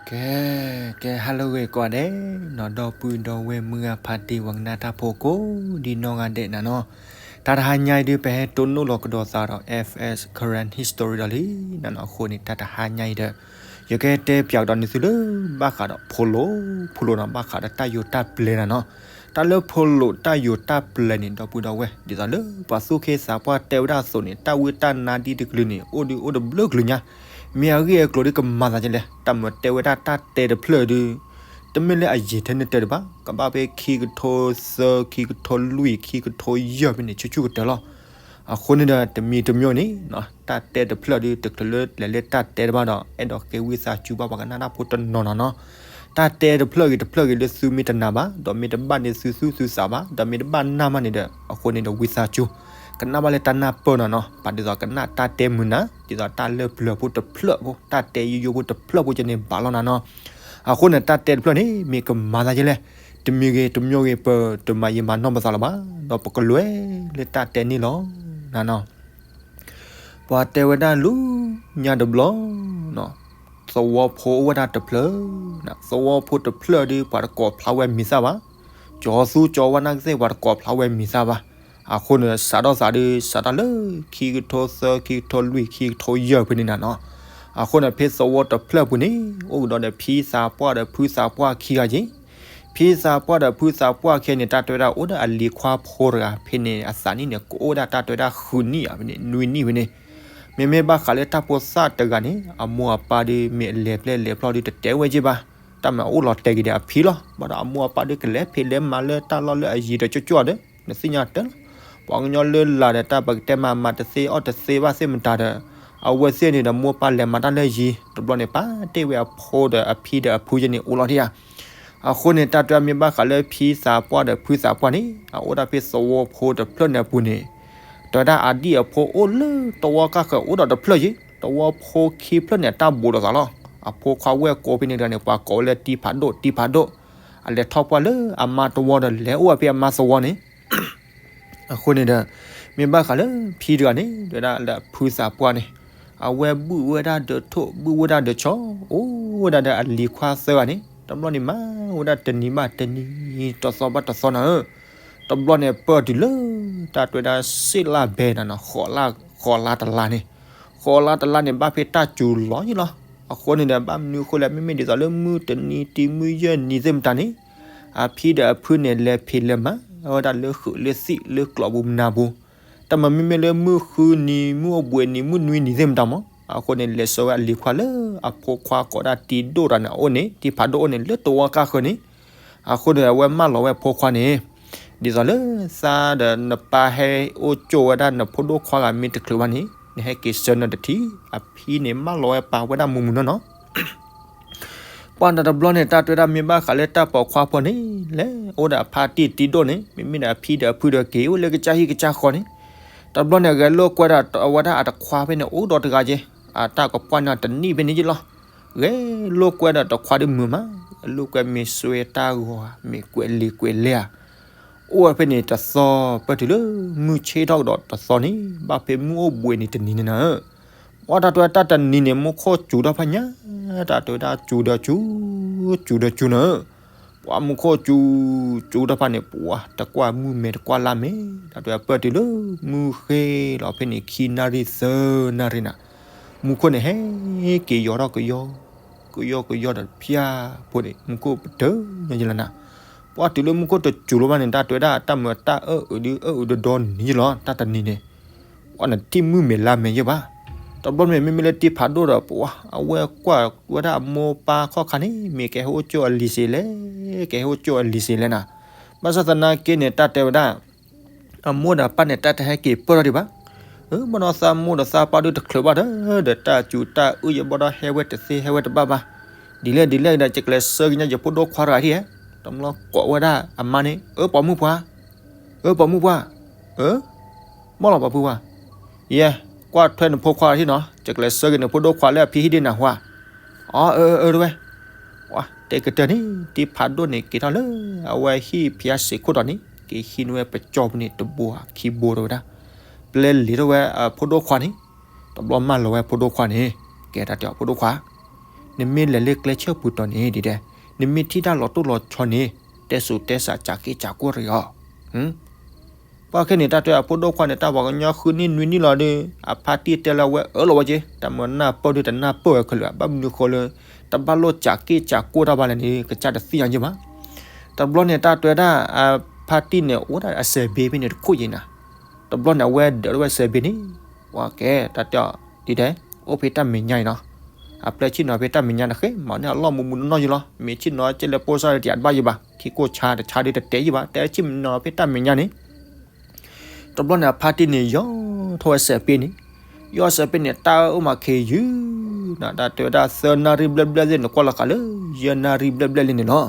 ကဲ, ကဲ ဟါလၢဂ့ၤကိးဂၤဒဲးနီၤ, ဒီပုၢ်ဒီဝဲၢ်မုၢ်ဂၤဖါတံၢ် ပှၤကနၣ်တၢ်ဖိကိးဒံနီၢ်ဂၤဒဲးနၤနီၤ. တၢ်တဟါညါအံၤဒုး ပဟဲတိၢ်နီၣ်လီၤကဒီးသးဒီး F S Karen History ဒီးလံနၤနီၤ. အဃိန့ၣ် တၢ်တဟါညါအံၤဒီး ယကတဲပၠးကဒီးန့ၢ်သုလၢ ဘၣ်ဃးဒီးဖိလိာ်, ဖိလိာ်နီၤ, ဘၣ်ဃးဒီးတၢ်ယိၤတၢ်ပျဲၤနၤနီၤ. တၢ်လၢဖိလိာ်တၢ်ယိၤတၢ်ပျဲၤန့ၣ် ဒီပုၢ်ဒီဝဲၢ် ဒ်သိးလၢပှၤသူၣ်က့သးပှၢ်တဲဝဲဒၣ်အသိးန့ၣ် တၢ်ဝံတၢ်နါဒ်တကလုာ်န့ၣ် အိၣ်ဒုးအိၣ်တဘျုးကလုာ်ညါ, မ့ၢ်အဂ့ၢ်အကျိၤဒုးကမၤသးဒ်လဲၣ်. တၢ်မၤတဲဝဲဒၣ်တၢ်တဲတဖျၢၣ်ဒုး တမ့ၢ်လၢအယံာ်ထဲန့ၣ်တဲတဘၣ်, ကဘၣ်ဖဲခံကထိသၢ, ခံကထိလွံၢ်, ခံကထိယဲၢ်ဖဲန့ၣ် ဆူၣ်ဆူၣ်ကတၢၢ်လီၤ. အဃိန့ၣ်ဒီး တမံၤတမံၤန့ၣ် တၢ်တဲတဖျၢၣ်ဒုး တချုးလၢလဲၤလၢတၢ်တဲတဘၣ်ဒီး အဲၣ်ဒိးကဲဝံသးစူၤဘၣ်ပှၤကနၣ်တၢ်ဖိတနီၤနီၤနီၤ. တၢ်တဲတဖျၢၣ်ဂ့ၤတဖျၢၣ်ဂ့ၤလၢသုမ့ၢ်တနာ်ဘၣ် ဒီးမ့ၢ်တဘၣ်န့ၢ်သုသူၣ်သုသးဘၣ် ဒီးမ့ၢ်တဘၣ်နာ်မးန့ၣ်ဒီး အဃိန့ၣ်ဒီးဝံသးစူၤ ကနၣ်ဘၣ်လၢတၢ်နၢ်ပၢၢ်နီၤနီၤ, ပာ်ဒ်သိးကနၣ်တၢ်တဲမုာ်နၤ ဒ်သိးတၢ်လၢပျၢၤဖိတဖျၢၣ်ဖိ တၢ်တဲယိယိဖိတဖျၢၣ်ဖိကန့ၣ်ဘၣ်လီၤနၤနီၤ. အဃိန့ၣ် တၢ်တဲတဖျၢၣ်န့ၣ် မ့ၢ်ကမၤသးဒ်လဲၣ်, တမံၤဂ့ၤတမံၤဂ့ၤ ပတမၤယံာ်မၤနီၢ်ပသးလၢၤဘၣ်, ဒီးပကလဲၤလၢတၢ်တဲန့ၣ်လီၤနၤနီၤ. ပှၤတဲဝဲဒၣ်လၢညါတဘျီ သဝီဖိအိၣ်ဝဲဒၣ်တဖျၢၣ်, သဝီဖိတဖျၢၣ်ဒုး ပှၤတကိးဖျါဝဲမံၤသၣ်ဘၣ်, ကၠီၤသူကၠီၤဝါနာ်ကသ့ၣ် ပှၤတကိးဖျါဝဲမံၤသၣ်ဘၣ်. အဃိန့ၣ် စးထီၣ်သးဒုး စးထီၣ်လၢ ခံကထိသၢ, ခံကထိလွံၢ်, ခံကထိယဲၢ်ဖဲန့ၣ်နၤနီၤ. အဃိန့ၣ် ဖဲသဝီတဖျၢၣ်ပူၤန့ၣ် အိၣ်ကဒီးဒီးဖံသးပှၢ်ဒီးဖုသးပှၢ်ခံဂၤက့ၤ ဖံသးပှၢ်ဒီးဖုသးပှၢ်ခံဂၤန့ၣ် တၢ်တဲဝဲဒၣ်အိၣ်ဒီးအလံၤခွါဖိတဂၤ ဖဲန့ၣ်အသးနံၣ်န့ၣ် ကအိၣ်ဝဲဒၣ်တၢ်တဲဝဲဒၣ်ဃုနံၣ်ဧါ ဖဲန့ၣ် နွံနံၣ်ဖဲန့ၣ်. မ့မ့ၢ်ဘၣ်ဃးလၢတၢ်ဖိသၣ်တဂၤန့ၣ် အမိၢ်အပၢ်ဒုးမ့ၢ်အလဲၤပျဲလဲၤဖျီဒုးတတဲဝဲက့ၤဘၣ်, တၢ်မၤအိၣ်လီၤတဲာ်က့ၤဒီးအဖံလီၤ. ဘၣ်ဒီးအမိၢ်အပၢ်ဒုးကလဲၤဖံးလဲၤမၤလၢတၢ်လီၢ်လၢအယံၤဒီးကၠီကၠီဒီး နသ့ၣ်ညါတၢ်လီၤ. ပှၤကညီလၢလာ်ဒီးတၢ်ပကတဲမၤမၤတသ့အီၣ်တသ့ဘၣ်သ့ၣ်မတၤဒီး အဝဲသ့ၣ်န့ၣ်ဒီးမိၢ်ပၢ်လဲၤမၤတၢ်လၢယံၤ တဘျီန့ၣ် ပာ်တ့ၢ်ဝဲအဖိဒီးအဖံဒီးအဖုက့ၤန့ၣ်အိၣ်လီၤဒံးဧါ. အဃိန့ၣ် တၢ်တဲမ့ၢ်ဘၣ်ဃးလၢဖံသးပှၢ်ဒီးဖုသးပှၢ်န့ၣ် အအိၣ်ဒၣ်ဖဲသဝီဖိတဖျၢၣ်န့ၣ်အပူၤန့ၣ် တဲဝဲဒၣ်အဒံၣ်အဖိအိၣ်လၢသဝီကၢ်ဃၢၤအိၣ်ဒီးတဖျၢၣ်က့ၤ သဝီဖိခံဖျၢၣ်န့ၣ် အတၢ်ဘူးဒီးသးလီၤ. အဖိခွါဝဲၢ်ကိးဖဲန့ၣ်တဂၤန့ၣ် ပှၤကိးဝဲလၢတံဖးဒိၣ် တံဖးဒိၣ်, အလဲၤထီၣ်ပှၢ်လၢအမါတဝီဒီးလဲၤအိၣ်ဝဲဖဲအမါသဝီန့ၣ် အဃိန့ၣ်ဒီး မ့ၢ်ဘၣ်ဃးလၢဖံတဂၤန့ၣ် တဲဝဲဒၣ်လၢအဖုသးပှၢ်န့ၣ် အဝဲဘုၣ်ဝဲဒၣ်ဒီးထိၣ် ဘုၣ်ဝဲဒၣ်ဒီးဆီ အိၣ်ဝဲဒၣ်ဒီးအလံၤခွါသၢဂၤန့ၣ် တဘျီန့ၣ်မၤဝဲဒၣ်တနံၤဘၣ်တနံၤ တသီဘၣ်တသီနၤဧၢ. တဘျီန့ၣ်ပၢၢ်တုၤလၢ တၢ်တဲဝဲဒၣ်စ့လၢဘဲနၤနီၤ ဃိးလါတလါန့ၣ် ဃိးလါတလါန့ၣ် ဘၣ်ဖဲတၢ်စူၤလီၤယံၤလီၤ. အဃိန့ၣ်ဒီး ဘၣ်မနုၤအဃိလဲၣ် မ့မ့ၢ်ဒ်သိးလၢမုၢ်တနံၤတံၤမုၢ်ယဲၢ်နံၤသ့ၣ်မတၤန့ၣ် အဖံဒီးအဖုန့ၣ် လဲၤဖံးလဲၤမၤဝဲဒၣ်လၢဃုာ်လၢသံၣ်လၢကျိးပူၤမနၤပူၤ, တၢ်မၤမ့မ့ၢ်လၢမုၢ်ဃုနံၤ မုၢ်အိၣ်ဘှံးနံၤ မုၢ်နွံနံၤသ့ၣ်မတၤမး အဃိန့ၣ် လဲၤဆှၢဝဲအလံၤခွါလၢအဖိခွါကိးဒၣ်တံဒိၣ်တဂၤန့ၣ် အအိၣ်န့ၣ် တံဖးဒိၣ်အိၣ်န့ၣ် လၢသဝီကၢ်ဃၢၤန့ၣ် အဃိန့ၣ် အဝဲမၢလီၤဝဲအဖိခွါန့ၣ် ဒ်သိးလၢသးဒီးနပၢ်ဟဲအိၣ်ကၠိဝဲဒၣ် နဖိဒိၣ်ခွါဂၤမ့ၢ်တချုးဘၣ်န့ၣ် နဟဲက့ၤဆှၢနတထံၣ်. အဖံန့ၣ် မၢလီၤဝဲပာ်ဝဲဒၣ်မုာ်မုာ်နီၢ်နီၢ် ပှၤတဘျီန့ၣ် တၢ်တဲဝဲဒၣ်မ့ၢ်ဘၣ်ဃးလၢတၢ်ပိာ်ခွါဖိန့ၣ် လဲၤအိၣ်ဒီးအဖါတံၢ်တံဒိၣ်န့ၣ် မ့မ့ၢ်ဒီးအဖံဒီးအဖုဒီးက့ၤအိၣ်လၢကစၢ်ဟံၣ်ကစၢ်ဃီန့ၣ် တဘျီန့ၣ် ဂဲၤလိာ်ကွဲဒီးအဝဲဒၣ်အတခွါဖဲန့ၣ် အိၣ်ဒီးတဂၤက့ၤ အတၢ်ကပှၢ်န့ၣ်တနံၣ်ဖဲန့ၣ်က့ၤလီၤ. ဂဲၤလိာ်ကွဲဒီးတခွါဒုးမုာ်မး ဂဲၤလိာ်ကွဲမ့ၢ်စွဲတၢ်ဂီၤဧါ မ့ၢ်ကွဲးလံာ်ကွဲးလဲၢ်ဧါ အိၣ်ဝဲဖဲန့ၣ်တသီ ပၢၢ်တုၤလၢမုၢ်ဆ့ၣ်ထီၣ်ကဒီးတသီန့ၣ် ဘၣ်ဖဲမုၢ်အိၣ်ဘှံးနံၤတနံၤန့ၣ်နၤဧၢ, ပှၤတၢ်တဲဝဲတၢ်တနံၤန့ၣ် မူခိၣ်စူၤထီၣ်ဖးညါ, တၢ်တဲဝဲဒၣ်စူၤဒီးစူၤ, စူၤဒီးစူၤနၤဧၢ, ပှၤမူခိၣ်စူၤ, စူၤထီၣ်ဖးန့ၣ် ပှၤတကွၢ်မုၢ်မဲာ်တကွၢ်လါမဲာ်, တၢ်တဲဝဲပၢၢ်တုၤလၢမုၢ်ဃ့လီၤဖဲန့ၣ် ခံနၣ်ရံၣ်သၢနၣ်ရံၣ်နၤ, မူခိၣ်န့ၣ်ဟဲက့ၤယီၤထီၣ်ကယီ ကယီကယီဒီးဖၠၣ်ဖိန့ၣ် မူခိၣ်ပတၢၢ်ညီယလီၤနၤ, ပှၤတုၤလၢမူခိၣ်တစူၤလီၤဘၣ်န့ၣ် တၢ်တဲဝဲဒၣ်တၢ်မုာ်တၢ်အၢၣ်အုးဒုးအၢၣ်အုးဒီဒီနံၤယလီၤ တၢ်တနံၤန့ၣ်, ပှၤနထံၣ်မုၢ်မဲာ်လါမဲာ်ယဲၢ်ဘၣ်, တဘျီမ့ၢ်မ့မ့ၢ်လၢတံဖးဒိၣ်ဒီး ပှၤအဝဲကွၢ်ဝဲဒၣ်အမိၢ်ပၢ်ခီၣ်ခါန့ၣ် မ့ၢ်ကဟဲအိၣ်ကၠိအလံၤစ့လဲၣ်, ကဟဲအိၣ်ကၠိအလံၤစ့လဲၣ်နၤ, ဘၣ်ဆၣ်သနာ်က့န့ၣ် တၢ်တဲဝဲဒၣ် အမိၢ်ဒီးပၢ်န့ၣ် တၢ်တဟဲက့ၤပၢၢ်ထီၣ်ဒံးဘၣ်. အၢ ဘၣ်ဒီးသးမိၢ်ဒီးသးပၢ်ဒုးတချုးဘၣ်ဒီး ဒီးတၢ်စူၤတၢ်အုၣ်ယဘီဒီးဟဲဝဲတသ့ဟဲဝဲတဘၣ်ဘၣ်. ဒ်လဲၣ်ဒ်လဲၣ်ဒီး ယကလဲၤဆှၢက့ၤညါယဖိဒိၣ်ခွါတဂၤဟံၣ်ဧါ. တဘျီကိးဝဲဒၣ်အမါန့ၣ် အၢ ပိာ်မုၣ်ပှၢ်, အၢ ပိာ်မုၣ်ပှၢ်, အၢ မ့ၢ်လီၤပိာ်မုၣ်ပှၢ်, ယဲ ကွၢ်ထွဲနဖိခွါတဂၤဟံၣ်နီၤ, ယကလဲၤဆှၢက့ၤနဖိဒိၣ်ခွါလၢအဖံဟံၣ်ဒ်နၤဟါ. အၢ အၢ အၢ တဝဲ တဲကတၢၢ်န့ၣ် တံဖးဒိၣ်န့ၣ် က့ၤထီၣ်လၢ အဝဲဟံၣ်ဖၠါစ့းခိၣ်ဒီးန့ၣ် က့ၤဟံးန့ၢ်ဝဲပကၠီပူၤန့ၣ် တဘိခံဘိတဝဲဒၣ်, ပျဲလံာ်ထီၣ်ဝဲအဖိဒိၣ်ခွါန့ၣ်, တဘျီမၢလီၤဝဲဖိဒိၣ်ခွါန့ၣ်, ကဲတၢ်တဲအီၤဖိဒိၣ်ခွါ, နမ့ၢ်လဲၤလၢကျဲဆၢၣ်ပူၤတီၤန့ၣ်ဒ်လဲၣ်, နမ့ၢ်ထံၣ်တၢ်လီၤတိၢ်လီၤဆီန့ၣ် တဲစူးတဲစးစးက့ၣ်စးကိၣ်တဂ့ၤအီၤ. ပှၤခဲန့ၣ် တၢ်တဲအဖိဒိၣ်ခွါန့ၣ် တၢ်ပှၤကညီဃုနံၣ်နွံနံၣ်လီၤဒီး အဖါတံၢ်တဲလၢအဝဲအၢၣ်လီၤဝဲက့, တၢ်မၤနၢ်ပၢၢ်ဒီးတနၢ်ပၢၢ်ဝဲခဲလၢာ်, ဘၣ်မနုၤဃိလၢ တဘၣ်လိၣ်စးက့ၣ်စးကိၣ်တၢ်ဘၣ်လဲၣ်န့ၣ် ကစၢ်တသ့ၣ်ညါယ့ၢ်ဘၣ်. တဘျီန့ၣ် တၢ်တဲဒၣ် အဖါတံၢ်န့ၣ် အိၣ်ဒၣ်အစဲးဘ့ဖဲန့ၣ်တခိၣ်ယံၤနၤ. တဘျီန့ၣ် အဝဲဒၢးထီၣ်ဝဲစဲးဘ့န့ၣ်, ပှၤကဲ တၢ်တဲအီၤဒ်လဲၣ်, အိၣ်ဖဲတၢ်မဲာ်ညါအံၤနီၤ, အပျဲၢ်ဆ့ၣ်နီၤဖဲတၢ်မဲာ်ညါန့ၣ် ဃ့မၤန့ၢ်အလီၢ်မူမူနီၢ်နီၢ်ယံၤလီၤ. မ့ၢ်ဆ့ၣ်နီၤကဲလၢပိၢ်စၢ်တယးတဘၣ်ယံၤဘၣ်, ခံကိၢ်ဆါတဆါဒီးတတဲယံၤဘၣ်, တဲဆ့ၣ်နီၤဖဲတၢ်မဲာ်ညါန့ၣ်. တဘျီန့ၣ် အဖါတံၢ်န့ၣ် ယီၢ်ထီၣ်ဝဲစဲးဘ့န့ၣ်, ယီၢ်စဲးဘ့န့ၣ် တၢ်အိၣ်မးခ့ယုၢ်နၤ, တၢ်တဲဝဲဒၣ်သၢနၣ်ရံၣ်ဘျဲၣ်ဘျဲၣ်သ့ၣ်န့ၣ် ကွၢ်လီၤဃာ်လၢ ယဲၢ်နၣ်ရံၣ်ဘျဲၣ်ဘျဲၣ်လံန့ၣ်လီၤ.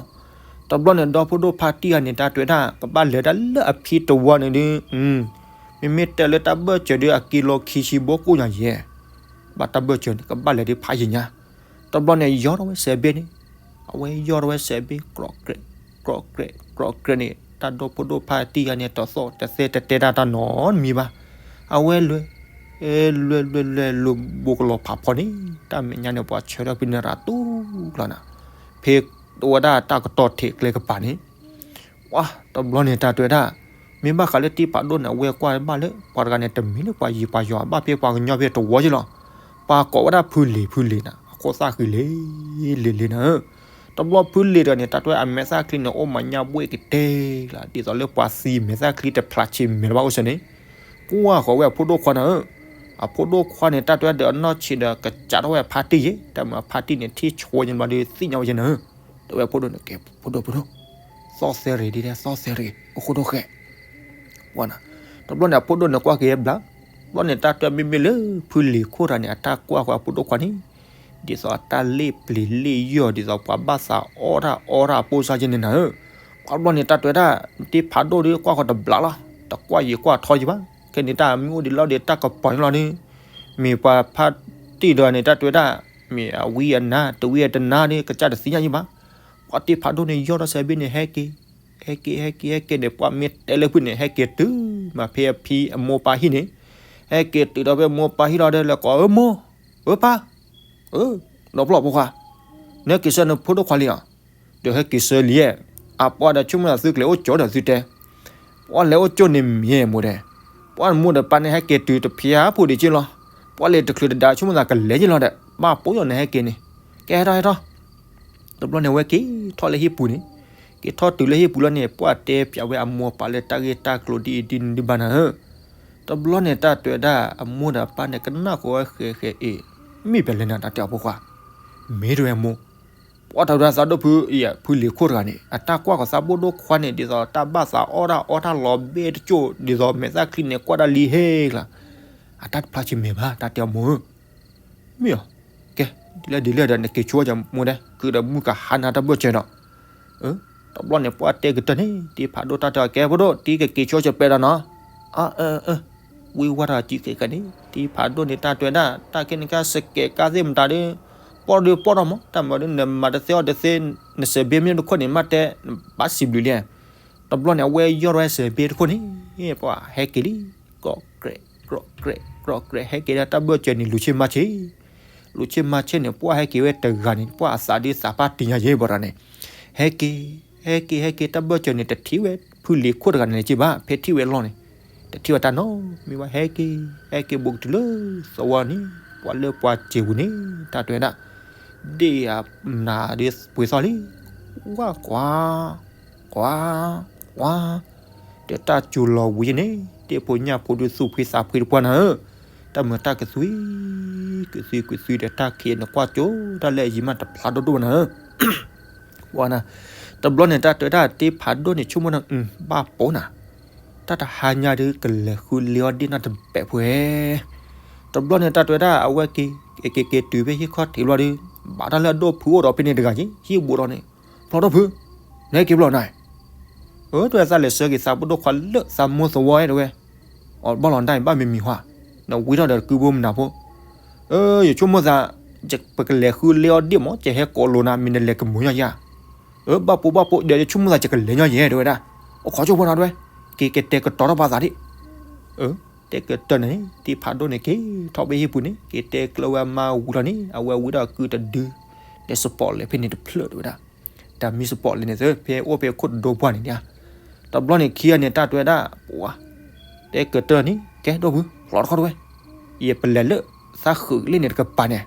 တဘျီန့ၣ် ဒီဖိဒိၣ်ဖါတံၢ်ဂၤန့ၣ် တၢ်တဲဝဲဒၣ် ကဘၣ်လဲၤတၢ်လၢအဖံတဝီန့ၣ်ဒီး, မ့မ့ၢ်တဲလၢတၢ်ဘၢၣ်စၢၤဒီး အက့ၤလီၤခံဆံဘိကိၣ်ညါယဲၢ်, ဘၣ်တၢ်ဘၢၣ်စၢၤန့ၣ် ကဘၣ်လဲၤဒီးဖးယံၤညါ. တဘျီန့ၣ် ယီၢ်ထီၣ်ဝဲစဲးဘ့န့ၣ်, အဝဲယီၢ်ထီၣ်ဝဲစဲးဘ့ ကြီးကြဲး, ကြီးကြဲး, ကြီးကြဲးန့ၣ် တၢ်ဒီဖိဒိၣ်ဖါတံၢ်ဂၤန့ၣ် တသီၣ်တသဲတတဲတၢ်တၢ်နီတမံၤဘၣ်. အဝဲလဲၤ, လဲၤလဲၤလဲၤလဲၤ လူၤဘိကလီၤဖးဖီန့ၣ် တၢ်မဲာ်ညါန့ၣ် ပှၤဆၢထၢၣ်ဖဲန့ၣ်ရၤတူၢ်လီၤနၤ, ဖဲတဝဲဒၣ်တၢ်ကတီၢ်ထံးကျဲကပၤန့ၣ် ပှၤတဘျီန့ၣ် တၢ်တဲဝဲဒၣ်, မ့ၢ်ဘၣ်ဃးလၢတံၢ်ဖးဒိၣ်န့ၣ် အဝဲကွၢ်ဘၣ်လၢ ပှၤတဂၤန့ၣ် တမ့ၢ်လၢပှၤယံၤပှၤယီၤ ဘၣ်ဖဲပှၤကညီဖဲတဝီက့လီၤ. ပှၤကိးဝဲဒၣ်ဖုလ့ၤ ဖုလ့ၤနၤ, အခိၣ်သၣ်ဃံလ့ၤလ့ၤလ့ၤနၤဧၢ. တဘျီဖုလ့ၤတဂၤန့ၣ် တၢ်တဲဝဲအမဲာ်သၣ်ချံန့ၣ် အိၣ်မးညါဘှ့ၣ်ကတဲာ်လီၤ, ဒ်သိးလၢပှၤသံမဲာ်သၣ်ချံတဖျးဆံးမဲာ်လၢၤဘၣ်အိၣ်စ့ၢ်န့ၣ်, ကွၢ်ဃီၤဝဲအဖိဒိၣ်ခွါနၤဧၢ. အဖိဒိၣ်ခွါန့ၣ် တၢ်တဲဝဲဒီးအနီၢ်ဆံးဒီး ကစးထီၣ်ဝဲအဖါတံၢ်ယဲၢ်, တၢ်မၤဖါတံၢ်န့ၣ် ထံၣ်ဆိညါဘျီဒီး သ့ၣ်ညါဝဲယဲၢ်နၤဧၢ. တဲဝဲဖိဒိၣ်န့ၣ် ကဲ ဖိဒိၣ်ဖိဒိၣ်, သီၣ်သဲရ့ၤဒ်လဲၣ် သီၣ်သဲရ့ၤ အိၣ်ခိၣ်ဒိၣ်ဃဲး ပှၤနၤ. တဘျီန့ၣ် အဖိဒိၣ်န့ၣ် ကွၢ်က့ၤဘျါ, တဘျီန့ၣ် တၢ်တဲမ့မ့ၢ်လၢ ဖုလ့ၤခိၣ်တဂၤန့ၣ် အတၢ်ကွၢ်ဃီအဖိဒိၣ်ခွါန့ၣ်, ဒ်သိးအတၢ်လ့ၣ်ပျံၤလ့ၣ်ယီၢ် ဒ်သိးပှၤဘၣ်သးအီၣ်တၢ်အီတၢ်အပိၢ်စၢ်ယဲၢ်န့ၣ်နၤဧၢ. ပှၤတဘျီန့ၣ် တၢ်တဲဝဲဒၣ် တံၢ်ဖးဒိၣ်ဒီးကွၢ်ဃီတဘျါလီၤ, တကွၢ်ယံၤကွၢ်ထီယံၤဘၣ်, ခဲန့ၣ်တၢ်မ့ၢ်အိၣ်ဒံးလီၤဒီးတၢ်ကပီၤန့ၣ်လီၤဒီး, မ့ၢ်ပှၤဖါတံၢ်တဂၤန့ၣ် တၢ်တဲဝဲဒၣ် မ့ၢ်အဝံအနါ တဝံအတနါဒီး ကစၢ်တသ့ၣ်ညါယံၤဘၣ်. ပှၤတံၢ်ဖးဒိၣ်န့ၣ် ယီၢ်ထီၣ်စဲးဘ့န့ၣ် ဟဲက့ၤ, ဟဲက့ၤ ဟဲက့ၤ ဟဲက့ၤန့ၣ် ပှၤမ့ၢ်တဲလၢဖုန့ၣ် ဟဲက့ၤတုၤမးဖဲအဖံအမိၢ်ပၢ်ဟံၣ်န့ၣ်, ဟဲက့ၤတုၤဒီးဖဲမိၢ်ပၢ်ဟံၣ်လီၤဒီး လဲၤကိး အၢမိၢ်, အၢပၢ်, အၢ, ဒီးဖျီၣ်ဖိခွါ, နဟဲက့ၤဆှၢနဖိဒိၣ်ခွါလံဧါ. ဒီးဟဲက့ၤဆှၢလံယဲၢ်, အပှၤဒီးဆိကမိၣ်သးသုကလဲၤအိၣ်ကၠိဒီးသုတဲ, ပှၤလဲၤအိၣ်ကၠိန့ၣ်မ့ၢ်မိၢ်ဒဲး, ပှၤမိၢ်ဒီးပၢ်န့ၣ်ဟဲက့ၤတုၤတဖျါဖိဒံးက့လီၤ, ပှၤလဲၤတချုးတဒါဆိကမိၣ်သးကလဲၤယ့ၢ်လီၤဒီး ဘၣ်ပိာ်ယီၤန့ၣ်ဟဲက့ၤန့ၣ်, ကဲဟဲထီၣ်ဟဲထီၣ်. တဘျီန့ၣ် အဝဲက့ၤထီၣ်လၢဟံၣ်ပူၤန့ၣ်, က့ၤထီၣ်တုၤလၢဟံၣ်ပူၤလီၤန့ၣ် ပှၤတဲပၠးဝဲအမိၢ်အပၢ်လၢတၢ်ဂ့ၢ်တၢ်ကျိၤဒ်အံၤဒ်နုၤဒ်ဘၣ်နၤဧၢ. တဘျီန့ၣ် တၢ်တဲဝဲဒၣ်အမိၢ်ဒီးအပၢ်န့ၣ် ကနၣ်ဃီဝဲဃဲးဃဲးအံၤ, မ့ၢ်ပှၤလဲၣ်နၤ တၢ်တဲအီၤဖိခွါ, မ့ၢ်တဝဲအမိၢ်, ပှၤတၢ်ဝဲဒၣ်သးဒိၣ်ဖုအံၤ ဖုလ့ၤခိၣ်တဂၤန့ၣ် အတၢ်ကွၢ်ဃီၤသးဘိၣ်ဒိၣ်ခွါန့ၣ် ဒ်သိးတၢ်ဘၣ်သးအီၣ်တၢ်အီတၢ်လီၤဘဲတကၠိၢ် ဒ်သိးမဲာ်သၣ်ချံန့ၣ် ကွၢ်တၢ်လံဟ့ၣ်ကျါ, အတၢ်တဖျါဆံးမဲာ်ဘၣ် တၢ်တဲအီၤမိၢ်ဧၢ. မ့ၢ်အီၤ, ကဲ, ဒ်လဲၣ်ဒ်လဲၣ်ဒီး နက့ၤဆိကမိၣ်ဒဲး ကုဒီးမုၢ်ကဟါနၤတၢ်ဘၢၣ်စၢၤဒီး တဘျီန့ၣ် ပှၤတဲကတၢၢ်န့ၣ် တံၢ်ဖးဒိၣ်တၢ်တဲအီၤ ကဲဖိဒိၣ် တံၢ်ကက့ၤဆိကပျဲဒီးနီၤ, အၢ အၢ ဝံဝါဒီးကံကဲကန့ၣ် တံၢ်ဖးဒိၣ်န့ၣ် တၢ်တဲဝဲဒၣ် တၢ်ခဲန့ၣ်ကစကဲးကါသ့ၣ်မတၤဒီး ပီၣ်ဒီးပီၣ်ဒီးမး တၢ်မၤဒီး နမၤတသ့အီၣ်တသ့ နစဲးဘ့မ့ၢ်တခိၣ်န့ၣ် မ့ၢ်တဲ နဘၣ်စံးဘျုးလံ. တဘျီန့ၣ် အဝဲယီၢ်ထီၣ်ဝဲစဲးဘ့တခိၣ်န့ၣ် ပှၤဟဲက့ၤလံ ကြီးကြဲးကြီးကြဲးကြီးကြဲး ဟဲက့ၤဒၣ်တၢ်ဘၢၣ်စၢၤန့ၣ် လူၤဆ့မၤဆ့ လူၤဆ့မၤဆ့န့ၣ် ပှၤဟဲက့ၤဝဲတဂၤန့ၣ် ပှၤအသးဒုးသးပှၢ်တ့ၢ်ညါယဲၢ်ဘၣ်ဒီးန့ၣ် ဟဲက့ၤ ဟဲက့ၤ ဟဲက့ၤ တၢ်ဘၢၣ်စၢၤန့ၣ် တထံၣ်ဝဲဖုလ့ၤခိၣ်တဂၤန့ၣ်က့ဘၣ် ဖဲထံၣ်ဝဲလီၢ်န့ၣ် တထံၣ်ဝဲတၢ်နီတမံၤဘၣ် ဟဲက့ၤ ဟဲက့ၤဘူးကတုၤလၢသဝီန့ၣ် ပှၤလၢပှၤစံးပူၤန့ၣ် တၢ်တဲဝဲဒၣ် ဒ့ၣ်အနၤဒ်ပှ့ၤသီၣ်လံ ဝါကွၢ် ကွၢ် ကွၢ် ဒီးတၢ်စူၤလီၤဝံၤန့ၣ် တ့ၢ်ဖိညၣ်ဖိဒုးသူၣ်ဖှံသးဖှံတပှၢ်နၤဧၢ, တၢ်မုာ်တၢ်ကသွံ ကသွံ ကသွံဒီးတၢ်ခံးန့ၣ်ကွၢ်ကၠိတၢ်လၢအယံၤမးတဖျါဒိၣ်ဒိၣ်နၤဧၢ, ဝါနၤ, တဘျီန့ၣ် တၢ်တဲဝဲဒၣ်တ့ၢ်ဖးဒိၣ်န့ၣ် ဆိကမိၣ်နၤ ဘၣ်ပိာ်နၤ, တၢ်တဟါညါဒုးကလဲၤဃုလ့အီၣ်ဒ့ၣ်နီတဘဲးဖိဧဲ တဘျီန့ၣ် တၢ်တဲဝဲဒၣ်အဝဲက့ၤ က့ၤက့ၤတုၤဖဲဟံၣ်ခီၣ်ထံးဘျီဒီး ဘၣ်တၢ်လၢအဒိၣ်ဖုအိၣ်ဒီးဖဲန့ၣ်တဂၤက့ၤ ဟံၣ်ဘူးဒီးန့ၣ်, ဖျီဒိၣ်ဖု, နဟဲက့ၤဘျီနၤ, အၢ တဝဲသးလဲၤဆှၢက့ၤသးပဒိၣ်ခွါလၢသးမိၢ်သဝီအဲၣ်တဝဲ, အီၤဘၣ်လီၤဒၣ်အံၤ ဘၣ်မ့ၢ်မံၤဟါ, နဝံထီၣ်ဒီးကုဘိမနၤဖိ, အၢ ယဆိကမိၣ်သး, ပကလဲၤဃုလ့အီၣ်ဒ့ၣ်မး ယဟဲကိးလိာ်နၤ မ့ၢ်နလဲၤကမူၤညီယၤ, အၢ ဘၣ်ပိာ်ဘၣ်ပိာ် ဒီးယဆိကမိၣ်သး ယကလဲၤညီယဲၢ်တဝဲဒၣ်, အိၣ်ခိးဆိဖိနၤတဝဲ, က့ၤကတဲာ်ကတီၤထီၣ်ပှၤသးဒ့ၣ် အၢ တဲာ်ကတီၤန့ၣ် တံၢ်ဖးဒိၣ်န့ၣ်က့ၤထီၣ်ဖဲဟံၣ်ပူၤန့ၣ် က့ၤတဲကျၢၤဝဲအမါဝံၤလီၤန့ၣ် အဝဲဝံထီၣ်ကုတဒု, တ တဲစပီးလဲၤဖဲန့ၣ်တဖျၢၣ်တဲဝဲဒၣ်. တၢ်မံစပီးလဲၤန့ၣ်သ့ ဖဲအိၣ်ဖဲခိၣ်တဒိပှၢ်န့ၣ်ဒၣ်. တဘျီန့ၣ်ခံဂၤန့ၣ် တၢ်တဲဝဲဒၣ် ပှၤ တဲကတၢၢ်န့ၣ် ကဲဒိၣ်ဖု ဖျီတခီတဝဲ, ယပလဲၤလၢ သးဃုာ်လ့ၣ်န့ၣ်တကပၤန့ၣ်.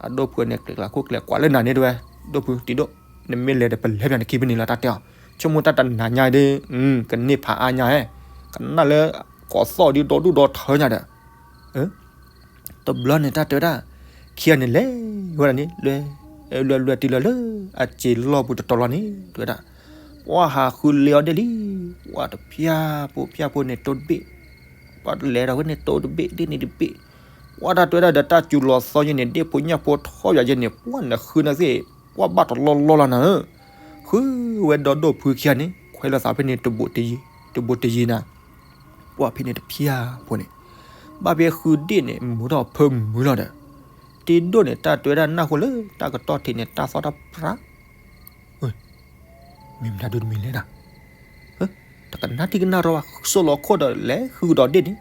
အဒိၣ်ဖုန့ၣ် ကျဲးကျးခိၣ်ကျဲးကွၢ်လၢနၤန့ၣ်တဲဝဲ, ဒိၣ်ဖုတံၤဒိၣ်, နမ့ၢ်လဲၤဒီးပလဲၤပျးနခံဖဲန့ၣ်လီၤ တၢ်တဲအီၤ, ဆိကမိၣ်တၢ်တနၤညါဒီး ကန့ၢ်ဖးအါညါဧဲ, ကနၣ်လၢ ကိးသီၣ်ဒ်ဒီဒူၣ်ဒီထၢညါဒီး တဘျီန့ၣ်တၢ်တဲဝဲဒၣ်, ခံဂၤန့ၣ်လဲၤဝဲဒၣ်န့ၣ် လွဲ လွဲ လွဲတုၤလၢလၢ အစ့လီၢ်ပူၤတတီၤလီၤန့ၣ် တဲဝဲဒၣ်, ပှၤဟးဃုလဲၤအီၤဒ့ၣ်လံ, ပှၤတဖျၢၣ်ဖိဖျၢၣ်ဖိန့ၣ်တိတဘ့ၣ်, ပှၤလဲၤဒီးဝဲန့ၣ်တိတဘ့ၣ် ဒ့ၣ်န့ၣ်တဘ့ၣ်, ပှၤတၢ်တဲဝဲဒၣ်ဒီးတၢ်စူၤလီၤသီယဲန့ၣ် ဒ့ၣ်ဖိညၣ်ဖိထီၣ်ယၤယဲန့ၣ် ပှၤနဃုနသ့ၣ် ပှၤဘၣ်တလီၢ်လီၢ်လီၤနၤဧၢ, ဃုဝဲဒီဒိၣ်ဖုခံဂၤန့ၣ် ခွဲးလီၤသးဖဲန့ၣ်တဘိးတယံၤ တဘိးတယံၤနၤ ပှၤဖဲန့ၣ်တဖျၢၣ်ဖိန့ၣ်, ဘၣ်ဖဲဃုဒ့ၣ်န့ၣ် မူထီၣ်ဖၢမုၢ်လီၤဒီး, တံၤဒိၣ်န့ၣ်တၢ်တဲဝဲဒၣ်နၢ်ဟူလၢတၢ်ကတီၢ်ထံးန့ၣ် တၢ်သီၣ်တၢ်ပြး, မ့ၢ်မတၤဒုတမံၤလဲၣ်နၤ, တကနၣ်ထံကနၣ်ရီဘၣ် စိၣ်လီၤခိၣ်ဒီးလဲၤဃုကဒီးဒ့ၣ်န့ၣ်,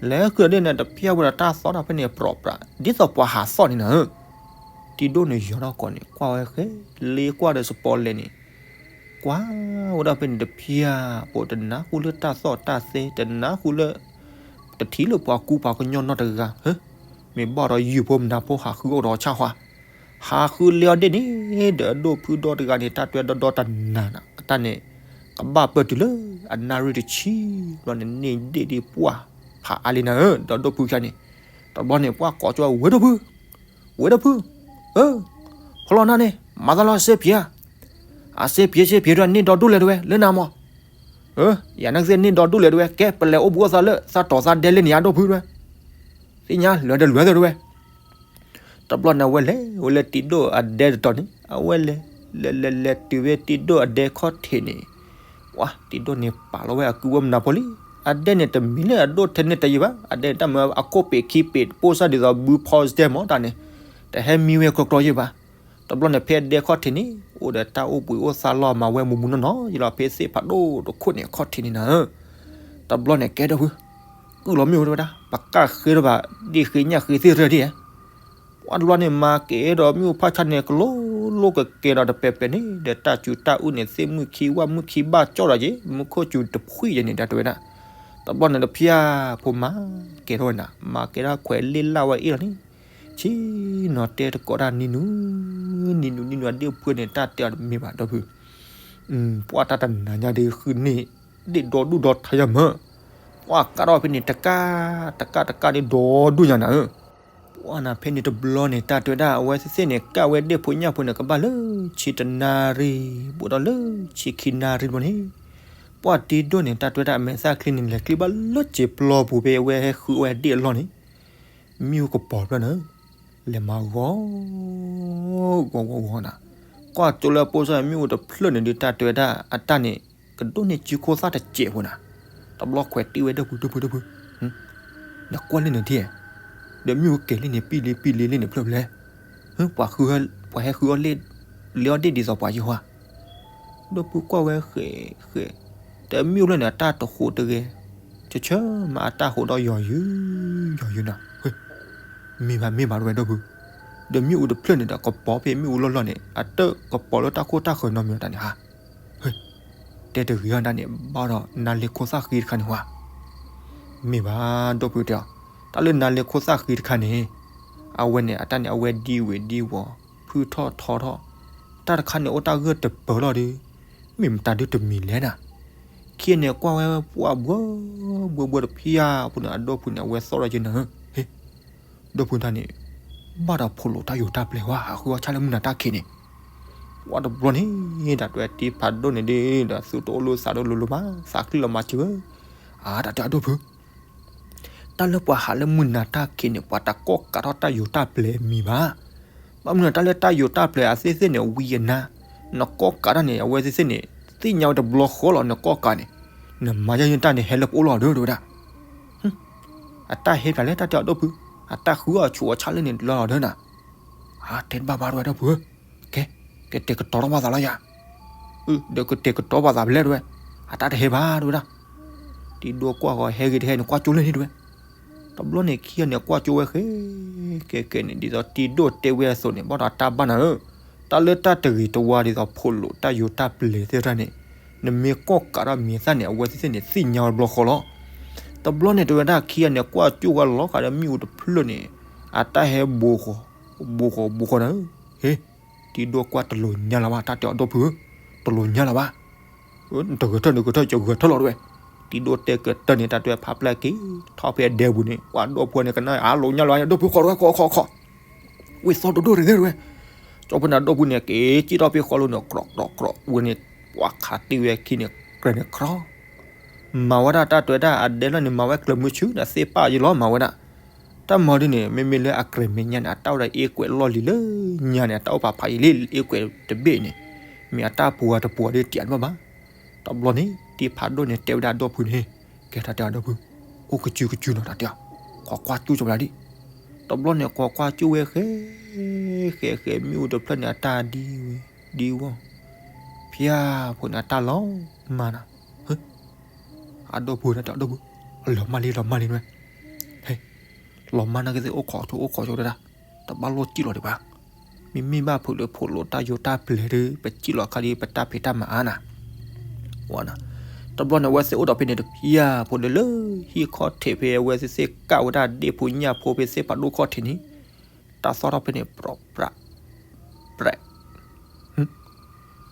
လဲၤဃုကဒီးဒ့ၣ်န့ၣ် တဖျၢၣ်ဝဲဒီးတၢ်သီၣ်တၢ်ဖဲန့ၣ်ပြးပြး ဒ်သိးပှၤဟးသီၣ်န့ၣ်နၤဧၢ, တံၤဒိၣ်န့ၣ်ယီၤထီၣ်ကိးန့ၣ် ကွၢ်ဝဲဃဲ လ့ကွၢ်ဒီးစပီးလဲၤန့ၣ် ကွၢ်ဝဲဒၣ်ဖဲန့ၣ်တဖျၢၣ်ဖိ တနၢ်ဟူလၢတၢ်သီၣ်တၢ်သဲ တနၢ်ဟူလၢ တထံၣ်လၢပှၤကူပှၤကညီနီတဂၤ, မ့ၢ်ဘၣ်ဒီးယုၢ်ဖိမနၤဖိဟးဃုအိၣ်ဒီးဆၣ်ဃီ, ဟးဃုလဲၤအီၤဒ့ၣ်န့ၣ် ဒီးအဒိၣ်ဖုဒီတဂၤန့ၣ် တၢ်တဲဒီဒီတနၤနၤ အတၢ်န့ၣ် ကဘၣ်ပၢၢ်တုၤလၢအနၣ်ရံၣ်တဆံဘျီန့ၣ် န့ၢ်ဒ့ၣ်ဒ့ၣ်ပှၢ်ဖးအါလံနၤဧၢ ဒီးဒိၣ်ဖုခံဂၤန့ၣ်, တဘျီန့ၣ် ပှၤကိးကၠီဝဲဒိၣ်ဖု ဝဲဒၣ်ဖု, ဖီလီၤနၤန့ၣ် မၤသးလီၤစ့ဖံးဧါ, အစ့ဖံးစ့ဖံးဒွဲန့ၢ်ဒီဒူၣ်လဲၤတဝဲ လၢနၤမး, ယၤနကသ့ၣ်န့ၢ်ဒီဒူၣ်လဲၤတဝဲ ကဲပလဲၤအိၣ်ဘှံးအိၣ်သါလၢသးတီၤသးဒဲလၢန့ၣ်ယါဒိၣ်ဖုတဝဲ, သ့ၣ်ညါလွဲၤဒီးလွဲၤသၢတဝဲ, တဘျီန့ၣ်အဝဲလဲၤဝဲလၢတံၤဒိၣ်အဒဲတတီၤန့ၣ် အဝဲလဲၤ လဲၤလဲၤလဲၤတုၤဝဲတံၤဒိၣ်အဒဲခီၣ်ထံးန့ၣ်, ပှၤတံၤဒိၣ်န့ၣ်ပာ်လီၤဝဲအကုဝဲမနၤဖိလံ, အဒဲန့ၣ်တမံၤလၢအဒိၣ်ထဲန့ၣ်တယံၤဘၣ်, အဒဲန့ၣ်တၢ်မၤအခိၣ်ပ့ၤခံပ့ၤ ပိၢ်စၢ်ဒ်သိးဘုဖီစတဲမးတၢ်န့ၣ်, တဟဲမံဝဲကျီကျီယံၤဘၣ်, တဘျီန့ၣ်ဖဲအဒဲခီၣ်ထံးန့ၣ် အိၣ်ဒီးတၢ်အိၣ်ဘှံးအိၣ်သါလီၤမၤဝဲမူမူနီၢ်နီၢ်ယလီၤ ဖဲသ့ၣ်ဖးဒိၣ်တခိၣ်န့ၣ်အခီၣ်ထံးန့ၣ်နၤဧၢ, တဘျီန့ၣ်ကဲဒိၣ်ဖု, ကုၢ်လီၤမ့ၣ်အူတဝဲဒၣ် ပကၢ်ဃ့ဒီးဘၣ် ဒ့ၣ်ဃ့ညၣ်ဃ့သ့ၣ်ရၢၢ်ဒ့ၣ်ဧါ ပှၤတဘျီန့ၣ်မၤကဲဒီးမ့ၣ်အူဖးဆါန့ၣ် ကလိလိကကဲဒီးတပဲာ်ပဲာ်န့ၣ် ဒီးတၢ်စူၤတၢ်အုၣ်န့ၣ် သ့ၣ်မုၣ်ခံဝၣ်မုၣ်ခံဘၣ်ကၠီဒီးယ့ၣ် မူခိၣ်စူၤတဖှံယဲန့ၣ် တၢ်တဲဝဲဒၣ်, တဘျီန့ၣ်တဖျၢၣ်ဖိမၤကဲထီၣ်ဝဲနၤ မၤကဲထီၣ်ခွဲးလ့ၣ်လၢ်ဝဲအ့ၣ်လီၤန့ၣ်, ဆ့ၣ်နီၤတဲတကိးတၢ်နံၤနူၤ, နံၤနူၤနံၤနူၤအဒ့ၣ်ဖုန့ၣ် တၢ်တဲအီၤတမ့ၢ်ဘၣ်ဒီးဖု ပှၤတၢ်တနၤညါဒ်ဃုန့ၢ် ဒ့ၣ်ဒီဒူၣ်ဒီထၢယၤမၢ်, ပှၤကးထီၣ်ဖဲန့ၣ် တကး တကးတကးန့ၣ်ဒီဒူၣ်ညါနၤဧၢ, ပှၤနၤဖဲန့ၣ်တဘျီန့ၣ် တၢ်တဲဝဲဒၣ် အဝဲသ့ၣ်န့ၣ် ကးဝဲဒ့ၣ်ဖိညၣ်ဖိန့ၣ် ကဘၣ်လၢဆံတနၣ်ရံၣ် ဘူးဒီးလၢဆံခံနၣ်ရံၣ်တဘျီန့ၣ်, ပှၤတံၤဒိၣ်န့ၣ် တၢ်တဲဝဲဒၣ် အမဲာ်သၣ်ချံန့ၣ် လဲၤချံဘၣ်လၢစံာ်ပျီပူၤဖဲအဝဲဟဲဃုအဝဲဒ့ၣ်အလီၢ်န့ၣ် မ့ၣ်အူကပီၤတဖျၢၣ်န့ၣ် လဲၤမၤဂီၤ ဂီၤဂီၤဂီၤနၤ, ကွၢ်ကၠိလၢပိၢ်စၢ်မ့ၣ်အူတဖျၢၣ်န့ၣ်ဒီး တၢ်တဲဝဲဒၣ် အတၢ်န့ၣ် ကဒိၣ်န့ၢ်စုခိၣ်သၣ်တစဲးဖိနၤ, တဘျီခွဲးတံၢ်ဝဲဒီးဖု ဒီးဖု ဒီးဖု, နကွၢ်လၢန့ၣ်ဒ်, ဒီးမ့ၣ်အူကဲၤလံန့ၣ် ပံၢ်လံပံၢ်လံလံန့ၣ်ဖျၢၣ်ဖျဲၣ်, ပှၤဟဲဃုအီၤလ့ၣ် လဲၤအီၤဒ့ၣ်ဒ်သိးပှၤယဟါ ဒီးဖုကွၢ်ဝဲဃဲးဃဲး, တမ့ၣ်အူဖျၢၣ်န့ၣ် အတၢ်တဟူးတဂဲၤ, ဆၢဆၢမးအတၢ်ဟူးဒီးယီၤယုာ် ယီၤယုာ်နၤ, မ့ၢ်ဘၣ်မ့ၢ်ဘၣ်တဝဲဒီးဖု, ဒီးမ့ၣ်အူတဖျၢၣ်န့ၣ်ဒီးကပီၤဖဲမ့ၣ်အူလီၢ်လီၢ်န့ၣ် အတၢ်ကပီၤလၢတၢ်ခိၣ်တၢ်ဃၢၤနီတမံၤတၢ်န့ၣ်ဧါ, တဲတဂ့ၤအီၤဒၣ်န့ၣ် ဘၣ်ဒီးနါလ့ခိၣ်သၣ်ဃံတခါန့ၣ်ဝဲ, မ့ၢ်ဘၣ်ဒီးဖုတဲအီၤ, တၢ်လၢနါလ့ခိၣ်သၣ်ဃံတခါန့ၣ်, အဝဲန့ၣ် အတၢ်န့ၣ် အဝဲဒံဝ့ၤဒံဝီၤ ဖုထီၣ်ထီထီၣ်, တၢ်တခါန့ၣ် အိၣ်တၢ်ဂၢၢ်တပၢၤလီၤဒီး, မ့ၢ်မတၤဒုတမံၤလဲၣ်နၤ, ခံန့ၣ်ကွၢ်ဝဲပှၢ်ဘှီဘှီဘှီတဖျၢၣ်ဖိန့ၣ် အဒိၣ်ဖုန့ၣ် အဝဲသီၣ်ဒီးယနၤဧၢ, ဟ့ၣ် ဒီးဖုတၢ်န့ၣ်, ဘၣ်ဒီးဖိးလိာ်တၢ်ယိၤတၢ်ပျဲၤဝဲ ဟးဃုအီၣ်ဆၣ်လၢမုၢ်နၤတၢ်ခံးန့ၣ်, ပှၤတဘျီန့ၣ် တၢ်တဲတံၤဖးဒိၣ်န့ၣ်ဒ် ဒီးသူတအိၣ်လၢသးဒိၣ်လိၤလိၤမး သးချံလီၤမၤစၢၤဝဲ, အါ တၢ်တဲအဒိၣ်ဖု တၢ်လၢပှၤဟးလၢမုၢ်နၤတၢ်ခံးန့ၣ် ပှၤတကိးကးထီၣ်တၢ်ယိၤတၢ်ပျဲၤမံၤဘၣ်. ဘၣ်မနုၤတၢ်လၢတၢ်ယိၤတၢ်ပျဲၤအသ့ၣ်သ့ၣ်န့ၣ် ဝံအနါ, နကိးကးတၢ်န့ၣ် အဝဲသ့ၣ်သ့ၣ်န့ၣ် သ့ၣ်ညါဝဲတဘျီဃီလီၤ နကိးကးန့ၣ်, နမၤယါယတၢ်န့ၣ် ဟဲလၢပအိၣ်လီၤဒီး တဲဝဲဒၣ်. အတၢ်ဟဲပျးလဲၣ် တၢ်တဲအီၤဒိၣ်ဖု, အတၢ်ဃုအီၣ်ဆူးအီၣ်ဆၣ်လၢန့ၣ်လီၤလီၤဒီးနၤ. အါ တဲတဘၣ်ဘၣ် တဲဝဲဒၣ်ဖုဧၢ, ကဲ, ကတဲာ်ကတီၤထီၣ်ဘၣ်သးလီၤယၤ. ဒီးကတဲာ်ကတီၤဘၣ်သးဖဲလဲၣ် တဲဝဲ, အတၢ်တဟဲဘၣ် တဲဝဲဒၣ်. တံၤဒိၣ်ကွၢ်ဃီၤ ဟဲဂ့ၤတဟဲန့ၣ် ကွၢ်ကၠိလၢန့ၣ် တဲဝဲ. တဘျီန့ၣ် ခံဂၤန့ၣ် ကွၢ်ကၠိဝဲဃဲ ကဲကဲန့ၣ် ဒ်သိးတံၤဒိၣ်တဲဝဲအသိးန့ၣ် ဘၣ်ဒီးတၢ်ဘၣ်နၤဧၢ, တၢ်လၢတၢ်တဂ့ၤတဝါဒ်သိးဖိးလိာ်တၢ်ယိၤတၢ်ပျဲၤသ့ၣ်တဖၣ်န့ၣ် နမ့ၢ်ကိးကးထီၣ်မံၤသၣ်န့ၣ် အဝဲသ့ၣ်သ့ၣ်န့ၣ် သ့ၣ်ညါဝဲတဘျီဃီလီၤ. တဘျီန့ၣ် တဲဝဲဒၣ်ခံဂၤန့ၣ် ကွၢ်ကၠိဝဲလီၤဃးဒီးမ့ၣ်အူတဖျၢၣ်န့ၣ် အတၢ်ဟဲဘိဃီ ဘိဃီဘိဃီနၤဧၢ, ဟ့ တံၤဒိၣ်ကွၢ်တလိၤညါလၢၤဘၣ် တၢ်တဲအီၤဒီပုၢ်ဧၢ, တလိၤညါလၢၤဘၣ်. တဂဲၤထၢၣ် နဂဲၤထၢၣ် ယဂဲၤထၢၣ်လီၤတဲဝဲ. တံၤဒိၣ်တဲကတၢၢ်န့ၣ် တၢ်တဲဖးပျၢ်က့ၤ ထီၣ်ဖဲအဒဲပူၤန့ၣ် ပှၤဒီပုၢ်ဝဲၢ်န့ၣ် ကနၣ်အါလိာ်ညါလၢၤဘၣ် ဒီပုၢ်ဃီ ဃီ ဃီ ဃီ ဝံသီဒိၣ်ဒိၣ်တဂ့ၤတဲဝဲ. ကၠီဖိန့ၣ်ဒီပုၢ်န့ၣ် က့ၤက့ၤထီၣ်ဖဲဃီလိၤန့ၣ် ကြီးကြီးကြီးဝဲန့ၣ် ပှၤခးတံၢ်ဝဲခံန့ၣ် ကြဲးန့ၣ်ခြီ မၤဝဲဒၣ်တၢ်တဲဝဲဒၣ် အဒဲလီၤန့ၣ် မၤဝဲကျၢၤမုၢ်ဆူၣ်န့ၣ် သ့ၣ်ပာ်ယံလီၤ မၤဝဲဒၣ်. တၢ်မၤဒ်န့ၣ် မ့မ့ၢ်လၢအကြဲးမဲာ်ညါန့ၣ် အတၢ်အိၣ်ဒီးအ့ကွဲးလီၢ်လံၤလၢညါန့ၣ် အတၢ်အိၣ်ဖးဖးယံာ်လံ အ့ကွဲးတဘ့ၣ်န့ၣ် မ့ၢ်အတၢ်ပှၤတပှၤဒ်တံၤအါတဘၣ်ဘၣ်. တဘျီန့ၣ် တံၤဖးဒိၣ်န့ၣ် တဲဝဲဒၣ်ဒီပုၢ်န့ၣ် ကဲတၢ်တဲအီၤဒီပုၢ် အိၣ်ကစုကစုနီၤ တၢ်တဲအီၤ ခိးကွၢ်ကၠိကၠီဝဲဒၣ်ဒံး. တဘျီန့ၣ် ခိးကွၢ်ကၠိဝဲဃဲ ဃဲဃဲ မ့ၣ်အူတဖျၢၣ်န့ၣ် အတၢ်ဒံဝဲ ဒံဝဲ ဖၠါဖိန့ၣ် အတၢ်လီၤမၢ်နၤ အဒီပုၢ်န့ၣ် တၢ်ဒီပုၢ် အလီၤမၢ်လံ လီၤမၢ်လံနဝဲ ဟဲ လီၤမၢ်နာ်က့သ့ၣ် အိၣ်ခိးဆိ အိၣ်ခိးဆိတဒၣ် တဘၣ်လိၣ်စံၣ်လီၤဒံးဘၣ်. မ့မ့ၢ်ဘၣ်ဖုးလၢဖိးလိာ်တၢ်ယိၤတၢ်ပျဲၤဒီး ပစံၣ်လီၤခါဒီး ပတၢ်ဖံးတၢ်မၤအါနၤ ဝဲနၤ. တဘျီန့ၣ် အဝဲသ့ၣ်အိၣ်ဒီးဖဲန့ၣ်တဖၠါဖိဒီးလၢ ဟံၣ်ခီၣ်ထံးဖဲ အဝဲသ့ၣ်သ့ၣ်ကၣ်ဝဲဒၣ်ဒ့ၣ်ဖိညၣ်ဖိဖဲသ့ၣ်ဖးဒိၣ်ခီၣ်ထံးန့ၣ် တၢ်သီၣ်ထီၣ်ဖဲန့ၣ် ပြီၣ်ပြး ပြး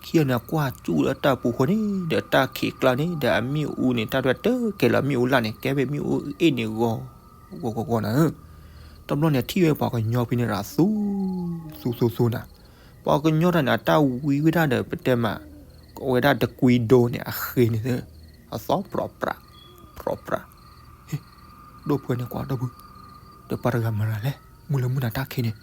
ခံဂၤန့ၣ် ကွၢ်ကၠိလၢတၢ်ပူၤဃီန့ၣ် ဒီးတၢ်ခံးကျါန့ၣ် ဒီးအမ့ၣ်အူန့ၣ် တၢ်ဒွဲၣ်တကဲလၢအမ့ၣ်အူလၢ်န့ၣ် ကဲဖဲမ့ၣ်အူအ့ၣ်န့ၣ်ဂီၤ ဂီၤဂီၤဂီၤနၤဧၢ. တဘျီန့ၣ် ထံၣ်ဝဲပှၤကညီဖဲန့ၣ်ရၤ သူ သူသူသူနၤ. ပှၤကညီတၢ်န့ၣ် အတၢ်ဝံဝဲဒၣ်ဒီး ပတဲမး ကဝဲဒၣ်တကွံဒိန့ၣ် အဃ့န့ၣ်သ့ အသီၣ်ပြီၣ်ပြး ပြီၣ်ပြး ဟ့ ဒီပုၢ်ဝဲၢ်န့ၣ်ကွၢ်ဒီပုၢ် ဒီးပှၤတဂၤမၤရၤလဲၣ် မုၢ်လၢမုၢ်နၤတၢ်ခံးန့ၣ်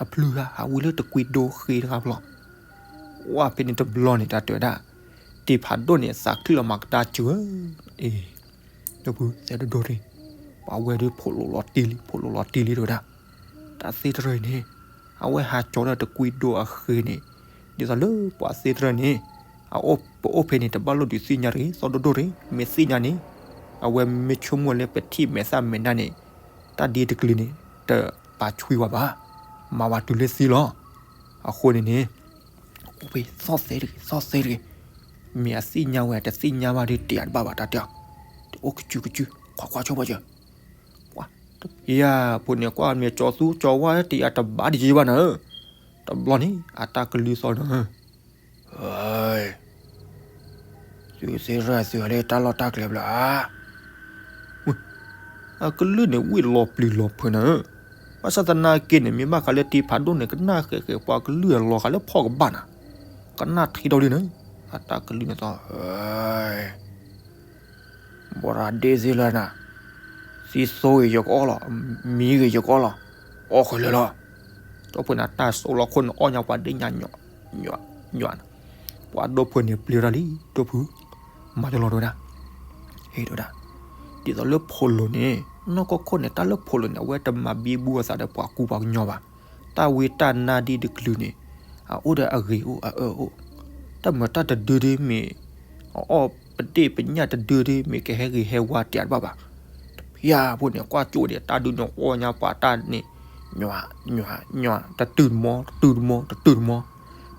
အဖျုဂၤ အဝံလၢတကွံဒိဃ့တဂၤဘျီ ဝဲဖဲန့ၣ်တဘျီန့ၣ် တၢ်တဲဝဲဒၣ် တံၤဖးဒိၣ်န့ၣ် သးခုလီၤမၤကဒါစၢၤ အ့ ဒီပုၢ်သဲဒိၣ်ဒိၣ်ရ့ၣ် ပှၤဝဲဒၣ်ဖိးလိာ်လီၤတံၢ်လံ ဖိးလိာ်လီၤတံၢ်လံတဲဝဲဒၣ် တၢ်သ့တရၢအံၤန့ၣ် အဝဲဟးကၠီၤဒီးတကွံဒိအဃ့န့ၣ် ဒ်သိးလၢပှၤသ့တရၢန့ၣ် အအိၣ်ပအိၣ်ဖဲန့ၣ် တဘၣ်လိၣ်ဒုးသ့ၣ်ညါတဂ့ၤ သီဒိၣ်ဒိၣ်ရ့ၣ် မ့ၢ်သ့ၣ်ညါန့ၣ် အဝဲမ့ၢ်ဆိကမိၣ်လၢပထံၣ်မဲာ်သၣ်မဲာ်နါန့ၣ် တၢ်ဒ်တကလုာ်န့ၣ် တပာ်ဆွံဝဲဘၣ် မၤဝဲတုၤလၢသံလီၤ. အဃိန့ၣ်န့ၣ် အိၣ်ဖဲသီၣ်သဲတဂ့ၤ သီၣ်သဲတဂ့ၤ မ့ၢ်အသ့ၣ်ညါဝဲ တသ့ၣ်ညါဘၣ်ဒီး တယာ်တဘၣ်ဘၣ် တၢ်တဲအီၤ တအိၣ်ကစုကစု ခိးကွၢ်ဆိဘၣ်စၢၤ ပှၤတဖၠါဖိန့ၣ် ကွၢ်မ့ၢ်ကၠီၤသူကၠီၤဝါ တယာ်တဘၣ်ဒံးဘၣ်နၤဧၢ. တဘျီန့ၣ် အတၢ်ကလုၢ်သီၣ်နၤဧၢ သုသ့ၣ်ရၢသုးလၢတၢ်လီၢ်တၢ်ကျဲဘျီဧါ အကလုၢ်န့ၣ် ဝံၣ်လီၤပျံၤလီၤဖုးနၤဧၢ. ဘၣ်ဆၣ်သနာ်က့န့ၣ် မ့ၢ်ဘၣ်ဃးလၢတံၤဖးဒိၣ်န့ၣ် ကနၣ်ဃဲးဃဲး ပှၤကလုၢ်အလီၤဃာ်လၢဖီၣ်ကဘၣ်နၤ ကနၣ်ထံထီၣ်လံနၤ အတၢ်ကလုၢ်န့ၣ်သီၣ် ဘိရၤဒ့သ့လၢနၤ, သံသိဂ့ၤယကအီၣ်လီၤ, မံဂ့ၤယကအီၣ်လီၤ, အီၣ်ဃဲလၢာ်လီၤ. ဒီပုၢ်န့ၣ်တၢ်စိလီၤခိၣ်န့ၣ် အီၣ်ညါပှၤဒ့ၣ်ညါညွး, ညွး, ညွး, ပှၤဒီပုၢ်န့ၣ်ပျံၤတၢ်လံ ဒီပုၢ်, မၤတလီၤတဝဲဒၣ်, ဟ့ၣ်တဝဲဒၣ်, ဒ်သိးလၢဖိးလိာ်န့ၣ် နီၢ်ကီၢ်ခိၣ်န့ၣ် တၢ်လၢဖိးလိာ်န့ၣ် အဝဲတမၤဘံဘူအသးဒီးပှၤကူပှၤကညီဘၣ်. တၢ်ဝံတၢ်နါဒ်တကလုာ်န့ၣ် အအိၣ်ဒီးအဂ့ၤအိၣ်အအၢအိၣ်, တၢ်မၤတၢ်တဒုဒုမ့ၢ် အအီၣ်ပဒ့ၣ်ပညၣ်တဒုဒုမ့ၢ်ကဟဲဂ့ၤဟဲဝါတ့ၢ်တဘၣ်ဘၣ်. တဖၣ်ဖိန့ၣ် ကွၢ်ကၠိဒံးတၢ်ဒုးန့ၣ် အီၣ်ညါပှၤတၢ်န့ၣ် ညွး, ညွး, ညွး, တတုၤတမီ, တတုၤတမီ, တတုၤတမီ,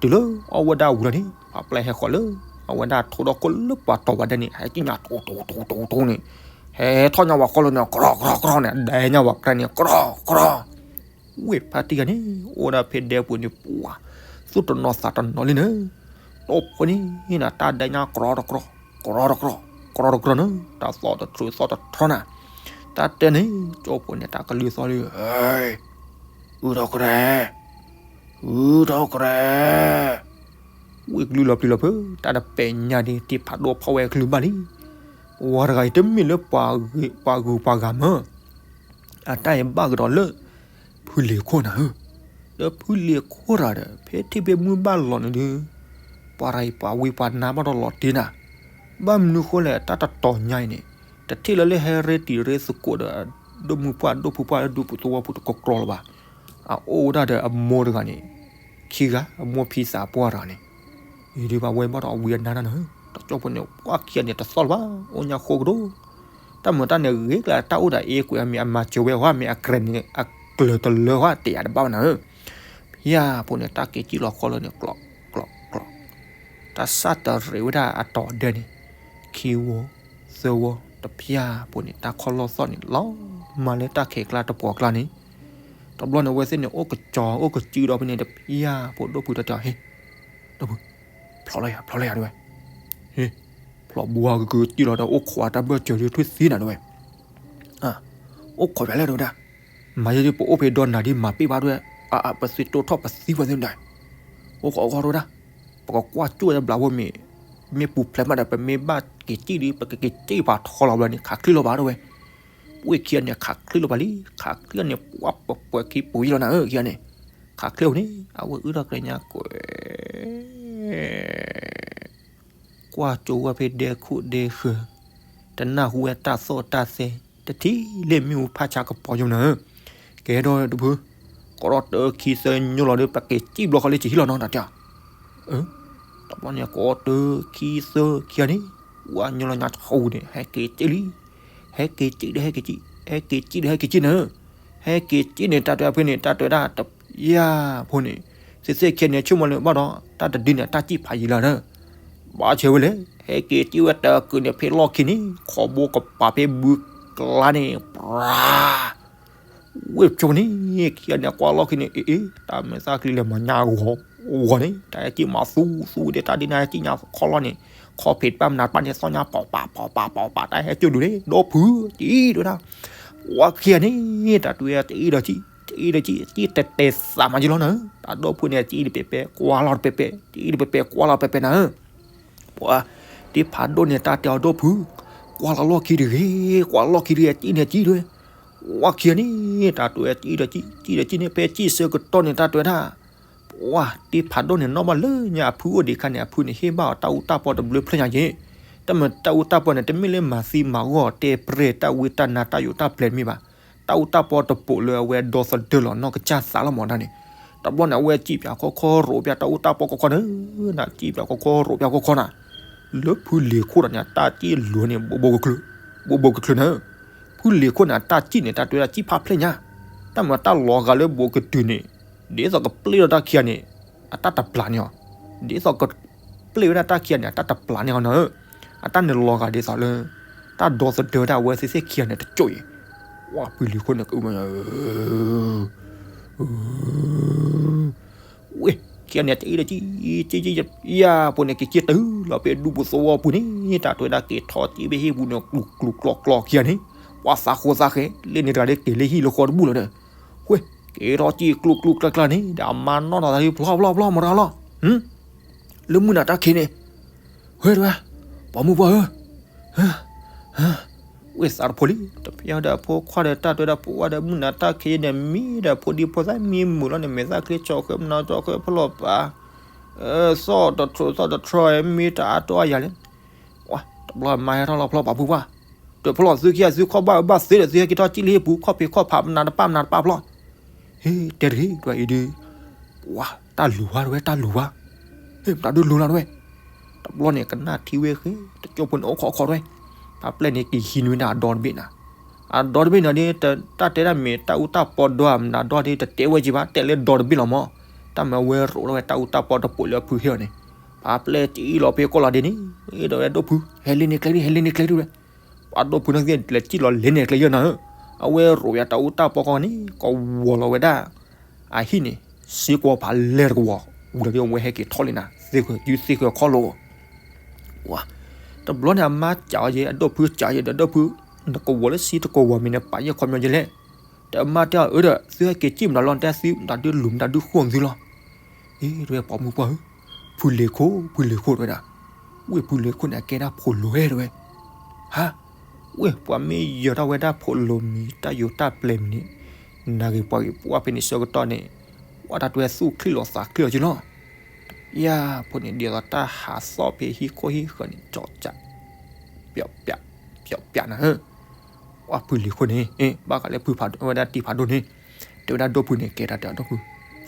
တုၤလၢအီၣ်ဝဲဒၣ်ဝံၤလီၤန့ၣ် ပှၤပျဲဟဲဃီၤလၢ အဝဲဒၣ်ထိၣ်ဒီခိၣ်လၢပှၤတီၤဝဲဒၣ်န့ၣ် ဟဲက့ၤညါတိတိတိတိန့ၣ်, ဟဲထီၣ်ညါဝဲဃီလၢန့ၣ် ကြီကြီကြီန့ၣ် ဒဲညါဝဲကြဲန့ၣ် ကြီကြီ ဝ့ၢ်ဖါတံၢ်ဂၤန့ၣ် အိၣ်ဒၣ်ဖဲဒဲပူၤန့ၣ် ပှၤသူၣ်တနီၤသးတနီၤလံန့ၣ်, ဒီးဖိန့ၣ် တၢ်ဒဲညါကြီတကြီ, ကြီတကြီ, ကြီတကြီန့ၣ် တၢ်သီၣ်တထြူးသီၣ်တထြီနၤ, တၢ်တဲန့ၣ် ကၠိဖိန့ၣ် တၢ်ကလုၢ်သီၣ်လံ, အုၣ်ထီၣ်ကြဲ, အုၣ်ထီၣ်ကြဲ ဝ့ၢ်ကလုၢ်လီၤပျံၤလီၤဖုး တၢ်တပဲာ်ညါဒ်တံၤဖးဒိၣ်ဖီၣ်ဝဲကလုၢ်ဘၣ်လံ. ဝဲတဂၤအံၤတမ့ၢ်လၢပှၤဂုၤပှၤဂၤမၢ်, အတၢ်အံၤဘၣ်ကဒီးလၢ ဖုလ့ၤခိၣ်နၤဧၢ, လၢဖုလ့ၤခိၣ်တဂၤဒီး ဖဲထံၣ်ဖဲမုၢ်ဘၣ်လီၤန့ၣ်ဒီး ပှၤတဂၤအံၤပှၤဝံပှၤနါဘၣ်ဒီးလီၤတံၢ်နၤ, ဘၣ်မနုၤဃိလဲၣ် တၢ်တတီၤညါအံၤန့ၣ် တထံၣ်လၢလၢဟဲရ့တံၤရ့သကိးဒီး ဒိၣ်မုၢ်ပှၢ်ဒိၣ်ဖုပှၢ်လၢဒူပူၤသဝီပူၤတကီကီလၢၤဘၣ်. အအိၣ်ဝဲဒၣ်ဒီးအမိၢ်တဂၤန့ၣ် ခံဂၤ အမိၢ်ဖံသးပှၢ်တဂၤန့ၣ်, အံၤဒ်ပှၤဝဲဘၣ်ဒီးအဝံအနါနၤန့ၣ်, တကၠိဖိန့ၣ် ပှၤခံဂၤန့ၣ်တသီၣ်လၢၤဘၣ် အိၣ်ညါဃိကဒီး, တၢ်မုာ်တၢ်န့ၣ်ဂ့ၤကျါ တၢ်အိၣ်ဒီးအ့ကွဲးအမံၤအမၤစၢၤဝဲဟီ မ့ၢ်အကြဲးန့ၣ် အကျၢၤတလၢဟီ တဲယၤတဘၣ်ဘၣ်နၤဧၢ. ဖဲဖိန့ၣ် တၢ်က့ၤစံၣ်လီၤခီလၢန့ၣ် ကျီးကျီးကျီး, တၢ်စၢ်တရံးဝဲဒၣ်အတီၤဒၢန့ၣ် ခံဝီ သၢဝီ တဖဲဖိန့ၣ် တၢ်ခီၣ်လီၢ်သီၣ်န့ၣ် လီၤမၢ်လၢတၢ်ခဲးကျါတပှီၤကျါန့ၣ်, တဘျီန့ၣ် အဝဲသ့ၣ်န့ၣ် အိၣ်ကစီၤ အိၣ်ကစုဒီးဖဲန့ၣ် တဖဲဖိဒိၣ်ဖုတၢ်တဲအီၤ ဟ့ၣ် ဒိၣ်ဖု ဖျိးလီၤယၤ ဖျိးလီၤယၤတဲဝဲ, ဟ့ၣ် ဖျိးဘှါကကတံၢ်လီၤဒီး အိၣ်ခိးအတၢ်ဘၢၣ်စၢၤဒ်ထွံၣ်သံနၤတဲဝဲ, အိၣ်ခိးယၤလဲၣ်တဲဝဲဒၣ်, မၤယဲဒ်ပအိၣ်ဖဲဒီးနၤဒ်မၤပ့ၢ်ဘၣ်တဲဝဲ, အ ပသံတိၢ်ထီၣ်ပသံဝဲသ့ၣ်ဒၣ်, အိၣ်ခိးအိၣ်ခိးတဲဝဲဒၣ်, ပကကွၢ်ကၠိၣ်ဝဲတဘျီဖိမ့ၢ်, မ့ၢ်ပူၤဖျဲးမးဒီး ပမ့ၢ်ဘၣ်က့ၤစံၣ်ဒီး ပကက့ၤစံၣ်ပာ်ထီလီၤဘျီန့ၣ် ခးချံလီၤဘၣ်တဲဝဲ, ပှ့ၢ်ခံဂၤန့ၣ် ခးချံလီၤဘၣ်လံ, ခးချံန့ၣ် ပှၤပှဲၤပှဲၤခံပူၤယံလီၤနၤဧၢ ခံဂၤန့ၣ်, ခးချံအိၣ်န့ၣ် အဝဲအုၣ်ထီၣ်ကျဲညါကွဲး ကွၢ်ကၠိဝဲဖဲဒဲခိၣ်ဒဲဃၢၤ, တနၢ်ဟူဝဲတၢ်သီၣ်တၢ်သဲ, တထံၣ်လၢမ့ၣ်အူဖးဆါကပီၤယိနၤဧၢ, ကဲထီၣ်ဒိၣ်ဖု, ကိးထီၣ်တၢခံသၢညိလီၤဒီး ပက့ၤစံၣ်ဘျီဃီလၢကဟံၣ်လီၤနီၤ တၢ်တဲအီၤ, တဘျီန့ၣ် ကိးတၢခံသၢခံဂၤန့ၣ်, ဝဲညိလီၤညါထီဝံၤန့ၣ် ဟဲက့ၤစံၣ်လံ, ဟဲက့ၤစံၣ်ဒီးဟဲက့ၤစံၣ်, ဟဲက့ၤစံၣ်ဒီးဟဲက့ၤစံၣ်နၤဧၢ, ဟဲက့ၤစံၣ်န့ၣ် တၢ်တဲဖဲန့ၣ် တၢ်တဲဝဲဒၣ်တဖဲဖိန့ၣ်, သ့ၣ်သ့ၣ်ခံဂၤန့ၣ် ဆိကမိၣ်လၢဘၣ်ဒီး တၢ်တဒုန့ၣ် တၢ်စံၣ်ဖးယံၤလီၤနၤဧၢ, ဘၣ်ဆၢဝဲလဲၣ်, ဟဲက့ၤစံၣ်ဝဲတကုာ်န့ၣ် ဖဲလီၢ်ခံန့ၣ် ခီဘိကပၤဖဲဘုကျါန့ၣ် ပြၤ ဝ့ၢ်ဖျိန့ၣ် ခံဂၤန့ၣ် ကွၢ်လီၢ်ခံန့ၣ် အ့ၣ်အ့ၣ် တၢ်မဲာ်သၣ်ချံလဲၤမၤညါဂီၤဂီၤန့ၣ် တၢ်ဟဲစံၣ်မၤသူသူဒဲး တၢ်ဒ်န့ၣ်ဟဲစံၣ်ညါခီလီၢ်န့ၣ် ခီဖံးတဘၣ်မနုၤတဘၣ်န့ၣ် သီၣ်ညါပီၤပာ်ပီၤပာ်ပီၤပာ် တၢ်ဟဲစံၣ်ဒုးန့ၣ် ဒိၣ်ဖု စံၣ်တဲဝဲဒၣ်, ဝဲခံဂၤန့ၣ် တၢ်တဲဝဲ တအံၣ်ဒီးစံၣ် တအံၣ်ဒီးစံၣ် စံၣ်တဲာ်တဲာ်သးမးယလီၤနၤဧၢ, တၢ်ဒိၣ်ဖုန့ၣ် စံၣ်တပဲာ်ပဲာ် ကွၢ်လီၤတပဲာ်ပဲာ် စံၣ်တပဲာ်ပဲာ် ကွၢ်လီၤတပဲာ်ပဲာ်နၤဧၢ ပှၤ တ့ဖးဒိၣ်န့ၣ် တၢ်တဲအီၤဒိၣ်ဖု, ကွၢ်လီၤလီၢ်ခံတဂ့ၤ, ကွၢ်လီၢ်ခံတဂ့ၤ စံၣ်န့ၣ်စံၣ်တဲဝဲ, ဝဲခံဂၤန့ၣ် တၢ်တဲဝဲ စံၣ်ဒီးစံၣ် စံၣ်ဒီးစံၣ်န့ၣ် ဖဲစံၣ်ဆၢကတီၢ်န့ၣ် တၢ်တဲဝဲဒၣ်, ပှၤ တ့ဖးဒိၣ်န့ၣ် နီၢ်ဘၣ်လၢညါအဖုအိၣ်ဒံးခါန့ၣ် အဖုန့ၣ် ဟ့ၣ်ဘၣ်အီၤတၢ်အူတၢ်ပီတဘျုးဖျၢၣ်ညါက့ၤ, တၢ်မ့ၢ်တၢ်အူတၢ်ပီန့ၣ် တမ့ၢ်လၢမၤသံမၤဂီၢ်တဲပြဲၢ်တၢ်ဝံတၢ်နါတၢ်ယိးတၢ်ပျဲၤတမ့ၢ်ဘၣ်, တၢ်အူတၢ်ပီတပိာ်လၢအဝဲဒီသဒၢလီၤနီၢ်ကစၢ်သးလီၤမးဒၣ်န့ၣ်, တဘျီန့ၣ် အဝဲစံၣ်ပၠးခီခီရိးပၠးတၢ်အူတၢ်ပီကီကီနၤ, နစံၣ်ပၠးခီခီရိးပၠးကီကီနၤ, လၢဖုလံၤခိၣ်ဒီးန့ၣ် တၢ်စံၣ်လိၤန့ၣ် ဘိဘိကချၢ, ဘိဘိကချၢနၤ, ဖုလံၤခိၣ်န့ၣ် အတၢ်စံၣ်န့ၣ် တၢ်တဲဝဲဒၣ်စံၣ်ဖးဖျဲၣ်ညါ, တၢ်မ့ၢ်တၢ်လီၤဂာ်လၢဘိးကတုၤန့ၣ်, ဒ်သိးကပျ့ၢ်ဒီးတၢ်ခံဂၤန့ၣ်, အတၢ်တပျၢ်န့ၢ်အီၤ, ဒ်သိးကပျ့ၢ်ဝဲဒၣ်တၢ်ခံဂၤန့ၣ် အတၢ်တပျၢ်န့ၢ်အီၤနၤဧၢ, အတၢ်န့ၣ်လီၤဂာ်ဒ်သိးလၢ တၢ်ဒီသဒၢဝဲဒၣ်အဝဲသ့ၣ်သ့ၣ်ခံဂၤန့ၣ်တကၠိၣ်အံၤ, ပှၤဖုလံၤခိၣ်န့ၣ် ကမ ဝ့ၢ် ခံဂၤန့ၣ် တအံၣ်ဒီးစံၣ်, စံၣ်စံၣ် ယၤဖိန့ၣ် က့ၤက့ၤတုၤလီၤဖဲဒူပူၤသဝီပူၤန့ၣ် တၢ်တဲဝဲဒၣ်က့ၤထီၣ်စံၣ်ဖဲဟံၣ်ပူၤန့ၣ် ကျူၤကျူၤကျီကျီခံဂၤန့ၣ်, ပှၤသးဃိသးဃဲ လၢန့ၣ်တဂၤလၢက့ၤလၢဟံၣ်လၢဃီတဘူၣ်လီၤဒီး, ဝ့ၢ် က့ၤထီၣ်စံၣ်ကျူၤကျူၤကျီကျီန့ၣ် ဒီးအမါနီၢ်နီၢ်သးလံ ဖျီဖျီဖျီ မတၤလီၤ, လၢမုၢ်နၤတၢ်ခံးန့ၣ် ဝဲတဲဝဲ, ပိာ်မုၣ်ပှၢ်ဧၢ, ဝ့ၢ်သးတဖိလံ, တဖၣ်ဒီးအဖိခွါဒီးတၢ်တဲဝဲဒၣ် ပှၤဒီးမုၢ်နၤတၢ်ခံးန့ၣ် မံဒီးဖိဒံဖိသၣ်မံမုာ်လီၤန့ၣ် မဲာ်သၣ်ချံဆီၣ်ဃဲမနုၤဆီၣ်ဃဲဖျီၣ်ပာ်, သီၣ်တထြီၣ်သီၣ်တထြီၣ် မံတအါတီအါယၤလဲၣ်, တဘျီမါဟဲထီၣ်လီၤဖျီပာ်ဖုပှၢ်, တဲဖျီၣ်သုခံဂၤသုခီၣ်ဘၣ်အၢဘၣ်သီဒီး သုဟဲက့ၤထီၣ်စံၣ်လၢဟံၣ်ပူၤ ခီၣ်ဖံးခီၣ်ဖးမနုၤတပၣ်မနုၤတပၣ်ဖျီၣ် ဟ့ၣ် တဲတဂ့ၤ ဒွဲၣ်အံၤဒုး, ပှၤ တၢ်လူၤဝါတဝဲ တၢ်လူၤဝါ, ဟ့ၣ် မတၤဒုးလူၤလၢတဝဲ, တဘျီန့ၣ် ကနၣ်ထံဝဲဃဲ တကၠိဖိန့ၣ်အိၣ်ခိးခိးတဝဲ, တၢ်ပျဲၢ်န့ၣ်က့ၤဟံးန့ၢ်ဝဲဒၣ်အဒီတဘ့ၣ်နၤ, အဒီတဘ့ၣ်နၤဒ် တၢ်တဲဒၣ်မ့ၢ်တၢ်အူတၢ်ပီဒီဧါ မနုၤဒီဒ် တတဲဝဲက့ၤဘၣ် တဲလၢဒီတဘ့ၣ်လီၤမး, တၢ်မၤဝဲရိးထီၣ်ဝဲတၢ်အူတၢ်ပီတပိာ်လၢအဖုဟ့ၣ်အီၤန့ၣ်, ပှၤပျဲၢ်တအံၤလီၤဖဲကိးလီၤဒ်န့ၣ်, ဒီးဝဲဒိၣ်ဖု ဟဲလ့န့ၣ်ကျဲဒုး ဟဲလ့န့ၣ်ကျဲဒုးဝဲ ပှၤဒိၣ်ဖုန့ၣ်သ့ၣ် လဲၤစံၣ်လီၤလဲၤန့ၣ်ကျဲယဲၢ်နၤဧၢ, အဝဲရိးယၤတၢ်အူတၢ်ပီကီန့ၣ် ကဝီၤလီၤဝဲဒၣ်, အဟံၣ်န့ၣ် စ့ကွီၤဖးလဲၢ်တကဝီၤ, ဝံၤဒီးအဝဲဟဲက့ၤထီၣ်လံနၤ သ့ၣ်ဃဲၤယူၢ်သ့ၣ်ဃဲၤခီလိာ်, ဝါ, တဘျီန့ၣ် အမါစံးအီၤယဲ အဒိၣ်ဖုစံးအီၤယဲဒီး ဒိၣ်ဖု, နကဝီၤလၢစ့တကဝီၤမ့ၢ်နပာ်ယဲၢ်ခီပညီယဲၢ်လဲၣ်, တမါတဲအီၤအၢဒီး သုဟဲက့ၤစံၣ်မတၤလီၤ တဲသုမတၤဒုးလူၤမတၤဒုးဃိၣ်သုလီၤ အ့ တဲဝဲ ပိာ်မုၣ်ပှၢ်ဧၢ, ဖုလ့ၤခိၣ် ဖုလ့ၤခိၣ်တဲဝဲဒၣ်, ဝ့ၢ်ဖုလ့ၤခိၣ်န့ၣ် အကဲဒၣ်ဖိလိၤဧဲတဲဝဲ, ဟါ, ဝ့ၢ်ပှၤမ့ၢ်ယၢၤထီၣ်ဝဲဒၣ်ဖိလိၤမံၤ တၢ်ယိးတၢ်ပျဲၤမံၤန့ၣ်, နဂ့ၤပှၤဂ့ၤ ပှၢ်ဖဲန့ၣ်ဆၢကတီၢ်န့ၣ်, ဝဲတၢ်တဲဝဲသူၣ်ချံလီၤသးချံလီၤက့လီၤ, ယၤဖိန့ၣ် ဒ်သိးတၢ်ဟးသီၣ်ဖဲဟံၣ်ခိၣ်ဟံၣ်ဃၢၤန့ၣ် ကၠီၣ်ကၠး, ပျီးပျး, ပျီးပျးနၤဧၢ ပှၢ်ဖုလ့ၤခိၣ်န့ၣ် ဘၣ်ဃးလၢဖုဖးဒိၣ်ဝဲဒၣ်တံၢ်ဖးဒိၣ်န့ၣ်, တဲဝဲဒၣ်ဒိၣ်ဖုန့ၣ် ကဲတၢ်တဲအီၤဒိၣ်ဖု,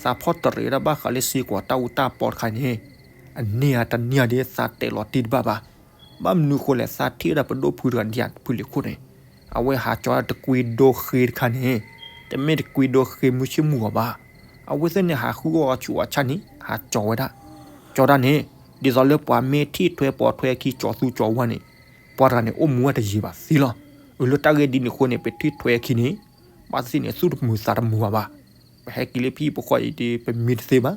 သးဖီၣ်တရံးဝဲဒၣ်ဘၣ်ဃးလၢစ့ကွီၤတၢ်အူတၢ်ပီတခါန့ၣ်, အန့ၢ်ဧါတန့ၢ်ဧါဒ်သးတဲလီၤတံၢ်တဘၣ်ဘၣ်, ဘၣ်မနုၤဃိလဲၣ် သးထံၣ်ဝဲဒၣ်ပဒိၣ်ဖုတဂၤဒ်ဖုလ့ၤခိၣ်န့ၣ်, အဝဲဟးကၠီၤတကွံဒိဃ့တခါန့ၣ်, တမ့ၢ်တကွံဒိဃ့မုၢ်ဆ့ၣ်မုၢ်ဂီၤဘၣ်. အဝဲသ့ၣ်န့ၣ်ဟးဃုအီၣ်အီဆူးအီဆါန့ၣ် ဟးကၠီၤဝဲဒၣ်. ကၠီၤတၢ်န့ၣ်, ဒ်သိးလၢပှၤမ့ၢ်ထံၣ်ထွဲပိာ်ထွဲခံကၠီၤသူကၠီၤဝါန့ၣ်, ပှၤတဂၤန့ၣ်အိၣ်မူဝဲတယံာ်ဘၣ်သ့လီၤ. အၢ လၢတၢ်ဂ့ၢ်ဒ်န့ၣ်အဃိန့ၣ် ပထံၣ်ထွဲခံန့ၣ်, ဘၣ်သ့ၣ်သ့ၣ်န့ၣ် သူၣ်တမုာ်သးတမုာ်ဘၣ်ဘၣ်. ပဟဲက့ၤလၢပဟံၣ်ပဃီအံၤဒီး ပမံတသ့ဘၣ်.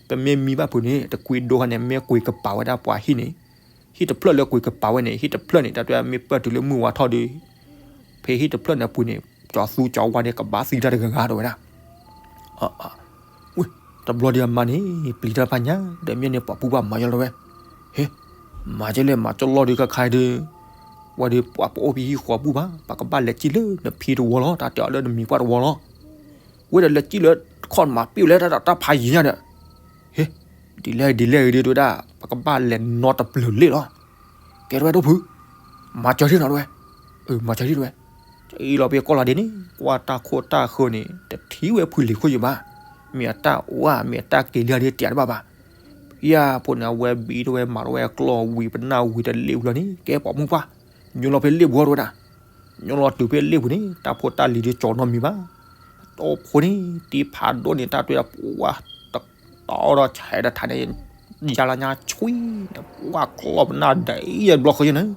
ပမ့ၢ်မံဘၣ်ဖုးန့ၣ် တကွံဒိခါန့ၣ် မ့ၢ်ကွံာ်ကပၤဝဲဒၣ်ပှၤဟံၣ်န့ၣ်, ဟံၣ်တဖျၢၣ်လၢကွံာ်ကပၤဝဲန့ၣ် ဟံၣ်တဖျၢၣ်န့ၣ် တၢ်တဲမ့ၢ်ပၢၢ်တုၤလၢမုၢ်ဝါထီၣ်ဒီး, ဖဲဟံၣ်တဖျၢၣ်န့ၣ်အပူၤန့ၣ် ကၠီၤသူကၠီၤဝါန့ၣ် ကဘၣ်သံတၢ်တဂၤဂၤဒီးဝဲဒၣ်. ဝ့ၢ်, တဘျီဒီးအမါန့ၣ် ပျံၤတၢ်ဖးညါ, ဒီးမ့ၢ်န့ၣ်ပှၤပူၤဘၣ်မၤယီၤလီၤဝဲ. ဟ့, မၤကလဲၣ်မၤကလီၢ်ဒီးခါခါဒီး, ဝဲဒီးပှၤပအိၣ်ဖဲဟံၣ်ဃီပူၤဘၣ်, ပှၤကဘၣ်လဲၤစံၣ်လၢနဖံတဝီလီၤ, တၢ်တဲအီၤလၢနမံၤပှၢ်တဝီလီၤ. ဝဲဒီးလဲၤစံၣ်လၢခီၣ်မၤပ့ၣ်လဲၣ်တၢ်တၢ်ဖးယံၤညါဒီး, ဟ့, ဒ်လဲၣ်ဒ်လဲၣ်ဂ့ၤဒီးတဲဝဲဒၣ် ပကဘၣ်လဲၤနီတပျၢၤလ့ၣ်လီၤ. ကဲတဝဲဒိၣ်ဖု, မၤစၢၤဒံးနီၤတဝဲ. အၢ မၤစၢၤဒံးတဝဲ. အံၤလီၤပှၤကိးလီၤဒ်န့ၣ် ကွၢ်တၢ်ခိၣ်တၢ်ဃၢၤန့ၣ် တထံၣ်ဝဲဖုလံၤခိၣ်ယံၤဘၣ်. မ့ၢ်အတၢ်အိၣ်ဧါ မ့ၢ်အတၢ်က့ၤလံဧါဒ်တဲတဘၣ်ဘၣ်. ဖဲအဖိန့ၣ် အဝဲဘံတဝဲမၤတဝဲကျီၢ်ဝံၤပနၢ်ဝံၤတလ့ၣ်ပူၤလီၤန့ၣ် ကဲပိာ်မုၣ်ပှၢ်, ညိလီၤဖဲလ့ၣ်ပူၤတဝဲဒၣ်. ညိလီၤတုၤဖဲလ့ၣ်ပူၤန့ၣ် တၢ်ဖိတၢ်လံၤဒီးကၠီၤနီတမံၤဘၣ်. ဒီဖိန့ၣ် တံဖးဒိၣ်န့ၣ် တၢ်တဲပှၤ တတီဒီးဆဲးတထးန့ၣ် ယါလီၤညါဆွံန့ၣ် ပှၤကျီၢ်ပနၢ်ဒဲးယဲၢ်ဘျီဃီယဲၢ်န့ၣ်,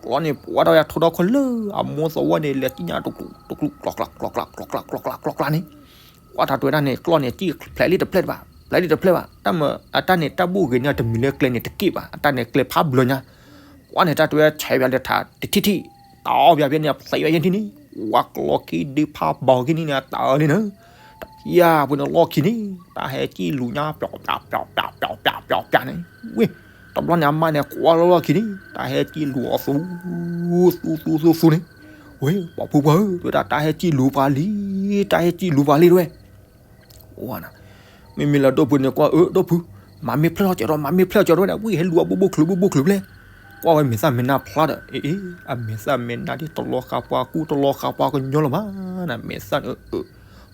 ကျီၢ်န့ၣ် ပှၤတၢ်ဝဲထိဒီခိၣ်လၢအမိၢ်သဝီန့ၣ် လဲၤစံၣ်ညါတကျူးတကျူး ကျီကျီကျီကျီကျီကျီကျီန့ၣ်, ပှၤတၢ်တဲဝဲဒၣ်န့ၣ် ကျီၢ်န့ၣ် စံၣ်ဖျဲးလံတဖျဲးဘၣ်, ဖျဲးလံတဖျဲးဘၣ်, တၢ်မၤအတၢ်န့ၣ် တၢ်ဘိၣ်ဂ့ၤန့ၢ်တမံၤလၢကျဲန့ၣ် တက့ၢ်ဘၣ်, အတၢ်န့ၣ်ကျဲဖးဘျီညါ, ပှၤန့ၣ် တၢ်တဲဝဲဆဲးပှၤလဲၤထးတထံၣ်ထံၣ် တၢ်အီၣ်ပှၤဖဲန့ၣ် သံဝဲယဲၢ်ထံၣ်န့ၣ်, ပှၤကျီၢ်ခံဒုးဖးဘီခံန့ၣ်န့ၣ် အတၢ်အၢလံန့ၣ်, တဖျဲးဖိန့ၣ်လီၢ်ခံန့ၣ် တၢ်ဟဲစံၣ်လူၤညါ ပျီပျီပျီပျီပျီပျီပျီပျီန့ၣ်, ဝ့ၢ်, တဘျီန့ၣ် အမါန့ၣ် ကွၢ်လီၤလီၢ်ခံန့ၣ် တၢ်ဟဲစံၣ်လူၤအီၤသူ သူသူသူသူန့ၣ်, ဝ့ၢ် ပိာ်ဖုပှၢ်ဧၢ တဲဝဲဒၣ် တၢ်ဟဲစံၣ်လူၤပှၤလံ, တၢ်ဟဲစံၣ်လူၤပှၤလံတဝဲ အိၣ်ဝဲန့ၣ်, မ့မ့ၢ်လၢဒိၣ်ဖုန့ၣ်ကွၢ် အၢ ဒိၣ်ဖု, မၤမ့ၢ်ဖျၢၣ်လီၤကၠီၤဒီး မၤမ့ၢ်ဖျၢၣ်လီၤကၠီၤဒီးဝဲဒၣ် ဝံၣ်ဟဲလူၤအဘိၣ်ဘိၣ်ချုးဘိၣ်ဘိၣ်ချုးဖျဲၣ်, ကွၢ်ဝဲမဲာ်သၣ်မဲာ်နၢ်ဖျါဒီး အ့ အ့ အမဲာ်သၣ်မဲာ်နၢ်ဒ်တလီၤဃာ်ပှၤကူတလီၤဃာ်ပှၤကညီလၢၤဘၣ်န့ၣ် မဲာ်သၣ်န့ၣ် အၢ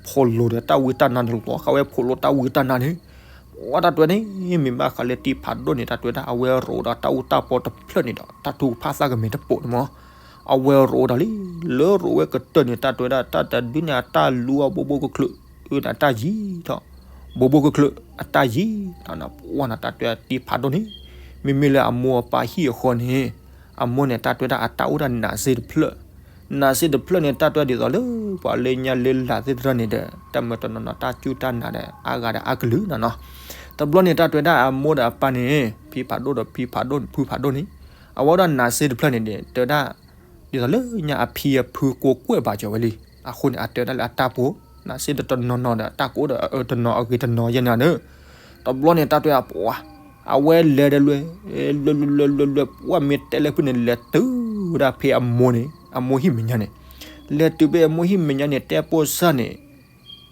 ဖိးလိာ်ဒီးတၢ်ဝံတၢ်နါန့ၣ် လီၤဃာ်ဝဲဖိးလိာ်တၢ်ဝံတၢ်နါန့ၣ်, ပှၤတၢ်တဲဝဲန့ၣ် မ့ၢ်ဘၣ်ဃးလၢတံဖးဒိၣ်န့ၣ် တၢ်တဲဝဲဒၣ် အဝဲရိးဒီးတၢ်အူတၢ်ပီတဖျၢၣ်န့ၣ်ဒီး တၢ်ထုကဖၣ်သၣ်ကမဲာ်တပိာ်န့ၣ်မး, အဝဲရိးဝဲဒၣ်လံ, လၢရိးဝဲကတၢၢ်န့ၣ် တၢ်တဲဝဲဒၣ် တၢ်တဒုန့ၣ် အတၢ်လူၤအဘိၣ်ဘိၣ်ချုးချုး အၢ န့ၣ် အတၢ်ယံၤထီၣ်, ဘိၣ်ဘိၣ်ချုးချုး အတၢ်ယံၤထီၣ်န့ၣ် ပှၤန့ၣ် တၢ်တဲဝဲတံဖးဒိၣ်န့ၣ်, မ့မ့ၢ်လၢအမိၢ်အပၢ်ဟံၣ်အဃီန့ၣ်, အမိၢ်န့ၣ် တၢ်တဲဝဲဒၣ် အတၢ်အိၣ်ဒၣ်နးစ့တဖျၢၣ်, နးစ့တဖျၢၣ်န့ၣ် တၢ်တဲဝဲဒ်သိးလၢ ပှၤလၢညါလၢလၢ်သ့ၣ်တဖၣ်န့ၣ်ဒီး တၢ်မၢတနီၤနီၤ တၢ်စူၢ်တၢ်နာ်ဒီး အါဂၤဒီးအါကလုာ်န့ၣ်နီၤ, တဘျီန့ၣ် တၢ်တဲဝဲဒၣ်အမိၢ်ဒီးအပၢ်န့ၣ် ဖံဖးဒိၣ်ဒီးဖံဖးဒိၣ် ဖုဖးဒိၣ်န့ၣ်, အဝဲဒၣ်နးစ့တဖျၢၣ်န့ၣ်ဒီး တဲဝဲဒၣ် ဒ်သိးလၢညါအဖံအဖုကိးကွဲၢ်ဘၣ်ကၢၤဝဲလံ, အဃိန့ၣ် အတဲဝဲဒၣ်လၢအတၢ်ပိာ်, နးစ့တနီၤနီၤဒီး တၢ်ကအိၣ်ဒီးအအၢတနီၤအဂ့ၤတနီၤယဲၢ်န့ၣ်န့ၣ်, တဘျီန့ၣ် တၢ်တဲဝဲဒၣ်ပှၤ, အဝဲလဲၤဒီးလွဲ, လွဲလွဲလွဲလွဲလွဲ ပှၤမ့ၢ်တဲလၢဖုန့ၣ် လဲၤတုၤဝဲဒၣ်ဖဲအမိၢ်န့ၣ် အမိၢ်ဟံၣ်မဲာ်ညါန့ၣ်, လဲၤတုၤဖဲအမိၢ်ဟံၣ်မဲာ်ညါန့ၣ် တဲပိာ်စၢ်န့ၣ်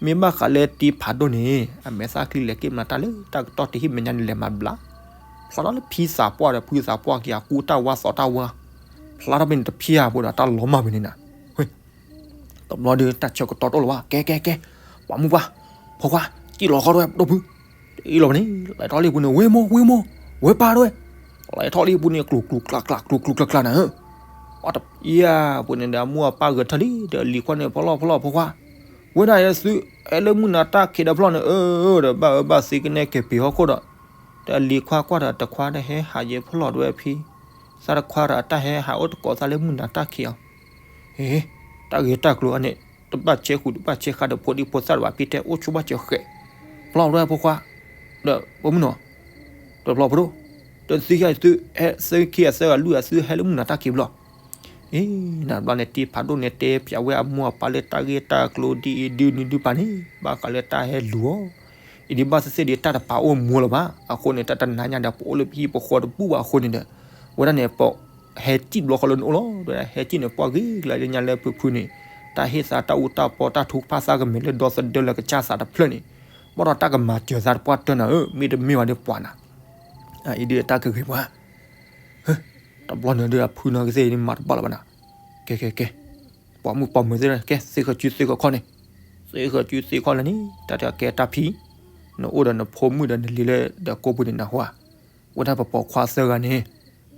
မ့ၢ်ဘၣ်ဃးလၢတံဖးဒိၣ်န့ၣ် အမဲာ်သၣ်ချံလဲၤက့ၤမၤတၢ်လၢတၢ်ကတီၢ်တဟံၣ်မဲာ်ညါန့ၣ် လဲၤမၤဘျါ, ဖျါထီၣ်လၢဖံသးပှၢ်ဒီးဖုသးပှၢ်က့ၤ အကူတၢ်ဝါသီတၢ်ဝါ, ဖျါထီၣ်ဖဲန့ၣ် တဖျါဘၣ်ဒီးတၢ်လီၤမၢ်ဖဲန့ၣ်နၤ, တဘျီဒီး တၢ်ဆၢကတီၢ်တအိၣ်လၢၤဘၣ်, ကဲကဲကဲ, ပိာ်မုၣ်ပှၢ်, ဖိခွါ, စံၣ်လီၤဃီတဝဲ ဒိၣ်ဖု, အံၤလီၤဖဲန့ၣ် လဲၤထီၣ်လံပူၤန့ၣ် ဝ့ၢ်မိၢ် ဝ့ၢ်မိၢ်, ဝ့ၢ်ပၢ်တဝဲ, လဲၤထီၣ်လံပူၤန့ၣ် ကျူၤကျူၤကျါကျါ ကျူၤကျူၤကျါကျါနၤဧၢ, အီတယါပူၤန့ၣ်ဒီး အမိၢ်အပၢ်ဂဲၤထၢၣ်လံ ဒီးလံၤခွါန့ၣ် ဖီလီၢ်ဖီလီၢ် ဖိခွါ, ဝဲဒၣ်ယဲသု ဟဲလၢမုၢ်နၤတၢ်ခံးဒီးဖျီၣ်န့ၣ် အၢ ဒီးဘၣ်အၢဘၣ်သီကနဲက့ၤပံၤဟီၣ်ခိၣ်ဒီး, ဒီးလံၤခွါကွၢ်ဒီး တခွါတဟဲဟးယဲဖျီၣ်တဝဲဖံ, သးတခွါဒီးအတၢ်ဟဲဟးအိၣ်တကိးသးလၢမုၢ်နၤတၢ်ခံးအီၤ, ဟ့, တၢ်ဂ့ၢ်တၢ်ကျိၤအန့ၣ် တဘၣ်ဆဲးဃုာ်တဘၣ်ဆဲးဃါဒီးဖိဒံဖိသၣ်တဘၣ် ဖံတဲအိၣ်ဆိဘၣ်စၢၤဃဲး, ဖျီၣ်တဝဲဖိခွါ, ဒီးဖိမုၣ်နီၤ, ဒီးဖျီၣ်ဖိဒိၣ်, ဒီးသုဟဲသု ဟဲသုခံဂၤသၢဂၤလွံၢ်ဂၤသုဟဲလၢမုၢ်နၤတၢ်ခံးဘျီ အ့ နဘျီန့ၣ် တံဖးဒိၣ်န့ၣ် တဲပၠးဝဲအမိၢ်အပၢ်လၢတၢ်ဂ့ၢ်တၢ်ကျိၤဒ်အံၤဒ်နုၤဒ်ပၤန့ၣ် ဘၣ်ဃးလၢတၢ်ဟဲလူၤအီၤ, အံၤဒ်ဘၣ်သ့ၣ်သ့ၣ်ဒီး တၢ်တပာ်အိၣ်မူလၢၤဘၣ်. အဃိန့ၣ် တၢ်တနၤညါဒီး ပအိၣ်လၢပဟံၣ်ပဃီတဘူၣ်ဘၣ်အဃိန့ၣ်ဒီး ဝဲဒၣ်န့ၣ် ပဟဲစံၣ်ဘျီဃီလၢနအိၣ်လီၤ. ဝဲဒၣ်ဟဲစံၣ်န့ၣ် ပှၤဂ့ၤကလၢညါလၢဖုဖုန့ၣ် တၢ်ဟ့ၣ်သးတၢ်အူတၢ်ပီ တၢ်ထုကဖၣ်သးကမဲာ်လၢဒီသဒၢလၢကစၢ်သးတဖျၢၣ်န့ၣ် ဘၣ်ဒီးတၢ်ကမၤစၢၤသးတပှၢ်တၢၢ်နၤဧၢ, မ့တမ့ၢ်ဘၣ်ဒီးပှၤနၤ အံၤဒ်တၢ်ကဂ့ၤပှၤ တဘျီန့ၣ်ဒီး အဖုနီၢ်ကသ့ၣ်န့ၣ် မၤတဘၣ်လၢၤဘၣ်နၤ. ကဲ ကဲ ကဲ ပိာ်မုၣ်ပိာ်မုၣ်သ့ၣ် ကဲ သ့ၣ်ဃၢၤစုသ့ၣ်ဃၢၤခီၣ်န့ၣ်, သ့ၣ်ဃၢၤစုသ့ၣ်ခီၣ်လၢန့ၣ် တၢ်တကဲတၢ်ဖံ, နအိၣ်ဒီးနဖိမုၣ်ဒီးနလံၤလၢဒီးကိးပူၤန့ၣ် နဟူဧါ. ဝဲဒၣ်ပပိာ်ခွါသၢဂၤန့ၣ်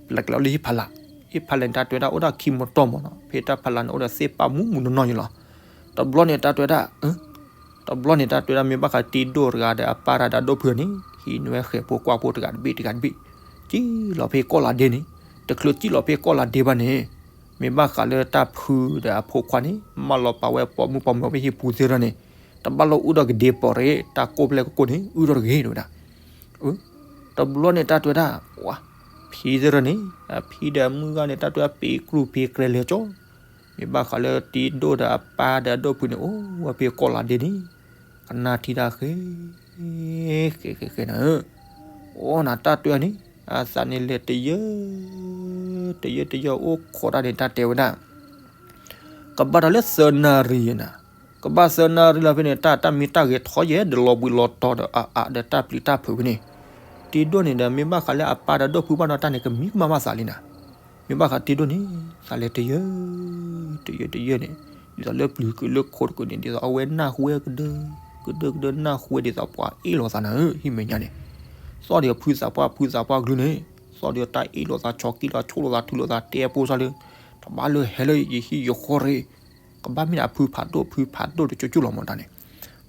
ပလဲၤကျဲလီၤလၢဟံၣ်ဖးလာ် ဟ့ၣ်ဖးလဲၢ်န့ၣ် တၢ်တဲဝဲဒၣ်အိၣ်ဒၣ်ခံမတီၢ်မးနီၤ, ဖဲတၢ်ဖးလဲၢ်န့ၣ် အိၣ်ဒီးသ့ၣ်ပာ်မူးမူးနီၢ်နီၢ်ယံၤလီၤ. တဘျီန့ၣ် တၢ်တဲဝဲဒၣ် တဘျီန့ၣ် တၢ်တဲဝဲဒၣ် မ့ၢ်ဘၣ်ဃးတံၤဒိၣ်တဂၤဒီးအပၢ်တၢ်ဒီပုၢ်ဝဲၢ်န့ၣ် ဟံးန့ၢ်ဝဲဃဲၤဖိကွၢ်ဖိတဂၤတဘ့ၣ်တဂၤတဘ့ၣ်, စံၣ်လီၤဖဲကီၢ်လၤဒ့န့ၣ်, တချုးစံၣ်လီၤဖဲကီၢ်လၤဒ့ဘၣ်န့ၣ်, မ့ၢ်ဘၣ်ဃးလၢတၢ်ဖုဒီးအဖိခွါန့ၣ် မၢလီၤပာ်ဝဲပိာ်မုၣ်ပိာ်မၢၤဖဲဟံၣ်ပူၤသ့ၣ်တဖၣ်န့ၣ်, တဘၣ်လၢအုၣ်ဒီးကဒ့ပီၤတဂ့ၤ, တၢ်ကိၢ်ဖျဲၣ်ကိၢ်ကိၢ်န့ၣ် အုၣ်ထီၣ်တဂ့ၤ တဲဝဲဒၣ်. တဘျီန့ၣ် တၢ်တဲဝဲဒၣ် ဝါ, ဖံသ့ၣ်တဖၣ်န့ၣ် အဖံဒီးအမုၢ်ဂၤန့ၣ် တၢ်တဲဝဲဒၣ် ပ့ၤကြူၢ်ပ့ၤကြဲလဲၤကၠီ, မ့ၢ်ဘၣ်ဃးလၢတံၤဒိၣ်ဒီးအပၢ်ဒီးအဒီပုၢ်န့ၣ် အိၣ်ဝဲဖဲကီၢ်လၤဒ့န့ၣ်, ကနၣ်ထံတၢ်ဃဲ ဃဲဃဲဃဲနၤဧၢ, အိၣ်နၤတၢ်တဲန့ၣ် အသးန့ၣ်လဲၤတယၢ တယၢတယၢအိၣ်ခိးတၢ်န့ၣ် တၢ်တဲဝဲဒၣ် ကဘၣ်တၢ်လၢသၢနၣ်ရံၣ်နၤ, ကဘၣ်သၢနၣ်ရံၣ်လီၤဖဲန့ၣ် တၢ်တၢ်မ့ၢ်တၢ်ဂဲၤထီၣ်ယဲၢ်ဒီးလီၤဘှံးလီၤတီၤဒီးအအးဒီးတၢ်ပျံၤတၢ်ဖုးဖဲန့ၣ်, တံၤဒိၣ်န့ၣ်ဒီး မ့ၢ်ဘၣ်ဃးလၢအပၢ်ဒီးဒီပုၢ်ဘၣ်နီၤ တၢ်န့ၣ်ကမံၤကမၣ်ဘၣ်သးလံနၤ, မ့ၢ်ဘၣ်ဃးတံၤဒိၣ်န့ၣ် သးလဲၤတယၢ တယၢတယၢန့ၣ်, ဒ်သိးလၢပျုၤကုာ်လၢခိတကုာ်န့ၣ် ဒ်သိးအဝဲနၢ်ဟူဝဲကဒၢ ကဒၢကဒၢနၢ်ဟူဝဲဒ်သိးပှၤအ့ၣ်လိာ်သးနၤဧၢ ဟံၣ်မဲာ်ညါန့ၣ်, သီၣ်ဒံးဖုသးပှၢ်ဖုသးပှၢ်ကလုၢ်န့ၣ်, သီၣ်ဒံးတၢ်အ့ၣ်လိာ်သး ဆီၣ်ကံၣ်လိာ်သး ဆိၣ်လိာ်သး ထုးလိာ်သး တဲဖိသၣ်လၢ တဘၣ်လၢဟဲလၢယဟံၣ်ယဃီရ့ၣ်, ကဘၣ်မ့ၢ်ဒၣ်အဖုဖးဒိၣ်ဖုဖးဒိၣ်တကၠိကၠိလီၤမးတၢ်န့ၣ်,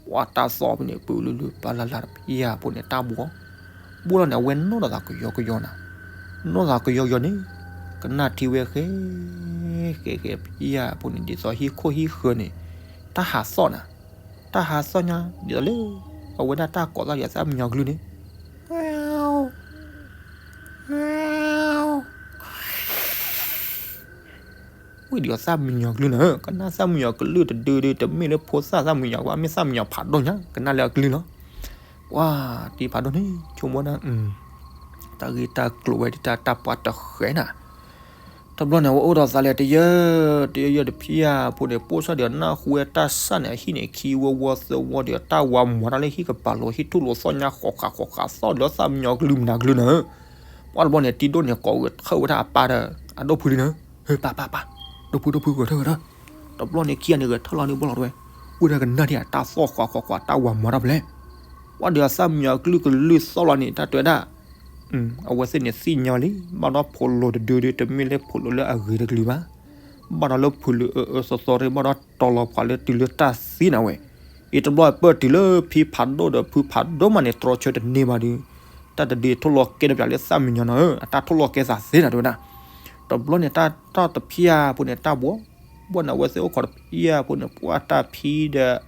ပှၤတၢ်သီၣ်ဖဲန့ၣ် ပူၤလုလုပၢ်လၢ်လၢ်တဖၣ်အံၤဖိန့ၣ် တၢ်ဘှီ ဘှီလီၤန့ၣ် အဝဲနီၢ်ဒီးသးကယီကယီနၤ, နီၢ်သးကယီကယီန့ၣ်, ကနၣ်ထံဝဲဃဲ ဃဲဃဲဖဲအံၤဖိန့ၣ် ဒ်သိးဟံၣ်ခိၣ်ဟံၣ်ဃၢၤန့ၣ်, တၢ်ဟးသီၣ်နၤ, တၢ်ဟးသီၣ်ညါ ဒ်သိးလၢ အဝဲဒၣ်တၢ်ကိးသီၣ်ဒံးသၣ်မံညီၤကလုၢ်န့ၣ် ဝံၤဒံးသၣ်မံညီၤကလုၢ်နၤ, ကနၣ်သၣ်မံညီၤကလုၢ်တဒုဒု တမ့ၢ်လၢဖိသၣ်သၣ်မံညီၤဘၣ် မ့ၢ်သၣ်မံညီၤဖးဒိၣ်ညါ ကနၣ်လၢအကလုၢ်လီၤ. ပှၤတံၤဖးဒိၣ်န့ၣ် ဆိကမိၣ်ဒၣ် တၢ်ဂ့ၢ်တၢ်ကျိၤဝဲဒ်တၢ်တၢ်ပှၤတဃဲနၤ, တဘျီန့ၣ် အဝဲအိၣ်ဒီးသးလဲၤတယၢ တယၢယၢတဖျၢၣ်ဖိန့ၣ် ပိၢ်ဆၣ်ဒီးနၢ်ဟူဝဲတၢ်စၢ်န့ၣ် အဟံၣ်န့ၣ်ခံဝီဝီသၢဝီဒီး တၢ်ဝၤမၤတၢ်လၢဟံၣ်ကပၤလိၤ ဟံၣ်ထူၣ်လိၤသီၣ်ညါဃီၤဃာ်ဃီၤဃာ်သီၣ်ဒီးသၣ်မံညီၤကလုၢ်မနၤကလုၢ်နၤ, ပှၤတဘျီန့ၣ် တံၤဒိၣ်န့ၣ် ကိးဂဲၤထၢၣ်ဝဲဒၣ်အပၢ်ဒီး အဒီပုၢ်လံနၤ, ဟ့ ပၢ်ပၢ်ပၢ်, ဒီပုၢ်ဒီပုၢ်ဂဲၤထၢၣ်ဂဲၤထၢၣ်, တဘျီန့ၣ်ခံဂၤန့ၣ် ဂဲၤထၢၣ်လီၤန့ၣ်ဘၣ်လီၤတဝဲ, အိၣ်ဒၣ်ကနၣ်ဒံးအတၢ်သီၣ်ဃီၤဃီၤဃာ်တၢ်ဝၤမၤတၢ်ဖဲလဲၣ်, ပှၤဒီးအသၣ်မံညီၤကလုၢ်ကလုၢ်သီၣ်လီၤန့ၣ် တၢ်တဲဝဲဒၣ် အဝဲသ့ၣ်န့ၣ်သ့ၣ်ညါလံ ဘၣ်ဒီးဖိးလိၤတဒုဒု တမ့ၢ်လၢဖိးလိၤလၢအဂ့ၤတကလုာ်ဘၣ်, ဘၣ်ဒီးလၢဖုးလိၤအၢအၢသီသီရ့ၣ် ဘၣ်ဒီးတီၤလီၤပှၤလၢတုၤလၢတၢ်သံနၤဝဲ, အံၤတဘျီပၢၢ်တုၤလၢဖံဖးဒိၣ်ဒီးဖုဖးဒိၣ်မးန့ၣ် တြီဆၢတန့ၢ်ဘၣ်ဒီး တၢ်တဒုထိၣ်လီၤကဲဒီးပျးလၢသၣ်မံညီၤနၤဧၢ အတၢ်ထိၣ်လီၤကဲသးသ့နၤတဲဝဲဒၣ်, တဘျီန့ၣ်တၢ်တီၢ်တဖျၢၣ်ဖိန့ၣ် တၢ်ဘှီ ဘှီန့ၣ် အဝဲသ့ၣ်အိၣ်ခိးတဖျၢၣ်ဖိန့ၣ် ပှၤတၢ်ဖံဒီး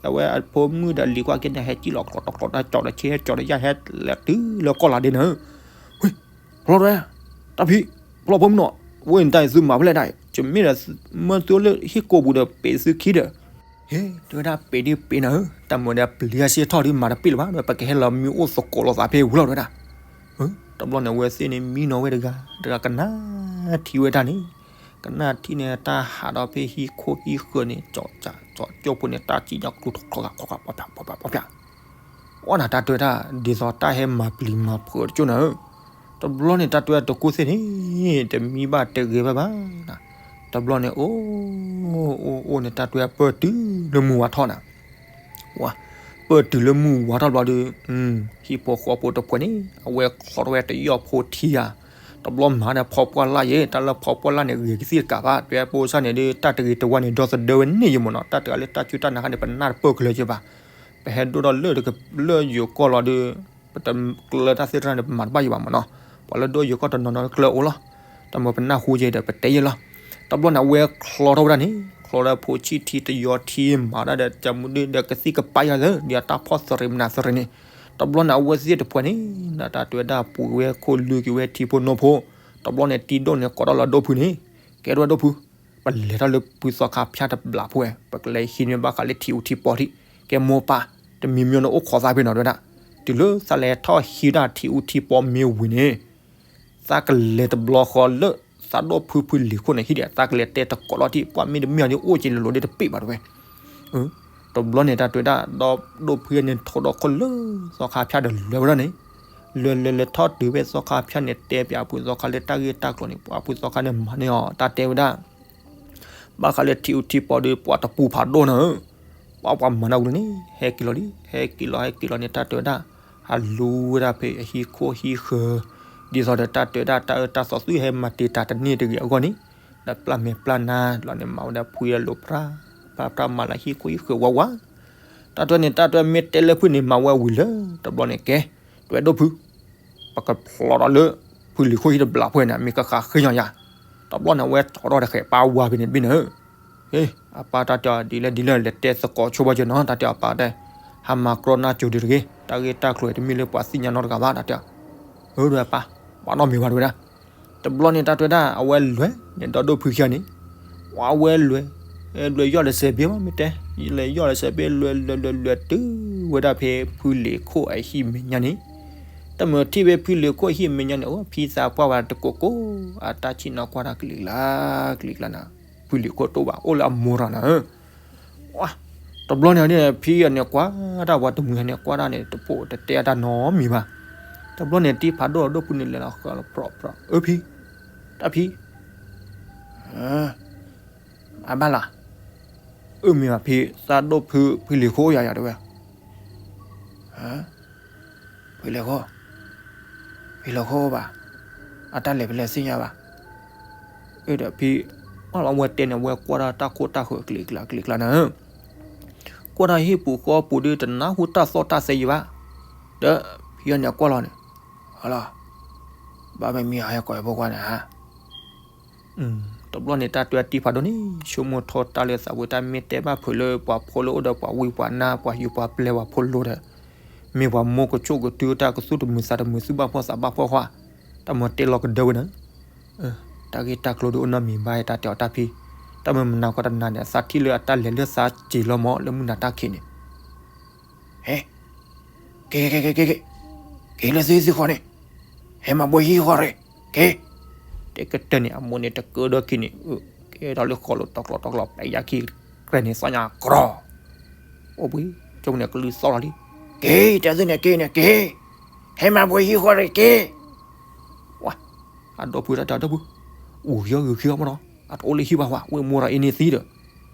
အဝဲအဖိမုၣ်ဒီးလံၤကွၢ်က့ၤန့ၣ် ဟဲစံၣ်လီၤကျိးတကျိးတၢ်ကၠီၤဒီးဆ့ဟဲကၠီၤဒီးယၢ်ဟဲလဲၤတုၤလၢကီၢ်လၤဒ့နၤဧၢ, ဝ့ၢ် ဖျီတဝဲ တၢ်ဖံ ဖျီဖိမုၣ်နီၤ, ဝ့ၢ်နတၢ်အံၤသုမၤဖဲလဲၣ်ဒၣ် ယမ့ၢ်ဒီး မၢသုအိၣ်လၢဟံၣ်ကိာ်ပူၤဒီးပ့ၤသုခံဒီး, ဟ့ၣ် တဲဝဲဒၣ်ပ့ၤဒ်ပ့ၤနၤဧၢ, တၢ်မၤဒီးပျံၤအဆ့ထီၣ်ဒ်မၤတပ့ၢ်လၢၤဘၣ် ဒီးပကဟဲလီၤမံအိၣ်သကိးလိာ်သးဖဲဝံၤလီၤတဲဝဲဒၣ်, တဘျီန့ၣ် အဝဲသ့ၣ်န့ၣ်မံနီၤဝဲတဂၤ တဂၤကနၣ်ထံဝဲတၢ်န့ၣ်, ကနၣ်ထံန့ၣ် တၢ်ဟးဒီးဖဲဟံၣ်ခိၣ်ဟံၣ်ဃၢၤန့ၣ် ကၠီၤကၠီၤကၠီၤကၠိဖိန့ၣ် တၢ်စံၣ်ညီၣ်ကျိၤတကျိး ပှၤပှၤပှၤပှၤ အီၣ်နၤတၢ်တဲဝဲဒၣ် ဒ်သိးတၢ်ဟဲမၤပျံၤမၤဖုးတကၠိၢ်နၤဧၢ, တဘျီန့ၣ် တၢ်တဲဝဲတကိၢ်သ့ၣ်န့ၣ် တမံဘၣ်တဂ့ၤဘၣ်ဘၣ်, တဘျီန့ၣ် အိၣ် အိၣ်အိၣ်န့ၣ် တၢ်တဲဝဲပၢၢ်တုၤလၢမုၢ်ဝါထီၣ်နၤ, ဝါ ပၢၢ်တုၤလၢမုၢ်ဝါထီၣ်တဘျီဒီး ဟံၣ်ဖိဃီဖိတဖုန့ၣ် အဝဲချီထီၣ်ဝဲတယီၣ်ဖိထံဧါ, တဘျီမၤဒီးဖီပှၢ်လၢ်ယဲ တၢ်လၢဖီပှၢ်လၢ်န့ၣ် ဂ့ၤကသံၣ်တကးဘၣ် တဲပိစၢ်န့ၣ်ဒီး တၢ်တဂ့ၤတဝါန့ၣ် ဒီသဒၢဝဲန့ၢ်ယမ့ၢ်နီၤ တၢ်တဂၤလၢတၢ်စုတၢ်နာ်ခါန့ၣ် ပနၢ်တပၢၢ်ကလၢၤက့ဘၣ်, ပဟဲဒိၣ်ထီၣ်လၢ လၢယိၤကီၢ်လီၤဒီး ပတကျၢၤတၢ်သ့ၣ်တဖၣ်န့ၣ် ပမၤတဘၣ်ယံၤဘၣ်မ့ၢ်နီၤ, ပှၤလၢဒိၣ်ယိၤကီၢ်တနီၤနီၤကျၢၤအိၣ်လီၤ, တၢ်မ့ၢ်ပနၢ်ဟူယဲဒီး ပတဲယဲလီၤ, တဘျီန့ၣ် အဝဲချီထီၣ်ဝဲဒၣ်န့ၣ် ချီဒီးဖိဆံၣ်ထံတယီၤထံမၤတၢ်ဒီး ကမူဒုဒီးကသံၣ်ကပၤယၤသၢ ဒ်အတၢ်ဖီၣ်သရံးမနုၤသရံးန့ၣ်, တဘျီန့ၣ် အဝဲသ့ၣ်တဖုန့ၣ် နတၢ်တဲဝဲဒၣ်ပှ့ၤဝဲခိၣ်လုၢ်က့ၤဝဲထံဖိနိဖိ, တဘျီန့ၣ် တံၤဒိၣ်န့ၣ် ကိးထီၣ်လီၤဒိၣ်ဖုန့ၣ်, ကဲထီၣ်ဝဲဒိၣ်ဖု ပလဲၤထီၣ်လၢဖုသီခါဖၠၣ်တဘျီဖိဝဲ ပကလဲၤဟံးန့ၢ်ဘၣ်ဃးလၢထံအူထံပီၤထံး, ကဲမိၢ်ပၢ် တမံၤမံၤန့ၣ်အိၣ်ခိးသးဖဲနီၤတဲဝဲဒၣ်, တုၤလၢသးလဲၤထီၣ်ဟံးဒၣ်ထံအူထံပီၤမ့ၢ်ဝံၤန့ၣ်, သးကလဲၤတဘျီဃီလၢသးဒိၣ်ဖုဖုလံၤခိၣ်န့ၣ်ဟံၣ်ဒီး သးကလဲၤတဲတကိးလီၤထံး ပှၤမ့ၢ်တမ့ၢ်အီၤဒ်အိၣ်က့ၤလိၤလိၤဒ်တပ့ၢ်ဘၣ်တဲဝဲ, တဘျီန့ၣ် တၢ်တဲဝဲဒၣ် ဒီးဒိၣ်ဖုန့ၣ် ထိၣ်ဒီးခိၣ်လၢသီခါဖၠၣ်ဒီးလဲၤဝဲဒၣ်န့ၣ်, လဲၤလဲၤလဲၤထီၣ်တုၤဖဲသီခါဖၠၣ်န့ၣ် တဲပၠးဖုသီခါလၢတၢ်ဂ့ၢ်တၢ်ကျိၤန့ၣ် ပှၤဖုသီခါန့ၣ်မၤန့ၢ်အီၤ တၢ်တဲဝဲဒၣ် ဘၣ်ဃးလၢထံအူထံပီၤဒီး ပှၤတပူၤဖးဒိၣ်နၤဧၢ, ပှၤပှၤမၤနၢ်ဝံၤလံန့ၣ် ဟဲက့ၤလီၤလံ ဟဲက့ၤလီၤဟဲက့ၤလီၤန့ၣ် တၢ်တဲဝဲဒၣ် ဟးလူဝဲဒၣ်ဖဲအဟံၣ်ခိၣ်ဟံၣ်ဃၢၤ, ဒ်သိးဒီးတၢ်တဲဝဲဒၣ်တၢ်အၢတၢ်သီသုဟဲမၤတ့ၢ်တၢ်တန့ၢ်တဂ့ၤအဂီၢ်န့ၣ်, ဒီးပျၢ်မဲာ်ပျၢ်နါလီၤန့ၣ် မၤဝဲဒၣ်ဖှံလၢလိၤဖြါ, ဖျါဖျါမၤလၢဟံၣ်ခိၣ်ဟံၣ်ဃၢၤဝါဝါ, တၢ်တဲန့ၣ် တၢ်တဲမ့ၢ်တဲလၢဖုန့ၣ် မၤဝဲဝံၤလၢတဘျီန့ၣ်ကဲ, တဲဝဲဒိၣ်ဖု ပကဖျီဒီးလၢ ဖုလံၤခိၣ်ဟံၣ်တဘျီဖဲန့ၣ် မ့ၢ်ကဃးဃ့ညီယၤ, တဘျီန့ၣ် အဝဲကၠီထီၣ်ဒီးဃဲးပာ်ဝါဖဲန့ၣ်တဘ့ၣ်န့ၣ်, အပၢ်တၢ်တဲအီၤဒ်လဲၣ်ဒ်လဲၣ် လဲၤတဲသကိးဆိဘၣ်ကၠီနီၤ တၢ်တဲအီၤပၢ်တဲ, ဟးမၤကြီနၢ်ကၠိဒံးတဂ့ၤ တၢ်ဂ့ၢ်တၢ်ကျိၤတမ့ၢ်လၢပှၤသ့ၣ်ညါနီတဂၤဘၣ် တၢ်တဲအီၤ, အၢဒီးပၢ်, ပှၤနီတမံၤဘၣ်တဲဝဲဒၣ်, တဘျီန့ၣ် တၢ်တဲဝဲဒၣ် အဝဲလဲၤန့ၣ် ဒီဒိၣ်ဖုခံဂၤန့ၣ်, ဝဲလဲၤ, လဲၤယီၢ်လၢစဲးဘ့ၣ်မ့ၢ်တဲ, လဲၤယီၢ်လၢစဲးဘ့ၣ်လဲၤလဲၤလဲၤလဲၤတုၤဝဲဒၣ်ဖဲဖုလံၤခိၣ်အဟံၣ်မဲာ်ညါန့ၣ်, တမ့ၢ်ထံၣ်ဖဲဖုလံၤခိၣ်အဟံၣ်မဲာ်ညါန့ၣ် အိၣ်ဖံသးပှၢ်ဝဲတကိးကိး, အတၢ်ဆ့ၣ်နီၤကွၢ်တၢ်ကလံၤကျါ, ကလံၤကျါနၤ, ဖုလံၤခိၣ်တအိၣ်ဘၣ် အိၣ်လၢအမိၢ်တဂၤနၤဧၢ တဘျီန့ၣ် ဖံအန့ၣ်ကွၢ်တၢ် ပှၤတမှံၤဟဲန့ၣ်ကွၢ်တၢ်န့ၣ် တပိာ်တတဲအတၢ်နီတမံၤဘၣ်. တဘျီန့ၣ် တံၢ်ဖးဒိၣ်ဒီးဒိၣ်ဖုန့ၣ်လဲၤလီၤဃၢလီၤပြီပြီ, အၢဖံ, တၢ်ဖံ, အဘၣ်လီၤ, အၢမ့ၢ်ဘၣ်ဖံ သးဒိၣ်ဖု ဖုလံၤခိၣ်ယၤယၤတဲဝဲ, ဖုလံၤခိၣ်, ဖံလံၤခိၣ်ဘၣ်, အတၢ်လဲၤဖဲလဲၣ်သ့ၣ်ညါဘၣ်. အၢဒီးဖံ, ဘၣ်လီၤအဝဲတဲန့ၣ် အဝဲကွၢ်တၢ်တၢ်ခိၣ်တၢ်ဃၢၤကလံၤကျါကလံၤကျါနၤ, ကွၢ်တၢ်ဟံၣ်ပူၤဃီပူၤဒီး တနၢ်ဟူတၢ်သီၣ်တၢ်သဲယံၤဘၣ်. ဒီးဖံအန့ၣ်ကွၢ်လီၤန့ၣ်, ဟလီၤ, ဘၣ်မ့ၢ်မံဟးဟဲကိးအဖိခွါန့ၣ်ဧါ. တဘျီန့ၣ် တၢ်တဲတံၢ်ဖးဒိၣ်န့ၣ် ဆိကမိၣ်ထီၣ်တၢ်လၢသးဝဲ တၢ်မ့ၢ်တဲဘၣ်ဖုးလၢပှၤဖိလၢအိၣ်ဒီးပှၤဝံပှၤနါ ပှၤယူၤပှၤပျဲၢ်ပှၤဖိလိၤဒီး မ့ၢ်ပှၤမိၢ်ကဆိၣ်ကတုၤ တၢ်ကသူၣ်တမုာ်သးတမုာ် သူၣ်ဘၣ်ဖှီၣ်သးဘၣ်ဖှီၣ်ဃီ, တၢ်မၤတဲလီၤကဒၢဝဲန့ၣ်, တၢ်ဂ့ၢ်တၢ်ကျိၤဒုးအိၣ်နီတမံၤဘၣ် တၢ်တဲအီၤတၢ်ဖံ, တၢ်မ့ၢ်မနၤဃီတနၤန့ၣ် အသးထံၣ်လၢအတၢ်လဲၤလၢသးစ့ၤလီၤမး လၢမုၢ်နၤတၢ်ခံးန့ၣ် ဟဲ, က့ၤ, က့ၤလၢသုသ့ၣ်ဃီန့ၣ်, ဟဲမၤဘှံးဟံၣ်ဃီရ့ၣ်, က့ၤ, တဲကတၢၢ်န့ၣ် အမိၢ်န့ၣ်တကၢဒီးခံန့ၣ်, က့ၤဒီးလၢဃီလိာ်တီကျိၤတီကျိၤ ပျဲယၤခံကြဲးန့ၣ် သီၣ်ညါကြီ, အိၣ်ဘှံး, ကၠိန့ၣ် ကလုၢ်သီၣ်လီၤလံ, က့ၤ, တဲသုန့ၣ်က့ၤန့ၣ်က့ၤ, ဟဲမၤဘှံးဟံၣ်ဃီရ့ၣ်က့ၤ, ဝဲ, အဒီပုၢ်တၢ်တဲဒီပုၢ်, အူၣ်ဃံအီၣ်ဂုာ်ခံအီၣ်မ့ၢ်နီၤ, အတအိၣ်လၢဟံၣ်ဘၣ်ဝဲ ဝဲမိၢ်ဒီးအ့န့ၢ်သံဒီး ဝဲ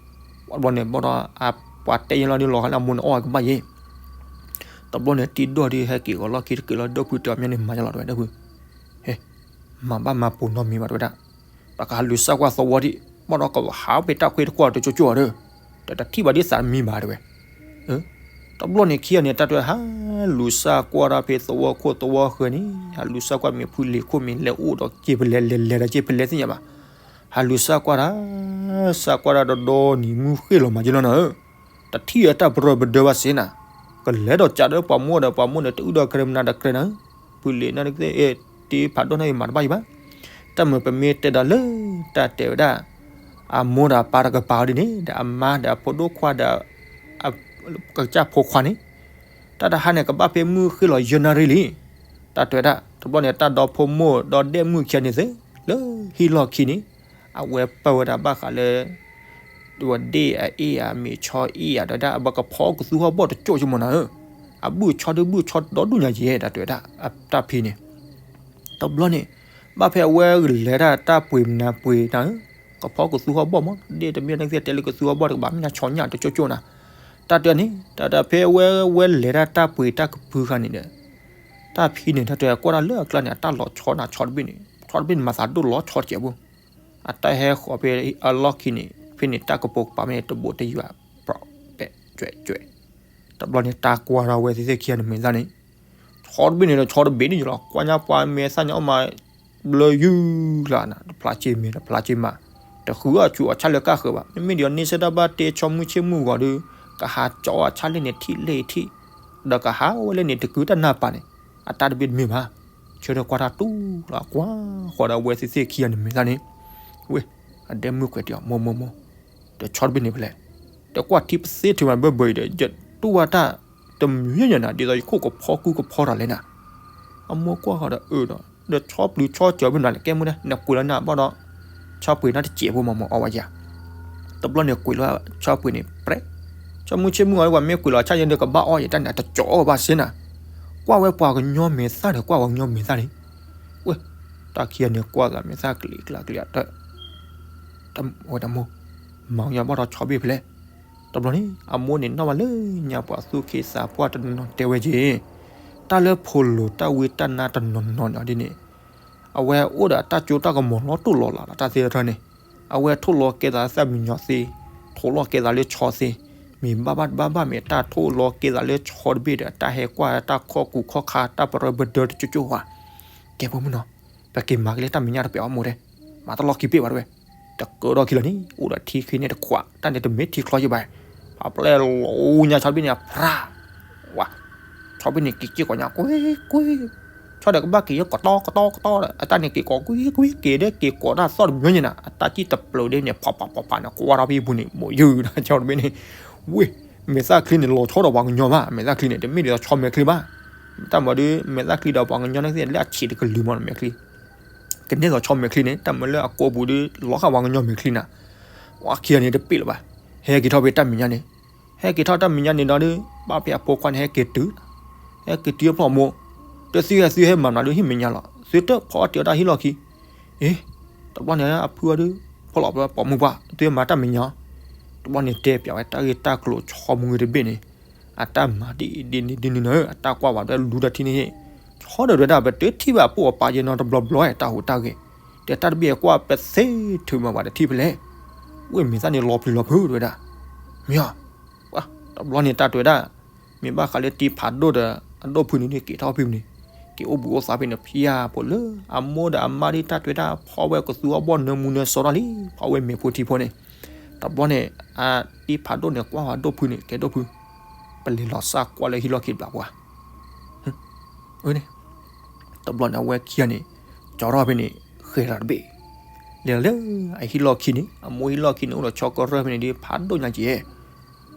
တဘျီန့ၣ် ဘၣ်ဒီး ပှၤတဲယဲလီၤဒ်လီၤဃာ်လၢအမိၢ်န့ၣ်အီၣ်ကဘၣ်ယဲ, တဘျီန့ၣ် တံၢ်ဒီၣ်ဒ်ဟဲက့ၤဂီၤလီၢ်ခံတက့ၤလီၤ ဒီပုၢ်တဲအီၤမ့ၢ်န့ၣ် မၤယလီၤတဝဲဒီပုၢ်, ဟဲ, မၤဘၣ်မၤပိာ်နီတမံၤဘၣ်တဝဲဒၣ်, ပကဟးလူၤစၢ်ကွၢ်သဝီဒံး ဘၣ်ဒီးကဟးဖဲတၢ်ခွ့တကွၢ်တကၠိကၠိဒီး, တထံၣ်ဘၣ်ဒ်သးတမံၤဘၣ်တဝဲ တဘျီန့ၣ်ခံဂၤန့ၣ် တၢ်တဲဟးလူၤစၢ်ကွၢ်တၢ်ဖဲသဝီခိၣ်သဝီဃၢၤန့ၣ် ဟးလူၤစၢ်ကွၢ်မ့ၢ်ဖုလံၤခိၣ်မ့ၢ်လဲၤအိၣ်ဒီးက့ၤဖဲလဲၣ်လဲၤလဲၤဒီးက့ၤဖဲလဲၣ်သ့ၣ်ညါဘၣ်, ဟးလူၤစၢ်ကွၢ်တၢ်, စၢ်ကွၢ်တၢ်ဒီဒီနံၤမုၢ်ဃ့ၢ်လီၤမးက့ၤလီၤနၤဧၢ, တထံၣ်အတၢ်ပရၢပဒၢဘၣ်စ့ၢ်နၤ, ကလဲၤဒီးကးဒီးပှၤမိၢ်ဒီးပှၤမိၢ်န့ၣ် တအုၣ်ဒီးကရၢမနၤဒီးကရၢနၤ, ဖုလံၤနၤတကသ့ၣ် တံၢ်ဖးဒိၣ်န့ၣ်အံၤမၤတဘၣ်ယံၤဘၣ်, တၢ်မ့ၢ်ပမ့ၢ်တဲဒီးလၢ တၢ်တဲဝဲဒၣ် အမိၢ်ဒီးအပၢ်တကပၤအီၤဒ်န့ၣ် ဒီးအမါဒီးအဖိဒိၣ်ခွါဒီး ကစၢ်ဖိခွါန့ၣ်, တၢ်တဟါန့ၣ် ကဘၣ်ဖဲမုၢ်ဃ့ၢ်လီၤယဲၢ်နၣ်ရံၣ်လံ, တၢ်တဲဝဲဒၣ် တဘျီန့ၣ် တၢ်ဒီဖိမိၢ်ဒီဒဲၣ်မုၣ်ခံဂၤန့ၣ်သ့ လၢဟံၣ်လီၢ်ခံန့ၣ်, အဝဲပာ်ဝဲဒၣ်ဘၣ်ဃးလၢ ဒ်ဝဲဒၣ်အအ့ၣ်အမ့ၤဆီအ့ၣ်ယၤ ဒီးဒၣ်အဘၣ်ကဖီကသူဟီၣ်ဘီၣ်တကၠိၣ်ဆိကမိၣ်နၤဧၢ, အဘုၣ်ဆီဒုဘုၣ်ဆီဒီဒူၣ်ညါယဲၢ် တၢ်တဲဝဲဒၣ် အတၢ်ဖံန့ၣ်, တဘျီန့ၣ် ဘၣ်ဖဲအဝဲလဲၤဒၣ်တၢ်ပှ့ၤမနၤပှ့ၤနၤဧၢ, ကဖီကသူဟီၣ်ဘီၣ်မး ဒ်တမ့ၢ်နကသ့ၣ်တဲလၢကသူဟီၣ်ဘီၣ်တကဘၣ် မ့ၢ်ညါဆီညၣ်တကၠိၣ်ကၠိၣ်နၤ, တၢ်တဲန့ၣ် တၢ်တဲဖဲအဝဲဝဲလဲၤဒၣ်တၢ်ပှ့ၤတၢ်ကဖုခါန့ၣ်ဒီး တၢ်ဖံန့ၣ် တၢ်တဲကွၢ်တၢ်လၢအကျါန့ၣ် အတၢ်လီၤဆီနၤဆီတဘ့ၣ်န့ၣ် ဆီတဘ့ၣ်န့ၣ် မၤသးဒိၣ်လီၤဆီတစဲးဖိ အတၢ်ဟဲဃီၤဖဲအလီၢ်ခံန့ၣ် ဖဲန့ၣ်တၢ်ကပိာ်ကပၤမ့ၢ်တဘိးတယွၤ ပြီးပဲာ်ကွဲးကွဲး, တဘျီန့ၣ် တၢ်ကွၢ်ထီၣ်ဝဲသ့ၣ်သ့ၣ်ခံဂၤန့ၣ်မဲာ်သၣ်န့ၣ် ဆီတဘ့ၣ်န့ၣ်ဒီးဆီတဘ့ၣ်န့ၣ်ယလီၤ ကွၢ်ညါပှၤမဲာ်သၣ်ညါအီၣ်မး ဘျၢယုၢ်လၢ်နၤ တဖျါက့ၤမဲာ်တဖျါက့ၤမး, တဃုအီၣ်ဆူအီၣ်ဆၣ်လၢကၢ်ဃၢၤဘၣ် မ့မ့ၢ်ဒီးန့ဆၢၣ်တၢ်ဘၣ်တဲဆီမုၢ်ဆ့ၣ်မုၢ်ဂီၤဒီး ကဟးကၠီအီၣ်အီၣ်ဆၣ်လၢန့ၣ်ထံၣ်လၢထံၣ် ဒီးကဟးဝဲလၢန့ၣ်တကုတၢ်နၢ်ပၢၢ်န့ၣ် အတၢ်တဘ့ၣ်တမ့ၢ်ဘၣ်, ဆၢထၢၣ်ကွၢ်တၢ်တူၢ်လီၤကွၢ်ဃီဒီးအဝဲသ့ၣ်သ့ၣ်ခံဂၤန့ၣ်မဲာ်သၣ်န့ၣ်, ဝဲ, အဒဲမုၢ်ကွဲးတ့ၢ်အီၤမိၢ်မိၢ်မိၢ်, ဒီးဆီတဘ့ၣ်န့ၣ်ဖဲလဲၣ်, ဒီးကွၢ်ထံပသ့ထုးမးဘၢဘၢအံၤဒီး ယတူၢ်ဘၣ်တၢ် တမံၤညါနၤ ဒ်သိးယခိၣ်ကဖီကုကဖီတၢ်လဲၣ်နၤ, အမိၢ်ကွၢ်ဃီဒီးအၢဒီး ဒီးဆီပျံၤဆီစၢၤဖဲနၤလဲၣ် ကဲမုၢ်ဒဲ နကွံာ်လီၤနၤဘၣ်ဒီး ဆီပှ့ၤနၤတစဲးဖိမးမိၢ်အီၣ်ဝဲယၤ တဘျီန့ၣ်ကွံာ်လီၤဆီပှ့ၤန့ၣ် ပြဲး, ဆီမုၢ်ဆ့ၣ်မုၢ်ဂီၤ ပှၤမ့ၢ်ကွံာ်လီၤဆၣ်ယဲၢ်ဒီးကဘၣ်အီၣ်ယဲၢ်တၢ်န့ၣ် တကၠီအီၣ်ဘၣ်စ့ၢ်နၤ, ကွၢ်ဝဲပှၤကညီမဲာ်သၣ်န့ၣ် ကွၢ်ပှၤကညီမဲာ်သၣ်န့ၣ်, ဝဲ, တၢ်ခံဂၤန့ၣ်ကွၢ်သးမဲာ်သၣ်ကလံၤကျါကလံၤအတၢ်, ဝဲတၢ်မိၢ်, မၤကညီဘၣ်ဒီးဆီဘ့ၣ်ဖဲလဲၣ်, တဘျီန့ၣ် အမိၢ်န့ၣ်နီၣ်ဘၣ်လၢညါပှၤသူၣ်က့သးပှၢ်တနီၤနီၤတဲဝဲက့ၤ, တၢ်လၢဖိလိၤတၢ်ဝံတၢ်နါတနီၤနီၤန့ၣ်ဒ်န့ၣ် အဝဲအိၣ်ဒီးအတၢ်ကၠိတၢ်ကမီၤလီၤတိၢ်လီၤလးလီၤ တၢ်သ့ၣ်တဖၣ်န့ၣ်, အဝဲထိၣ်လီၤကဲသးလၢသၣ်မံညီၤသ့, ထိၣ်လီၤကဲသးလၢဆီသ့, မ့ၢ်ဘၣ်ဘၣ်တဘၣ်ဘၣ်မ့ၢ်တၢ်ထိၣ်လီၤကဲသးလၢဆီတဘ့ၣ်ဒီး တၢ်ဟဲကွၢ်တၢ်ခီၣ်ကူၤခီၣ်ခါ တၢ်ပရၢပဒၢတကၠိကၠိဝဲ, ကဲဖိမုၣ်နီၤ, ပက့ၤမၤက့ၤလၢတၢ်မဲာ်ညါတပဲာ်အီၤမိၢ်တဲ, မၤတလီၢ်ခံဘ့ၣ်ဘၣ်တဲဝဲ, တကၢထီၣ်ခံလီၤန့ၣ် အိၣ်ဒီးထံခံန့ၣ်တခွး တၢ်န့ၣ်တမ့ၢ်ထံချီယံၤဘၣ်, ဖးပျဲၢ်လီၤညါဆီတဘ့ၣ်န့ၣ် ဖြး ဝါ ဆီတဘ့ၣ်န့ၣ် က့ၤက့ၤကီးညါ ကွ့ကွ့, ဆီဒီးကဘၣ်က့ၤယဲၢ်ကတီကတီကတီဒီး အတၢ်န့ၣ်က့ၤကီးကွ့ကွ့ က့ၤဒဲက့ၤကီးတၢ်သီၣ်တမံၤညါန့ၣ် အတၢ်စံၣ်တပျုာ်ဒ်န့ၣ် ဖးဖးဖးဖးန့ၣ် ကွၢ်ထီၣ်ဖဲအံၤပူၤန့ၣ် မိၢ်ယုၢ်ဒီးဆီတဘ့ၣ်န့ၣ်, ဝ့ၢ်, မဲာ်သၣ်ချံန့ၣ် လီၤဆီဒီးပှၤကညီဘၣ် မဲာ်သၣ်ချံန့ၣ် တမ့ၢ်ဒ်သိးဆီမဲာ်ချံဘၣ်, တၢ်မၤဒီး မဲာ်သၣ်ချံဒီးပှၤကညီန့ၣ်သ့ၣ် လၢအဆံးတကလုာ်မး မဲာ်ချံ ကန့ၢ်သိးဆီမဲာ်ချံန့ၣ် တၢ်မၤလၢအကိာ်ပူၤဒီး လီၤဃာ်ပှၤကညီမဲာ်ချံနၤ, ဝါခံဂၤန့ၣ်တပ့ၢ်လၢၤဘၣ်, ဟဲက့ၤထီၣ်ဖဲတၢ်မဲာ်ညါန့ၣ်, ဟဲက့ၤထီၣ်တၢ်မဲာ်ညါန့ၣ်ဒီး ဘၣ်ဖဲအဖိခွါန့ၣ် ဟဲက့ၤတုၤ, ဟဲက့ၤတုၤအဖျီၣ်မိၢ်, တသုဟဲသုဟဲမၤနၤဒီးဟံၣ်မဲာ်ညါလီၤ သုတဖီအီၣ်တ့ၤအီၣ်တၢ်ဟံၣ်လီၢ်ခံ, အ့, တဘျီန့ၣ်အဖုအီၤဒီး ဖီၣ်လီၤပှၤပိာ်မုၣ်ပှၢ် သုမၤတၢ်မဲာ်ညါ, တဘျီန့ၣ်တဲပၠးဝဲတၢ်ဂ့ၢ်တၢ်ကျိၤဆီမုၢ်ဂ့ၤတဘ့ၣ်န့ၣ်, အတၢ်မၤဒ်အံၤဒ်န့ၣ်ဒ်န့ၣ်နၤဧၢ အတၢ်ကွၢ်ဝဲဒီးလူၤဒီးထံန့ၣ်, ဆီဒီးတဲဝဲဒၣ် ပတထံၣ်ဘၣ်ပိၢ်အပၢ်ယဲနီတဘျီဘျီ တၢ်ဟူးတၢ်ဂဲၤ, တဲတၢ်တဘ့ၣ်ကွၢ်ပသ့ထုးမၤပှၤတထံၣ်ဖဲလဲၣ်, ဝ့ၢ်မဲာ်သၣ်န့ၣ်လီၤပျံၤလီၤဖုးတဲဝဲဒၣ်, မ့ၢ်အီၤ, တဘျီန့ၣ်တၢ်တဲဝဲဒၣ်, မ့ၢ်ဘၣ်ဃးလၢတံဖးဒိၣ်ဒီး အဒိၣ်ဖုန့ၣ်ဒ်က့ၤထီၣ်ဖဲန့ၣ်, က့ၤအိၣ်ဘူးအိၣ်သးဖဲန့ၣ် ဖံယါဖိလၢအမိၢ်ဒီးအမါဒ်တၢ်တဲဝဲဒၣ် ဖီဝဲကသူအီၣ်ဘီၣ်နၢမူနၢစီထီၣ်လံ ဖီဝဲမ့ၤဖိထံဖိန့ၣ်, တဘျီန့ၣ်, အတံဖးဒိၣ်န့ၣ်ကွၢ်ဝဲဒိၣ်ဖုန့ၣ် ကဲဒိၣ်ဖု, ပလဲၤလီၤစၢ်ကွၢ်လၢဟံၣ်လီၢ်ခံတဘျီပှၤ တဘျီန့ၣ် အဝဲခံဂၤန့ၣ်, ကၠီထီၣ်ဖဲန့ၣ်, ဃဲၤလီၤတဘ့ၣ်, လဲၤလီၤလၢအဟံၣ်လီၢ်ခံန့ၣ် အမိၢ်ဟံၣ်လီၢ်ခံန့ၣ် အိၣ်ဒီးဆီကရၢၢ်ဖဲန့ၣ်ဒ်ဖးဒိၣ်ညါက့ၤ,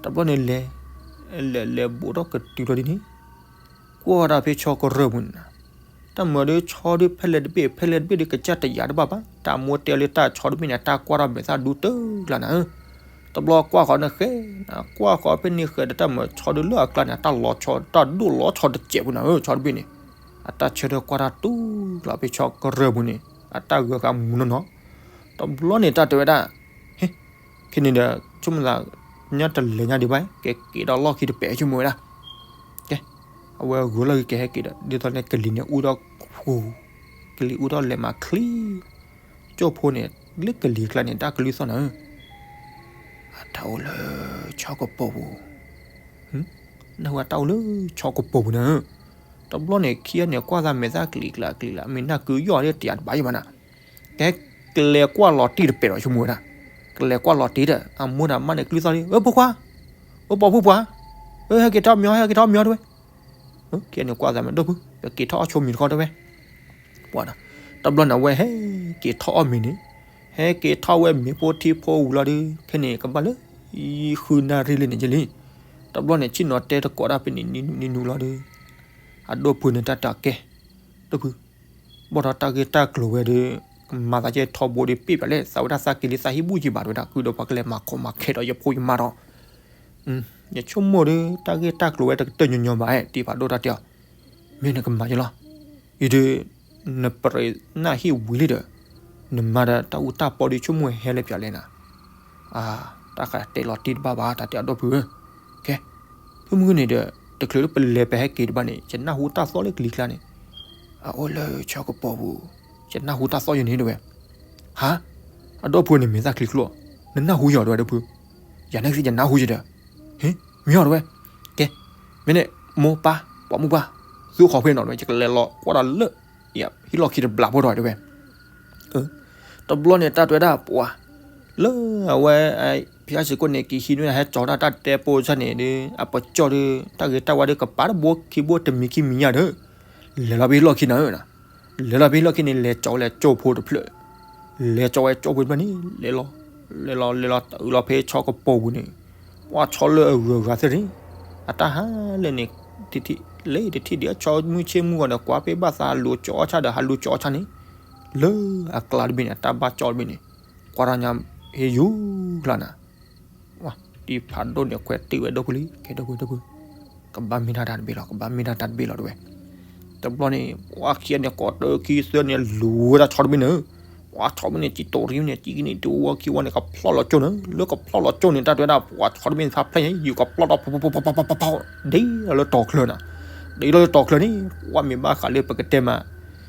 တဘျီန့ၣ်လဲၤ, လဲၤလဲၤဘူးထီၣ်ကတုၤလီၤဒ်န့ၣ်, ကွၢ်ဝဲဒၣ်ဖဲဆီကရၢၢ်ပူၤန့ၣ်နၤ, တၢ်မၤဒီးဆီဒ်ဖဲလဲၣ်တဘ့ၣ် ဖဲလဲၣ်တဘ့ၣ်ဒ်ကစၢ်တယာ်တဘၣ်ဘၣ် တၢ်အမိၢ်တဲလၢတၢ်ဆီတဘ့ၣ်န့ၣ် အတၢ်ကွၢ်ထီၣ်မဲာ်သၣ်ဒူတၢ်ကျါနၤဧၢ, တဘျီကွၢ်ဃီန့ၣ်ဃဲ, ကွၢ်ဃီဖဲန့ၣ်ဃဲဒီးတၢ်မၤဆီဒ်လၢအကျါန့ၣ် အတၢ်လီၤဆီ တၢ်ဒိၣ်လီၤဆီတစဲးပူၤနၤဧၢ ဆီတဘ့ၣ်န့ၣ်, အတၢ်ဆၢထၢၣ်ကွၢ်တၢ်တူၢ်လီၤဖဲဆီကရၢၢ်ပူၤန့ၣ် အတၢ်ဂၢၢ်ဃာ်မူနီၢ်နီၢ်, တဘျီန့ၣ်တၢ်တဲဝဲဒၣ်, ဟ့, ဖဲန့ၣ်ဒီး ဆိကမိၣ်သး, ညါတလဲၤညါဒံးဘၣ် ကဲက့ၤဒီးလီၢ်ခံတပဲာ်ဆိကမိၣ်ဝဲဒၣ်, ကဲ, အဝဲဂုာ်လီၢ်ခံကဟဲက့ၤဒီး ဒ်သိးန့ၣ်ကလံၤန့ၣ်အူထီၣ်, ကလံၤအူထီၣ်လဲၤမၤချံ, ကၠိဖိန့ၣ်, လၢကလံၤကျါန့ၣ် တၢ်ကလုၢ်သီၣ်နၤဧၢ, အတၢ်အိၣ်လၢဆီကပိာ်ပူၤ, နၢ်ဟူအတၢ်အိၣ်လၢဆီကပိာ်ပူၤနၤဧၢ, တဘျီန့ၣ်ခံဂၤန့ၣ်ကွၢ်သးမဲာ်သၣ်ကလံၤကျါကလံၤလၢ မ့ၢ်နၢ်ကုယီၢ်လၢတယာ်တဘၣ်ယံၤဘၣ်နၤ ကဲ, ကလဲၤကွၢ်လီၤတံၢ်တပဲာ်ဒီးဆိကမိၣ်ဝဲဒၣ်, ကလဲၤကွၢ်လီၤတံၢ်ဒီး အမိၢ်ဒီးအမါန့ၣ်ကလုၢ်သီၣ်လံ အၢ ဖိခွါ, အၢ ပိာ်မုၣ်ပှၢ်, အၢ ဟဲက့ၤထီၣ်မညီ ဟဲက့ၤထီၣ်မညီတဲဝဲ, ခံဂၤန့ၣ်ကွၢ်သးမဲာ်ဒိၣ်ဖု, ပက့ၤထီၣ်အီၣ်ဆိမံၤတခီတဲဝဲ, ပှၤဒီး, တဘျီန့ၣ်အဝဲဟဲက့ၤထီၣ်အီၣ်မ့ၤန့ၣ်, ဟဲက့ၤထီၣ်ဝဲမ့ၤဖိထံဖိဝံၤလီၤဒီး ခဲန့ၣ်ကဘၣ်လၢ, ဃုနၣ်ရံၣ်လံန့ၣ်ကလံ, တဘျီန့ၣ် ဆ့ၣ်နီၤတဲတကိးဒၣ်ဖဲန့ၣ်နံၤနံၤနံၤနူၤလီၤဒီး, အဒိၣ်ဖုန့ၣ်တၢ်တဲကဲ, ဒိၣ်ဖု, ဘီၣ်ဒီးတၢ်ဂ့ၢ်တၢ်ကျိၤဝဲဒီး, ကမၤသးကဲထီဘိဒီးပ့ၢ်ပၠးလဲၣ် သးဝဲဒၣ်သးက့ၤလံသးဟံၣ်ဘူၣ်ယံၤဘၣ်တဲဝဲဒၣ် ကုဒီးပှၤကလဲၤမၤခိးမၤခဲဒီးယဖိယမါဒီး, ယဆိကမိၣ်ဒီး တၢ်ဂ့ၢ်တၢ်ကျိၤဝဲတကတၢၢ်ညီညီဘၣ် တံၢ်ဖးဒိၣ်တၢ်တဲအီၤ, မ့ၢ်နကမၤယလီၤ, အံၤဒီး, နပရ့ၤနၢ်ဟံၣ်ဝံၤလံဒီး, နမၤဒီးတၢ်အူတၢ်ပီဒီးဆိကမိၣ်ဟဲလၢပၠးလဲၣ်နၤ အါ, တၢ်ဃးတဲလီၤတံၢ်တဘၣ်ဘၣ် တၢ်တဲအဒိၣ်ဖုဧၢ, ကဲ, ဖုမုၢ်ဂ့ၤန့ၣ်ဒီး, တချုးလၢပလဲၤပဟဲက့ၤတဘၣ်န့ၣ် ယနၢ်ဟူတၢ်သီၣ်လၢကလံၤကျါန့ၣ်, အအိၣ်လၢဆီကပိာ်ပူၤ, ယနၢ်ဟူတၢ်သီၣ်ယန့ၣ်တဲဝဲ, ဟါ, အဒိၣ်ဖုန့ၣ်မဲာ်သၣ်ချံချိၣ်, နနၢ်ဟူယၤတဲဝဲဒိၣ်ဖု, ယၤန့ၣ်ကသ့ၣ်ယနၢ်ဟူယၤဒီး, ဟ့, မ့ၢ်အီၤတဲဝဲ, ကဲ, မ့ၢ်န့ၣ်, မိၢ်ပၢ်, ပိာ်မုၣ်ပှၢ်, သုဃီၤဖဲနီၤတဲဝဲ ယကလဲၤလီၤကွၢ်ဒီးလၢ ဟံၣ်လီၢ်ခံတဘျီဖိဒီးတဲဝဲ, တဘျီန့ၣ်တၢ်တဲဝဲဒၣ်ပှၤ, လၢအဝဲ, ဖံအါစ့ၢ်ကီးန့ၣ် က့ၤဟံးန့ၢ်ဟဲကၠီၤတၢ်တၢ်တဲပိာ်စၢ်န့ၣ်ဒီး အပကၠီၣ်ဒီး တၢ်ဂ့ၤတၢ်ဝါဒီးကပၤတဘိခံဘိတမံၤခံမံၤညါဒီး, လဲၤလီၤဖဲဟံၣ်လီၢ်ခံနၤဧၢ, လဲၤလီၤဖဲဟံၣ်လီၢ်ခံန့ၣ် လဲၤကၠီၤလဲၤကၠိဖိတဖျၢၣ်, လဲၤကၠီၤဝဲကၠိဖိတဖျၢၣ်န့ၣ် လဲၤလီၤ, လဲၤလီၤလဲၤလီၤ တုၤလီၤဖဲဆီကပိာ်ပူၤန့ၣ်, ပှၤဆီလၢအဂုၤအဂၤသ့ၣ်န့ၣ်, အတၢ်ဟးလဲၣ်န့ၣ်, တထံၣ်လဲၣ်တထံၣ်ဒံးအဆီမုၢ်ဆ့ၣ်မုၢ်ဂီၤဒီး ကွၢ်ဖဲဘၣ်သးလူၤကၠီအီၣ်ဆၣ်ဒီးဟးလူၤကၠီအီၣ်ဆၣ်န့ၣ်, လၢအကျါတဘ့ၣ်န့ၣ် အတၢ်ဘၣ်ကၠီၣ်တဘ့ၣ်န့ၣ်, ကွၢ်ထီၣ်ညါဟ့ၣ်ယူၤကျါနၤ တံၢ်ဖးဒိၣ်န့ၣ် ခွဲးတ့ၢ်ဝဲဒိၣ်ဖုလံ ကဲဒိၣ်ဖုဒိၣ်ဖု, ကဘၣ်မ့ၢ်ဒၣ်တၢ်တဘ့ၣ်လီၤ ကဘၣ်မ့ၢ်ဒၣ်တၢ်တဘ့ၣ်လီၤတဲဝဲ, တဘျီန့ၣ် ပှၤခံဂၤန့ၣ် ကိးတၢ်ခံသၢန့ၣ် လူၤဝဲဒၣ်ဆီတဘ့ၣ်န့ၣ်, ပှၤဆီတဘ့ၣ်န့ၣ် စံၣ်တိၣ်ရံၣ်န့ၣ် စံၣ်ကန့ၣ် တဝီခံဝီန့ၣ် ကဖျီၣ်လီၤကၠိန့ၣ် လၢကဖျီၣ်လီၤကၠိန့ၣ် တၢ်တဲဝဲဒၣ် ပှၤဆီတဘ့ၣ်န့ၣ် ဖးဖျဲၣ်ညါ ယူၤကဖျီၣ်ထီၣ် ဖီဖီဖီဖီဖီဖီဖီ, ဒ်လၢတီၤချၢနၤ, ဒ်လၢတီၤချၢန့ၣ် ပှၤမ့ၢ်ဘၣ်ဃးလၢပကတဲမး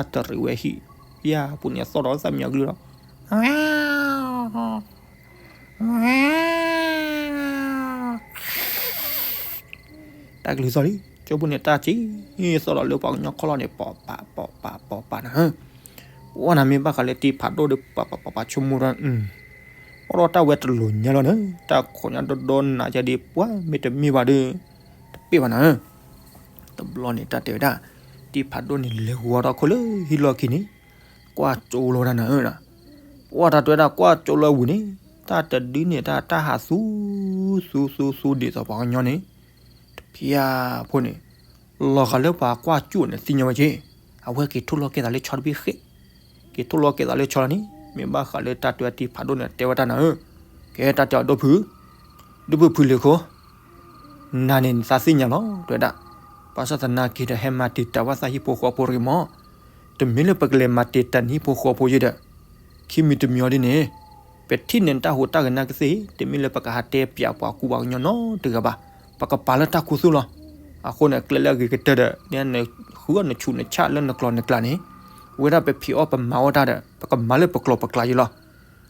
တၢ်တရံးဝဲဟံၣ် ဖံယၢ်ဖိန့ၣ် သီၣ်ဒီးသၣ်မံယီၤကလုၢ်လီၤ. တၢ်ကလုၢ်သီၣ်လံ ကၠိဖိန့ၣ် တၢ်က့ၤသီၣ်ဒီးလၢပှၤကညီခီၣ်လီၢ်န့ၣ် ပိာ်ပာ်ပိာ်ပာ်ပိာ်ပာ်နၤဧၢ. ပှၤနၤမ့ၢ်ဘၣ်ဃးလၢတံၤဖးဒိၣ်ဒီး ပာ်ပာ်ပာ်ပာ်ဆိကမိၣ်တၢ် အိၣ်ဒီးတၢ်ဝဲတလိၤညါလီၤန့ၣ် တၢ်ခိးညါဒီဒီနးယၤဒ်ပှၤမ့ၢ်တမ့ၢ်ဘၣ်ဒီး တပ့ၢ်ဘၣ်နၤဧၢ. တဘျီန့ၣ် တၢ်တဲဝဲဒၣ် တံၤဖးဒိၣ်န့ၣ်လဲၤဂီၤထီၣ်ခိၣ်လၢဟံၣ်လီၢ်ခံန့ၣ် ကွၢ်ကၠိလီၤဝဲဒၣ်နၤဧၢ. ပှၤတၢ်တဲဝဲဒၣ်ကွၢ်ကၠိလီၤဝံၤန့ၣ် တၢ်တဒုန့ၣ် တၢ်တၢ်ဟးသူ သူသူသူဒ်သိးပှၤကညီန့ၣ် တဖျၢၣ်ဖိန့ၣ် လီၤဂာ်လၢပှၤကွၢ်ကၠိန့ၣ်သ့ၣ်ညါဝဲက့ၤ အဝဲက့ၤထိၣ်လီၤကဲသးလၢဆီတဘ့ၣ်ဃ့ၢ် က့ၤထိၣ်လီၤကဲသးလၢဆီလီၤန့ၣ် မ့ၢ်ဘၣ်ဃးလၢတၢ်တဲဝဲတံၤဖးဒိၣ်န့ၣ် တဲဝဲတၢ်နၤဧၢ. ကဲတၢ်တဲအီၤဒိၣ်ဖု ဒိၣ်ဖုဖုလ့ၤခိ နၤန့ၣ်နသးသ့ၣ်ညါလီၤ တဲဝဲဒၣ်. ဘၣ်ဆၣ်သနာ်က့ဒီး ဟဲမၤတံာ်တာ်ဝဲသးဟံၣ်ဖိဃီဖိတဂ့ၤမး တမ့ၢ်လၢပကလဲၤမၤတံာ်တာ်နဟံၣ်ဖိဃီဖိယဲဒီး ခံမံၤတမံၤအီၤဒ်န့ၣ် ပထံၣ်န့ၢ်နတၢ်ဟူးတၢ်ဂဲၤနာ်ကသ့ၣ် တမ့ၢ်လၢပကဟးတဲပၠးပှၤကူပှၤကညီနီတဂၤဘၣ်. ပကပာ်လၢတၢ်ခူသူၣ်လီၤ. အဃိန့ၣ် ကျဲလၢအဂ့ၤကတၢၢ်ဒီး နဃုအီၣ်နဆူးနဆၣ်လၢနကျီၢ်နကျးန့ၣ် ဝဲဒၣ်ပဖံးအီၣ်ပမၤအီၣ်တၢ်ဒီး ပကမၤလၢပကျီၢ်ပကျးယဲလီၤ.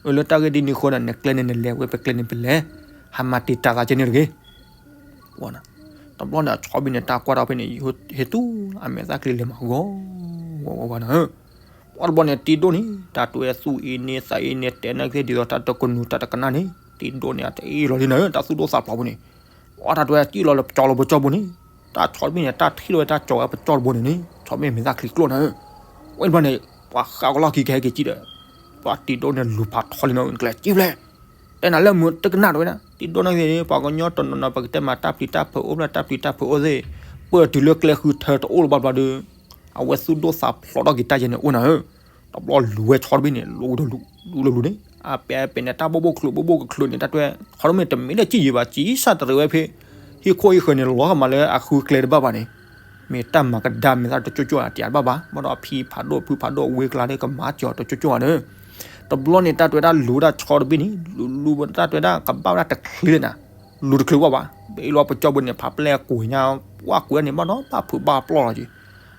အၢလၢတၢ်ဂ့ၢ်ဒ်န့ၣ်အဃိဒီး နကျဲန့ၣ်နလဲၤဝဲ ပကျဲန့ၣ်ပလဲၤ ဟးမၤတံာ်တာ်သးကဲန့ၣ်တဂ့ၤ တဘျီန့ၣ် အဆီတဘ့ၣ်န့ၣ် တၢ်ကွၢ်ထီၣ်ဖဲန့ၣ် ဟ့ၣ်သူၣ်အမဲာ်သၣ်ချံလဲၤမၤဂီၤ ဝဲဝဲဝဲနၤဧၢ. ပှၤတဘျီန့ၣ် တံၤဒိၣ်န့ၣ် တၢ်တွဲသူၣ်အ့န့သးအ့န့ တဲနာ်ကသ့ၣ်ဒ်သိးတၢ်တကနူၤတၢ်တကနၣ်န့ၣ် တံၤဒိၣ်န့ၣ် အတအ့ၣ်လီၤလံနၤဧၢ တၢ်သူၣ်ဒိၣ်သးဖျိးပူၤန့ၣ် ပှၤတၢ်တွဲကံၣ်လီၤလၢပကၠီလီၤပကၠီပူၤန့ၣ် တၢ်ဆီတဘ့ၣ်န့ၣ် တၢ်ထံၣ်လီၤဝဲတၢ်ကၠီဝဲပကၠီတဘိန့ၣ်န့ၣ် ဆီတဘ့ၣ်မဲာ်သၣ်ချံကျိၣ်နၤဧၢ. ဝဲတဘျီန့ၣ် ပှၤဃးကလီၢ်ခံကဟဲက့ၤကံၣ်ဒီး ပှၤတံၤဒိၣ်န့ၣ်လူၤဖးထီလံနၤဧၢ နကျဲကံၣ်ဖျဲၣ် တဲနၤလၢမုၢ်တကနၣ်တဝဲဒၣ် တံၤဒိၣ်နာ်ကသ့ၣ်န့ၣ် ပှၤကညီတနီၤနီၤ ပကတဲမၤတၢ်ပျံၤတၢ်ဖုးအိၣ်ဖျဲၣ် တၢ်ပျံၤတၢ်ဖုးအိၣ်သ့ၣ် ပၢၢ်တုၤလၢကျဲဃုထၢတအိၣ်လၢၤဘၣ်ဘျီဒီး အဝဲသူၣ်ဒိၣ်သးဖျိးထီၣ်က့ၤတၢ်ယဲန့ၣ်အိၣ်နၤဧၢ. တဘျီလူၤဝဲဆီတဘ့ၣ်န့ၣ် လူၤဒီးလူၤ လူၤဒီးလူၤန့ၣ် အပဲာ်ပဲာ်န့ၣ် တၢ်ဘိၣ်ဘိၣ်ချုးဘိၣ်ဘိၣ်ကချုးန့ၣ် တၢ်တွဲ ဆီတဘ့ၣ်တမ့ၢ်လၢကံၣ်ယံၤဘၣ် ကံၣ်စၢ်တရံးဝဲဖဲ ဟံၣ်ခိၣ်ဟံၣ်ဃၢၤန့ၣ် လီၤကမၤလၢအဃုကျဲတဘၣ်ဘၣ်န့ၣ် မ့ၢ်တၢ်မၤကဒါမဲာ်သၣ်တကၠိၣ်ကၠိၣ်အတၢ်ဘၣ်ဘၣ် ဘၣ်ဒီးအဖံဖးဒိၣ်ဖုဖးဒိၣ်အဝ့ၢ်ကျါဒီးကမၤစၢၤတကၠိၣ်ကၠိၣ်ဧါန့ၣ် တဘျီန့ၣ် တၢ်တွဲဒၣ်လူၤဝဲဒၣ်ဆီတဘ့ၣ်န့ၣ် လူၤလူၤဝဲတၢ်တွဲဒၣ်ကဘၣ်ဝဲဒၣ်တချ့လၢနၤ လူၤတချုးဘၣ်ဘၣ် ဘ့ၣ်လီၤပကၠီပူၤန့ၣ် ဖးပျဲၢ်ကွံာ်ညါ ပှၢ်ကွံာ်န့ၣ် ဘၣ်ဒီးဘၣ်ဖုးဘၣ်ပျီၢ်လီၤက့ၤ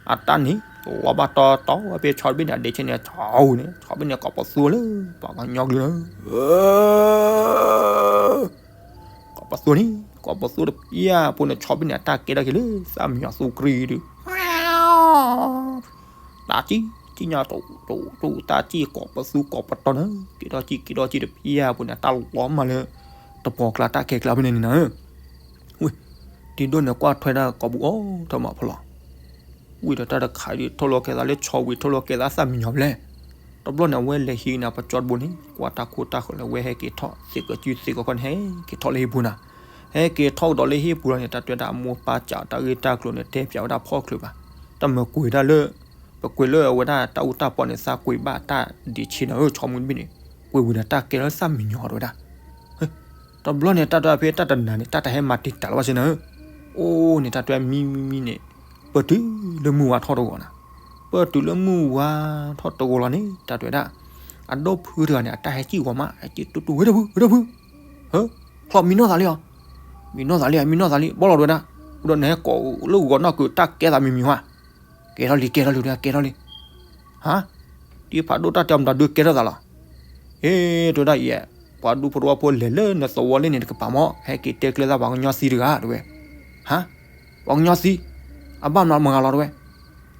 အတၢ်န့ၣ် လီၤဘၣ်တီတီဝဲဖဲဆီတဘ့ၣ်န့ၣ် အဒ့ဆ့န့ၣ် ဆီန့ၣ် ဆီတဘ့ၣ်န့ၣ် ကိးပသူလၢ ပှၤကညီကလုၢ်လၢ ကိးပသူန့ၣ် ကိးပသူတပျၢ်ဖိန့ၣ် ဆီတဘ့ၣ်န့ၣ် အတၢ်ကဲထီၣ်က့ၤလၢ သၣ်မံယီၤသူကရံဒုး တၢ်ကံၣ် ကံၣ်ညါတ တ တၢ်စံၣ်ကိးပသူကိးပတီၢ်န့ၣ် က့ၤထီၣ်စံၣ်က့ၤထီၣ်စံၣ်တဖျၢၣ်အပူၤန့ၣ် တၢ်လီၤမၢ်လၢ တပှီၤကျါတၢ်ကဲကျါဖဲန့ၣ်န့ၣ်နၤဧၢ. ဝ့ၢ် တံၤဒိၣ်န့ၣ်ကွၢ်ထွဲတၢ်ကိးပူၤအိၣ်ထီၣ်မးဖီလီၤ. ဝံၤဒီးတၢ်တခါဒုး ထိၣ်လီၤကဲသးလၢဆီဝံၤ ထိၣ်လီၤကဲသးသၣ်မံညီၤဖဲလဲၣ်. တဘျီန့ၣ် အဝဲလဲၤဟံးက့ၤန့ၣ် ပကၠီတဘိန့ၣ် ကွၢ်တၢ်ခိၣ်တၢ်ဃၢၤလၢ အဝဲဟဲက့ၤထီၣ်သ့ၣ်ကၠုသ့ၣ်ကီၢ်ခီန့ၣ် ဟဲက့ၤထီၣ်လၢဟံၣ်ပူၤနၤ. ဟဲက့ၤထီၣ်ကဒီးလၢဟံၣ်ပူၤလီၤန့ၣ် တၢ်တွဲဒၣ်အမိၢ်ပၢ်စံးတၢ်ဂ့ၢ်တၢ်ကျိၤန့ၣ် တဲပၠးဝဲဒၣ်ဖီၣ်ချုးဘၣ်. တၢ်မၤကွဲးဒၣ်လၢ ပကွဲးလၢအဝဲဒၣ်တၢ်အူတၢ်ပီန့ၣ် သးကွဲးဘၣ်တၢ်ဒံးဆ့နၤဧၢ ဆီမုၢ်တဘ့ၣ်န့ၣ် ကွဲးဝံၤဒီးတၢ်ကဲလၢသၣ်မံညီၤတဲဝဲဒၣ်. တဘျီန့ၣ် တၢ်တွဲဖဲတၢ်တနၤန့ၣ် တၢ်တဟဲမၤတံာ်တာ်လၢၤဘၣ်ဆ့နၤဧၢ. အိၣ်န့ၣ် တၢ်တွဲမံမံမံန့ၣ် ပၢၢ်တုၤလၢမုၢ်ဝါထီၣ်တဂီၤနၤ. ပၢၢ်တုၤလၢမုၢ်ဝါထီၣ်တဂီၤလီၤန့ၣ် တၢ်တွဲဒၣ် အဒီဖုတဂၤန့ၣ် အတၢ်ဟဲစံၣ်ဂီၤမး ဟဲစံၣ်တူၢ်တူၢ် ဝဲဒီဖု ဝဲဒီဖု ဟၢ ချီမံနီၢ်သးလံဧါ. မံနီၢ်သးလံ မံနီၢ်သးလံ ဘီလီၤတဲဝဲဒၣ်. ဒီးနဟဲကိးလၢဂီၤနီၢ်ကုၤ တၢ်ကဲသးမံမံဝဲ ကဲထီၣ်လံ ကဲထီၣ်လံ ကဲထီၣ်လံ. ဟါ, တံၤဖးဒိၣ်တၢ်တဲအီၤမတၤဒုးကဲထီၣ်သးလီၤ. ဟ့ၣ် တဲဝဲဒၣ်အံၤ, ပှၤဒူဖိတဝီဖိလဲၤလၢနသဝီလၢန့ၣ်တကပၤမး ဟဲက့ၤတဲကျဲသးပှၤကညီသံတဂၤ တဲဝဲ. ဟါ, ပှၤကညီသံ, အဘၣ်မနုၤမတၤဂၤလီၤ တဲဝဲ.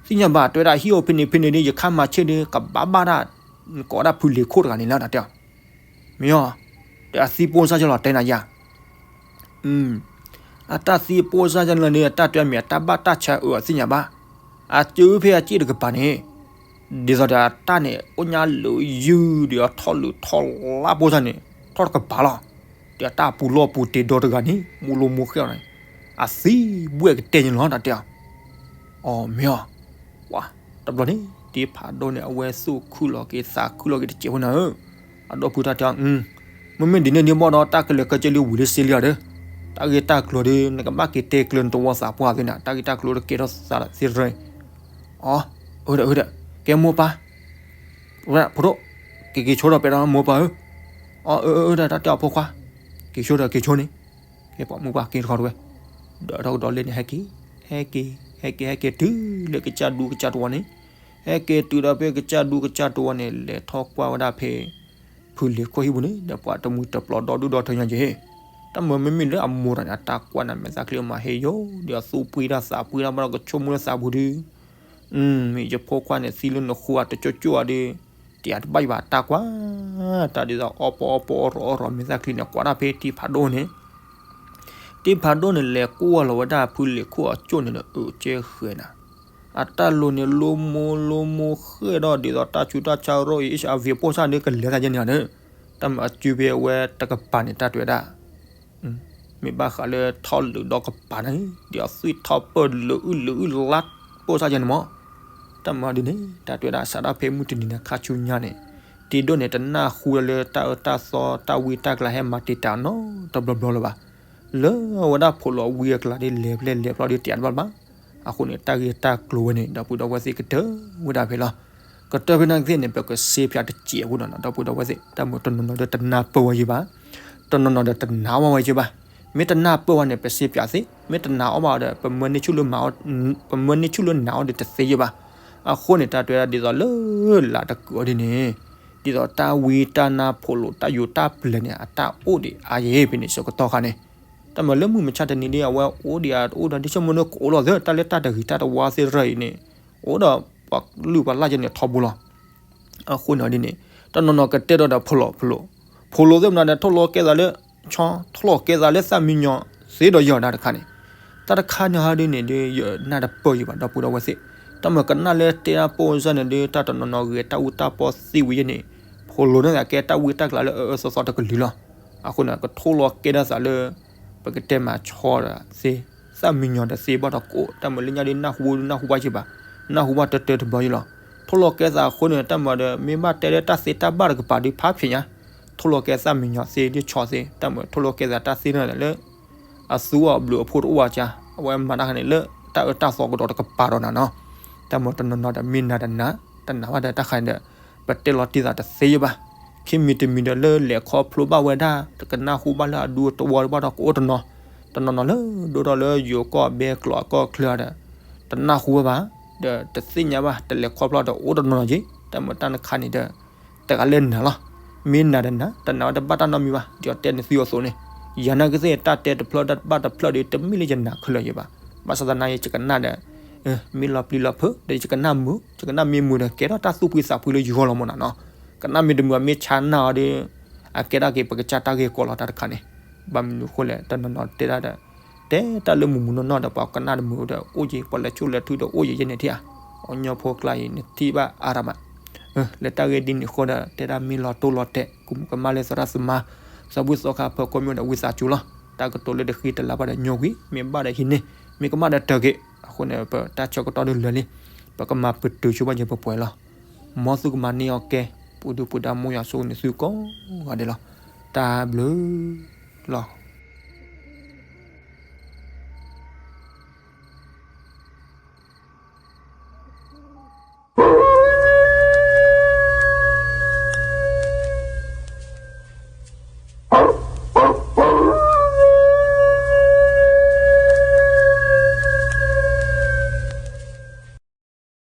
သ့ၣ်ညါဘၣ် တဲဝဲဒၣ် ဟံၣ်အိၣ်ဖဲန့ၣ်ဖဲန့ၣ်ဒီး ယခါမၤဆ့ၣ်ဒီး ကဘၣ်ဘၣ်ဒၣ် နကိးဒၣ်ဖုလ့ၤခိၣ်တဂၤန့ၣ်လၢတၢ်တဲအီၤ မ့ၢ်အီၤ, ဒီးအသံပိၢ်စၢ်ယလီၤ တဲနၤယၤ. အတၢ်သံပိၢ်စၢ်ယလီၤန့ၣ် အတၢ်တဲမ့ၢ်အတၢ်ဘၣ်တၢ်ဆါအၢအီၤသ့ၣ်ညါဘၣ်. အစၢဖဲအစ့ၣ်တကပၤန့ၣ်, ဒ်သိးဒီးအတၢ်န့ၣ် အိၣ်ညါလၢယုၢ်ဒီးအထီၣ်လုးထီၣ်လါပိၢ်စၢ်န့ၣ် ထီၣ်တကပၤလီၤ. ဒီးအတၢ်ပူၤလီၢ်ပူၤတ့ၢ်ဒီတဂၤန့ၣ် မူလိမိၢ်ဃဲအီၤန့ၣ် အသံဘှဲၣ်ကတဲာ်န့ၣ်လီၤ တၢ်တဲအီၤ. အီၤမ့ၢ်အီၤ, ပှၤ, တဘျီန့ၣ် တံၤဖးဒိၣ်န့ၣ် အဝဲသူၣ်ခုလီၤက့ၤသးခုလီၤက့ၤတစဲးဖိနၤဧၢ. အဒီပုၢ်တၢ်တဲအီၤ, မ့မ့ၢ်ဒ်န့ၣ်ဒ်ဘၣ်ဒီး တၢ်ကလဲၤကၢကၢလံဝံၤလၢစ့လံအီၤဒီး တၢ်ဂ့ၢ်တၢ်ကျိၤဒီး နကဘၣ်က့ၤတဲကျၢၤနသဝီသးပှၢ်သ့ၣ်နၤ တၢ်ဂ့ၢ်တၢ်ကျိၤတကဲထီၣ်သးသ့ၣ်တရၢ. အီၤ, အၢဒီးအၢဒီး, ကဲမိၢ်ပၢ် ဝဲဖိဒိၣ်, က့ၤက့ၤဆိဒီးပဲဒီးမိၢ်ပၢ်ဧၢ. အီၤအၢအၢအၢဒီး တၢ်တဲအီၤဖိခွါ, က့ၤဆိဒီးက့ၤဆိန့ၣ်, ကဲပှၤမုၢ်ပှၢ်က့ၤတခီတဝဲ, ဒီးထီၣ်ကဒီးလ့န့ၣ် ဟဲက့ၤ, ဟဲက့ၤ, ဟဲက့ၤ, ဟဲက့ၤတုၤလၢကစၢ်ဒူကစၢ်တဝီန့ၣ်, ဟဲက့ၤတုၤဒီးဖဲကစၢ်ဒူကစၢ်တဝီန့ၣ် လဲၤထီၣ်ကွၢ်ဝဲဒၣ်ဖဲ ဖုလ့ၤခိၣ်ဟံၣ်ပူၤန့ၣ် ဒီးပှၤတမှံၤတပျီဒီဒူၣ်ဒီထၢညါက့ၤ, တၢ်မၤမ့မ့ၢ်လၢအမိၢ်တၢ်န့ၣ် အတၢ်ကွၢ်န့ၣ် မဲာ်သၣ်ချံမၤဟ့ယိာ် ဒီးအသူၣ်ပှံၢ်တၢ်သးပှံၢ်တၢ်ဘၣ်ဒီးကဆိကမိၣ်လၢသးပူၤဒုး မ့ၢ်ယဖိခွါန့ၣ် သံလၢနဃိအတကၠိကၠိဧါဒီး, တယၤတဘၣ်ယဘၣ်တၢ်ကွၢ်, တၢ်ဒ်သိးအီပီအီပီအီရီၤအီရီၤမဲာ်သၣ်ချံန့ၣ် ကွၢ်တၢ်ဖဲတံၤဖးဒိၣ်န့ၣ်, တံၤဖးဒိၣ်န့ၣ် လဲၤကွၢ်လီၤဝဲဒၣ်ဖုလ့ၤခိၣ်အကၠိန့ၣ်ဒီး အၢကဲဃဲၤနၤ, အတၢ်လိၤန့ၣ် လိမိၢ်လိမိၢ်ဃဲဒီးဒ်သိးတၢ်ဆူးတၢ်ဆါရိအံၤ HIV ပိၢ်စၢ်ဒီးကလဲၤသးယဲန့ၣ်ဒီး, တၢ်မၤအစုဖဲအဝဲတကပၤန့ၣ် တၢ်တဲဝဲဒၣ် မ့ၢ်ဘၣ်ဃးလၢထီၣ်လုးဒီကပၤန့ၣ် ဒီးသွံၣ်ထီၣ်ပၢၢ်လုးအုၣ်လုးအုၣ်လါပိၢ်စၢ်ယဲန့ၣ်မး, တၢ်မၤဒ်န့ၣ် တၢ်တဲဝဲဒၣ်စးထီၣ်ဖဲမုၢ်တနံၤန့ၣ်ခါဆူညါန့ၣ်, တံၤဒိၣ်န့ၣ် တနၢ်ဟူလၢတၢ်အၢတၢ်သီတၢ်ဝံတၢ်ကျါဟဲမၤတံာ်တာ်နီတဘျီဘျီလၢၤဘၣ်, လၢဝဲဒၣ်ဖိးလီၤဝံအကျါဒီးလဲၤဖျဲၣ်လဲၤဖျီဒီးတယၤတဘၣ်ဘၣ်, အဃိန့ၣ် တၢ်ဂ့ၢ်တၢ်ကျိၤဝဲန့ၣ် ဒီပုၢ်ဒီဝဲၢ်သ့ၣ်ကတၢၢ်ဝဲဒၣ်ဖဲလီၤ. ကတၢၢ်ဖဲနာ်က့သ့ၣ်န့ၣ် ပကစ့ဖျါတစဲးဖိနီၤ ဒီပုၢ်ဒီဝဲၢ်သ့ၣ် တၢ်မၤတနီၤနီၤဒီးတနၢ်ပၢၢ်ဝဲယံၤဘၣ်, တနီၤနီၤဒီးတနာ်ဝဲယံၤဘၣ်, မ့ၢ်တနၢ်ပၢၢ်ဝဲန့ၣ် ပစ့ဖျါသ့, မ့ၢ်တနာ်အီၣ်ဘၣ်ဒီး ပမၢန့ၢ်ဆူၣ်လၢမၤအီၣ်, ပမၢန့ၢ်ဆူၣ်လၢနာ်အီၣ်ဒီးတသ့ယံၤဘၣ်, အဃိန့ၣ် တၢ်တဲဝဲဒၣ်ဒ်သိးလၢလၢတကုးအီၤဒ်န့ၣ်, ဒ်သိးတၢ်ဝံတၢ်နါဖိးလိာ်တၢ်ယိးတၢ်ပျဲၤန့ၣ် အတၢ်အိၣ်ဒံးအါယံၤဖဲန့ၣ်ဆၢကတီၢ်ခါန့ၣ်, တၢ်မၤလၢမုၢ်မဆါတနံၤဒ် အဝဲအိၣ်ဒံးအအိၣ်ဒီး ဒ်ဆိကမိၣ်န့ၣ် ကအိၣ်လီၤသ့ တၢ်လၢတၢ်တဂ့ၤတၢ်တဝါသ့ၣ်တဖၣ်အံၤန့ၣ်, အိၣ်ဒီးပှၤလုၢ်ပှၤလၢ်ယဲန့ၣ်ထီဘိလီၤ. အဃိန့ၣ်ဒ်န့ၣ်, တနီၤနီၤကတဲဒီးဒီးဖိးလိာ်ဖိးလိာ်, ဖိးလိာ်သ့ၣ်မနုၤဒီး ထိၣ်လီၤကဲသးလၢ ဆီ, ထိၣ်လီၤကဲသးလၢသၣ်မံညီၤသ့ဒီးယီၤဒၣ်တခါန့ၣ်, တၢ်တခါန့ၣ်ဟီဒ်န့ၣ်ဒီး ယနၢ်တပၢၢ်ယံၤဘၣ် ဒီပုၢ်ဒီဝဲၢ်သ့ၣ်, တၢ်မၤကနၣ်လၢတဲတၢ်ပိၢ်စၢ်န့ၣ်ဒီး တၢ်တနီၤနီၤဂဲၤတၢ်အူတၢ်ပီသ့ဝံၤယဲန့ၣ်, ဖိးလိာ်န့ၣ်သးကဲတၢ်ဝံတၢ်ကျါလၢအအၢသီသီတကလုာ်လီၤ. အဃိန့ၣ် ကထိၣ်လီၤကဲဒၣ်သးလၢ ပကတဲမၤဆီဒီးသ့, သၣ်မံညီၤဒီးသ့ဘၣ်ဒီးကအိၣ်, တၢ်မၤလၢညါဒ်နၢ်ဟူနၢ်ဟူဘၣ်ယံၤဘၣ်, နၢ်ဟူဘၣ်တၢတၢတဘျီယံၤလီၤ. ထိၣ်လီၤကဲသးအဃိန့ၣ် တၢ်မၤဒီး မ့ၢ်ဘၣ်တဲလၢတၢ်သ့တၢ်ဘၣ်တကပၤဒီးဖးဖျဲးညါ, ထိၣ်လီၤကဲသၣ်မံညီၤသ့ဒီးဆီသ့, တၢ်မၤထိၣ်လီၤကဲသးတၢ်သ့န့ၣ်လၢ အသူအီၤဘျုးအဖှိၣ်တအိၣ်ဝဲကါ, အဝဲမၤတၢ်ခါန့ၣ်လၢတၢ်အၢတၢ်သီကဒီးတကပၤဒီးနၤနီၤ. တၢ်မၤတနီၤနီၤဒီးမ့ၢ်နၤတနၤ, တနာ်ဘၣ်ဒီးတၢ်ခါန့ၣ်ဒီး ပတဲလီၤတံၢ်သးတသ့ယံၤဘၣ်. ခံမံၤတမံၤဒီးလၢလဲၤခီဖျိဘၣ်ဝဲဒၣ် တကနၢ်ဟူဘၣ်လၢအဒူအတဝီဘၣ်ဒီးကအိၣ်တနီၤ, တနီၤနီၤလၢဒိၣ်ထီၣ်လၢယိၤကီၢ်ဘဲကျိာ်အကီၢ်ချၢဒီး တနၢ်ဟူဝဲဘၣ်, ဒီးတသ့ၣ်ညါဘၣ် တလဲၤခီဖျိဒီးအိၣ်တနီၤနီၤက့ၤ, တၢ်မၤတၢ်နခါန့ၣ်ဒီး တဂၤလၢနၤလီၤ. မ့ၢ်နၤတနၤ, တနာ်ဝဲတဘၣ်တၢ်နီတမံၤဘၣ်, ဒ်အတဲနသုအသိးန့ၣ်, ယၤနာ်က့သ့ၣ်တၢ်တဲတဖျၢၣ်တၢ်ဘၣ်တဖျၢၣ်ဒီး တမ့ၢ်လၢယနာ်ခဲလၢာ်ယံၤဘၣ်. ဘၣ်ဆၣ်သနာ်က့ ယကနၣ်ဒီး မ့ၢ်လီၤပျံၤလီၤဖုးဒီး ယကနၣ်မုာ်, ယကနၣ်မ့ၢ်မုာ်ဒီး ကဲထီၣ်တၢ်သူၣ်ဖှံသးဖှံလၢယဂီၢ်လီၤမၢ်နီၤနီၤ. ကနၣ်မ့ၢ်တမုာ် အမ့ၢ်ဆါနၢ်အီၤဒီး အကဲဒၣ်က့ၤ ပကစၢ်တၢ်ဂ့ၢ်ကီလီၤတၢ်တခါန့ၣ်. ဘၣ်မနုၤအဃိလဲၣ် တနီၤနီၤတဲဒၣ်ဒီး တဲတၢ်လၢမုာ်မုာ်နီၢ်နီၢ်ဒီး ပှၤကနၣ်တမုာ်ဒီးအိၣ်က့ၤ, ပှၤလဲၤဆိၣ်လဲၤထုဒီးအိၣ်က့ၤယဲန့ၣ်ထံၣ်ဧါ. အီၣ်ညီဖိကျါအံၤ နထံၣ်ဘၣ်အါရမး. လၢတၢ်ဂ့ၢ်ဒ်န့ၣ်အဃိဒီး တဲဒၣ်မ့ၢ်လီၤတိၢ်လီၤတဲာ် ကမူကမၣ်လၢသရၣ်သမါ သးဘှံးသီခါဖၢခိၣ်မ့ၢ်ဒီး ဝံသးစူၤလီၤ. တၢ်ကတိၤလၢတဃံတလၤဘၣ်ဒီးညီကွံာ်, မ့ၢ်ဘၣ်ဒီးဟံးန့ၢ်, မ့ၢ်ကမၣ်ဒီးတၢ်ဂ့ၤ. အဃိန့ၣ် ပတၢ်ဆၢကတီၢ်ဒုးလၢာ်လံ, ပကမၤပတုာ်ဆိဘၣ်ယဲၢ်ပပှဲၤလီၤ. မ်သုကမၤန့ၢ်အီၤကဲ, ပူၤဒုပူၤဒါမိၢ်ယွၤဆိၣ်ဂ့ၤန့ၢ်သုကိးဂၤဒဲးလီၤ. တၢ်ဘျုးလီၤ.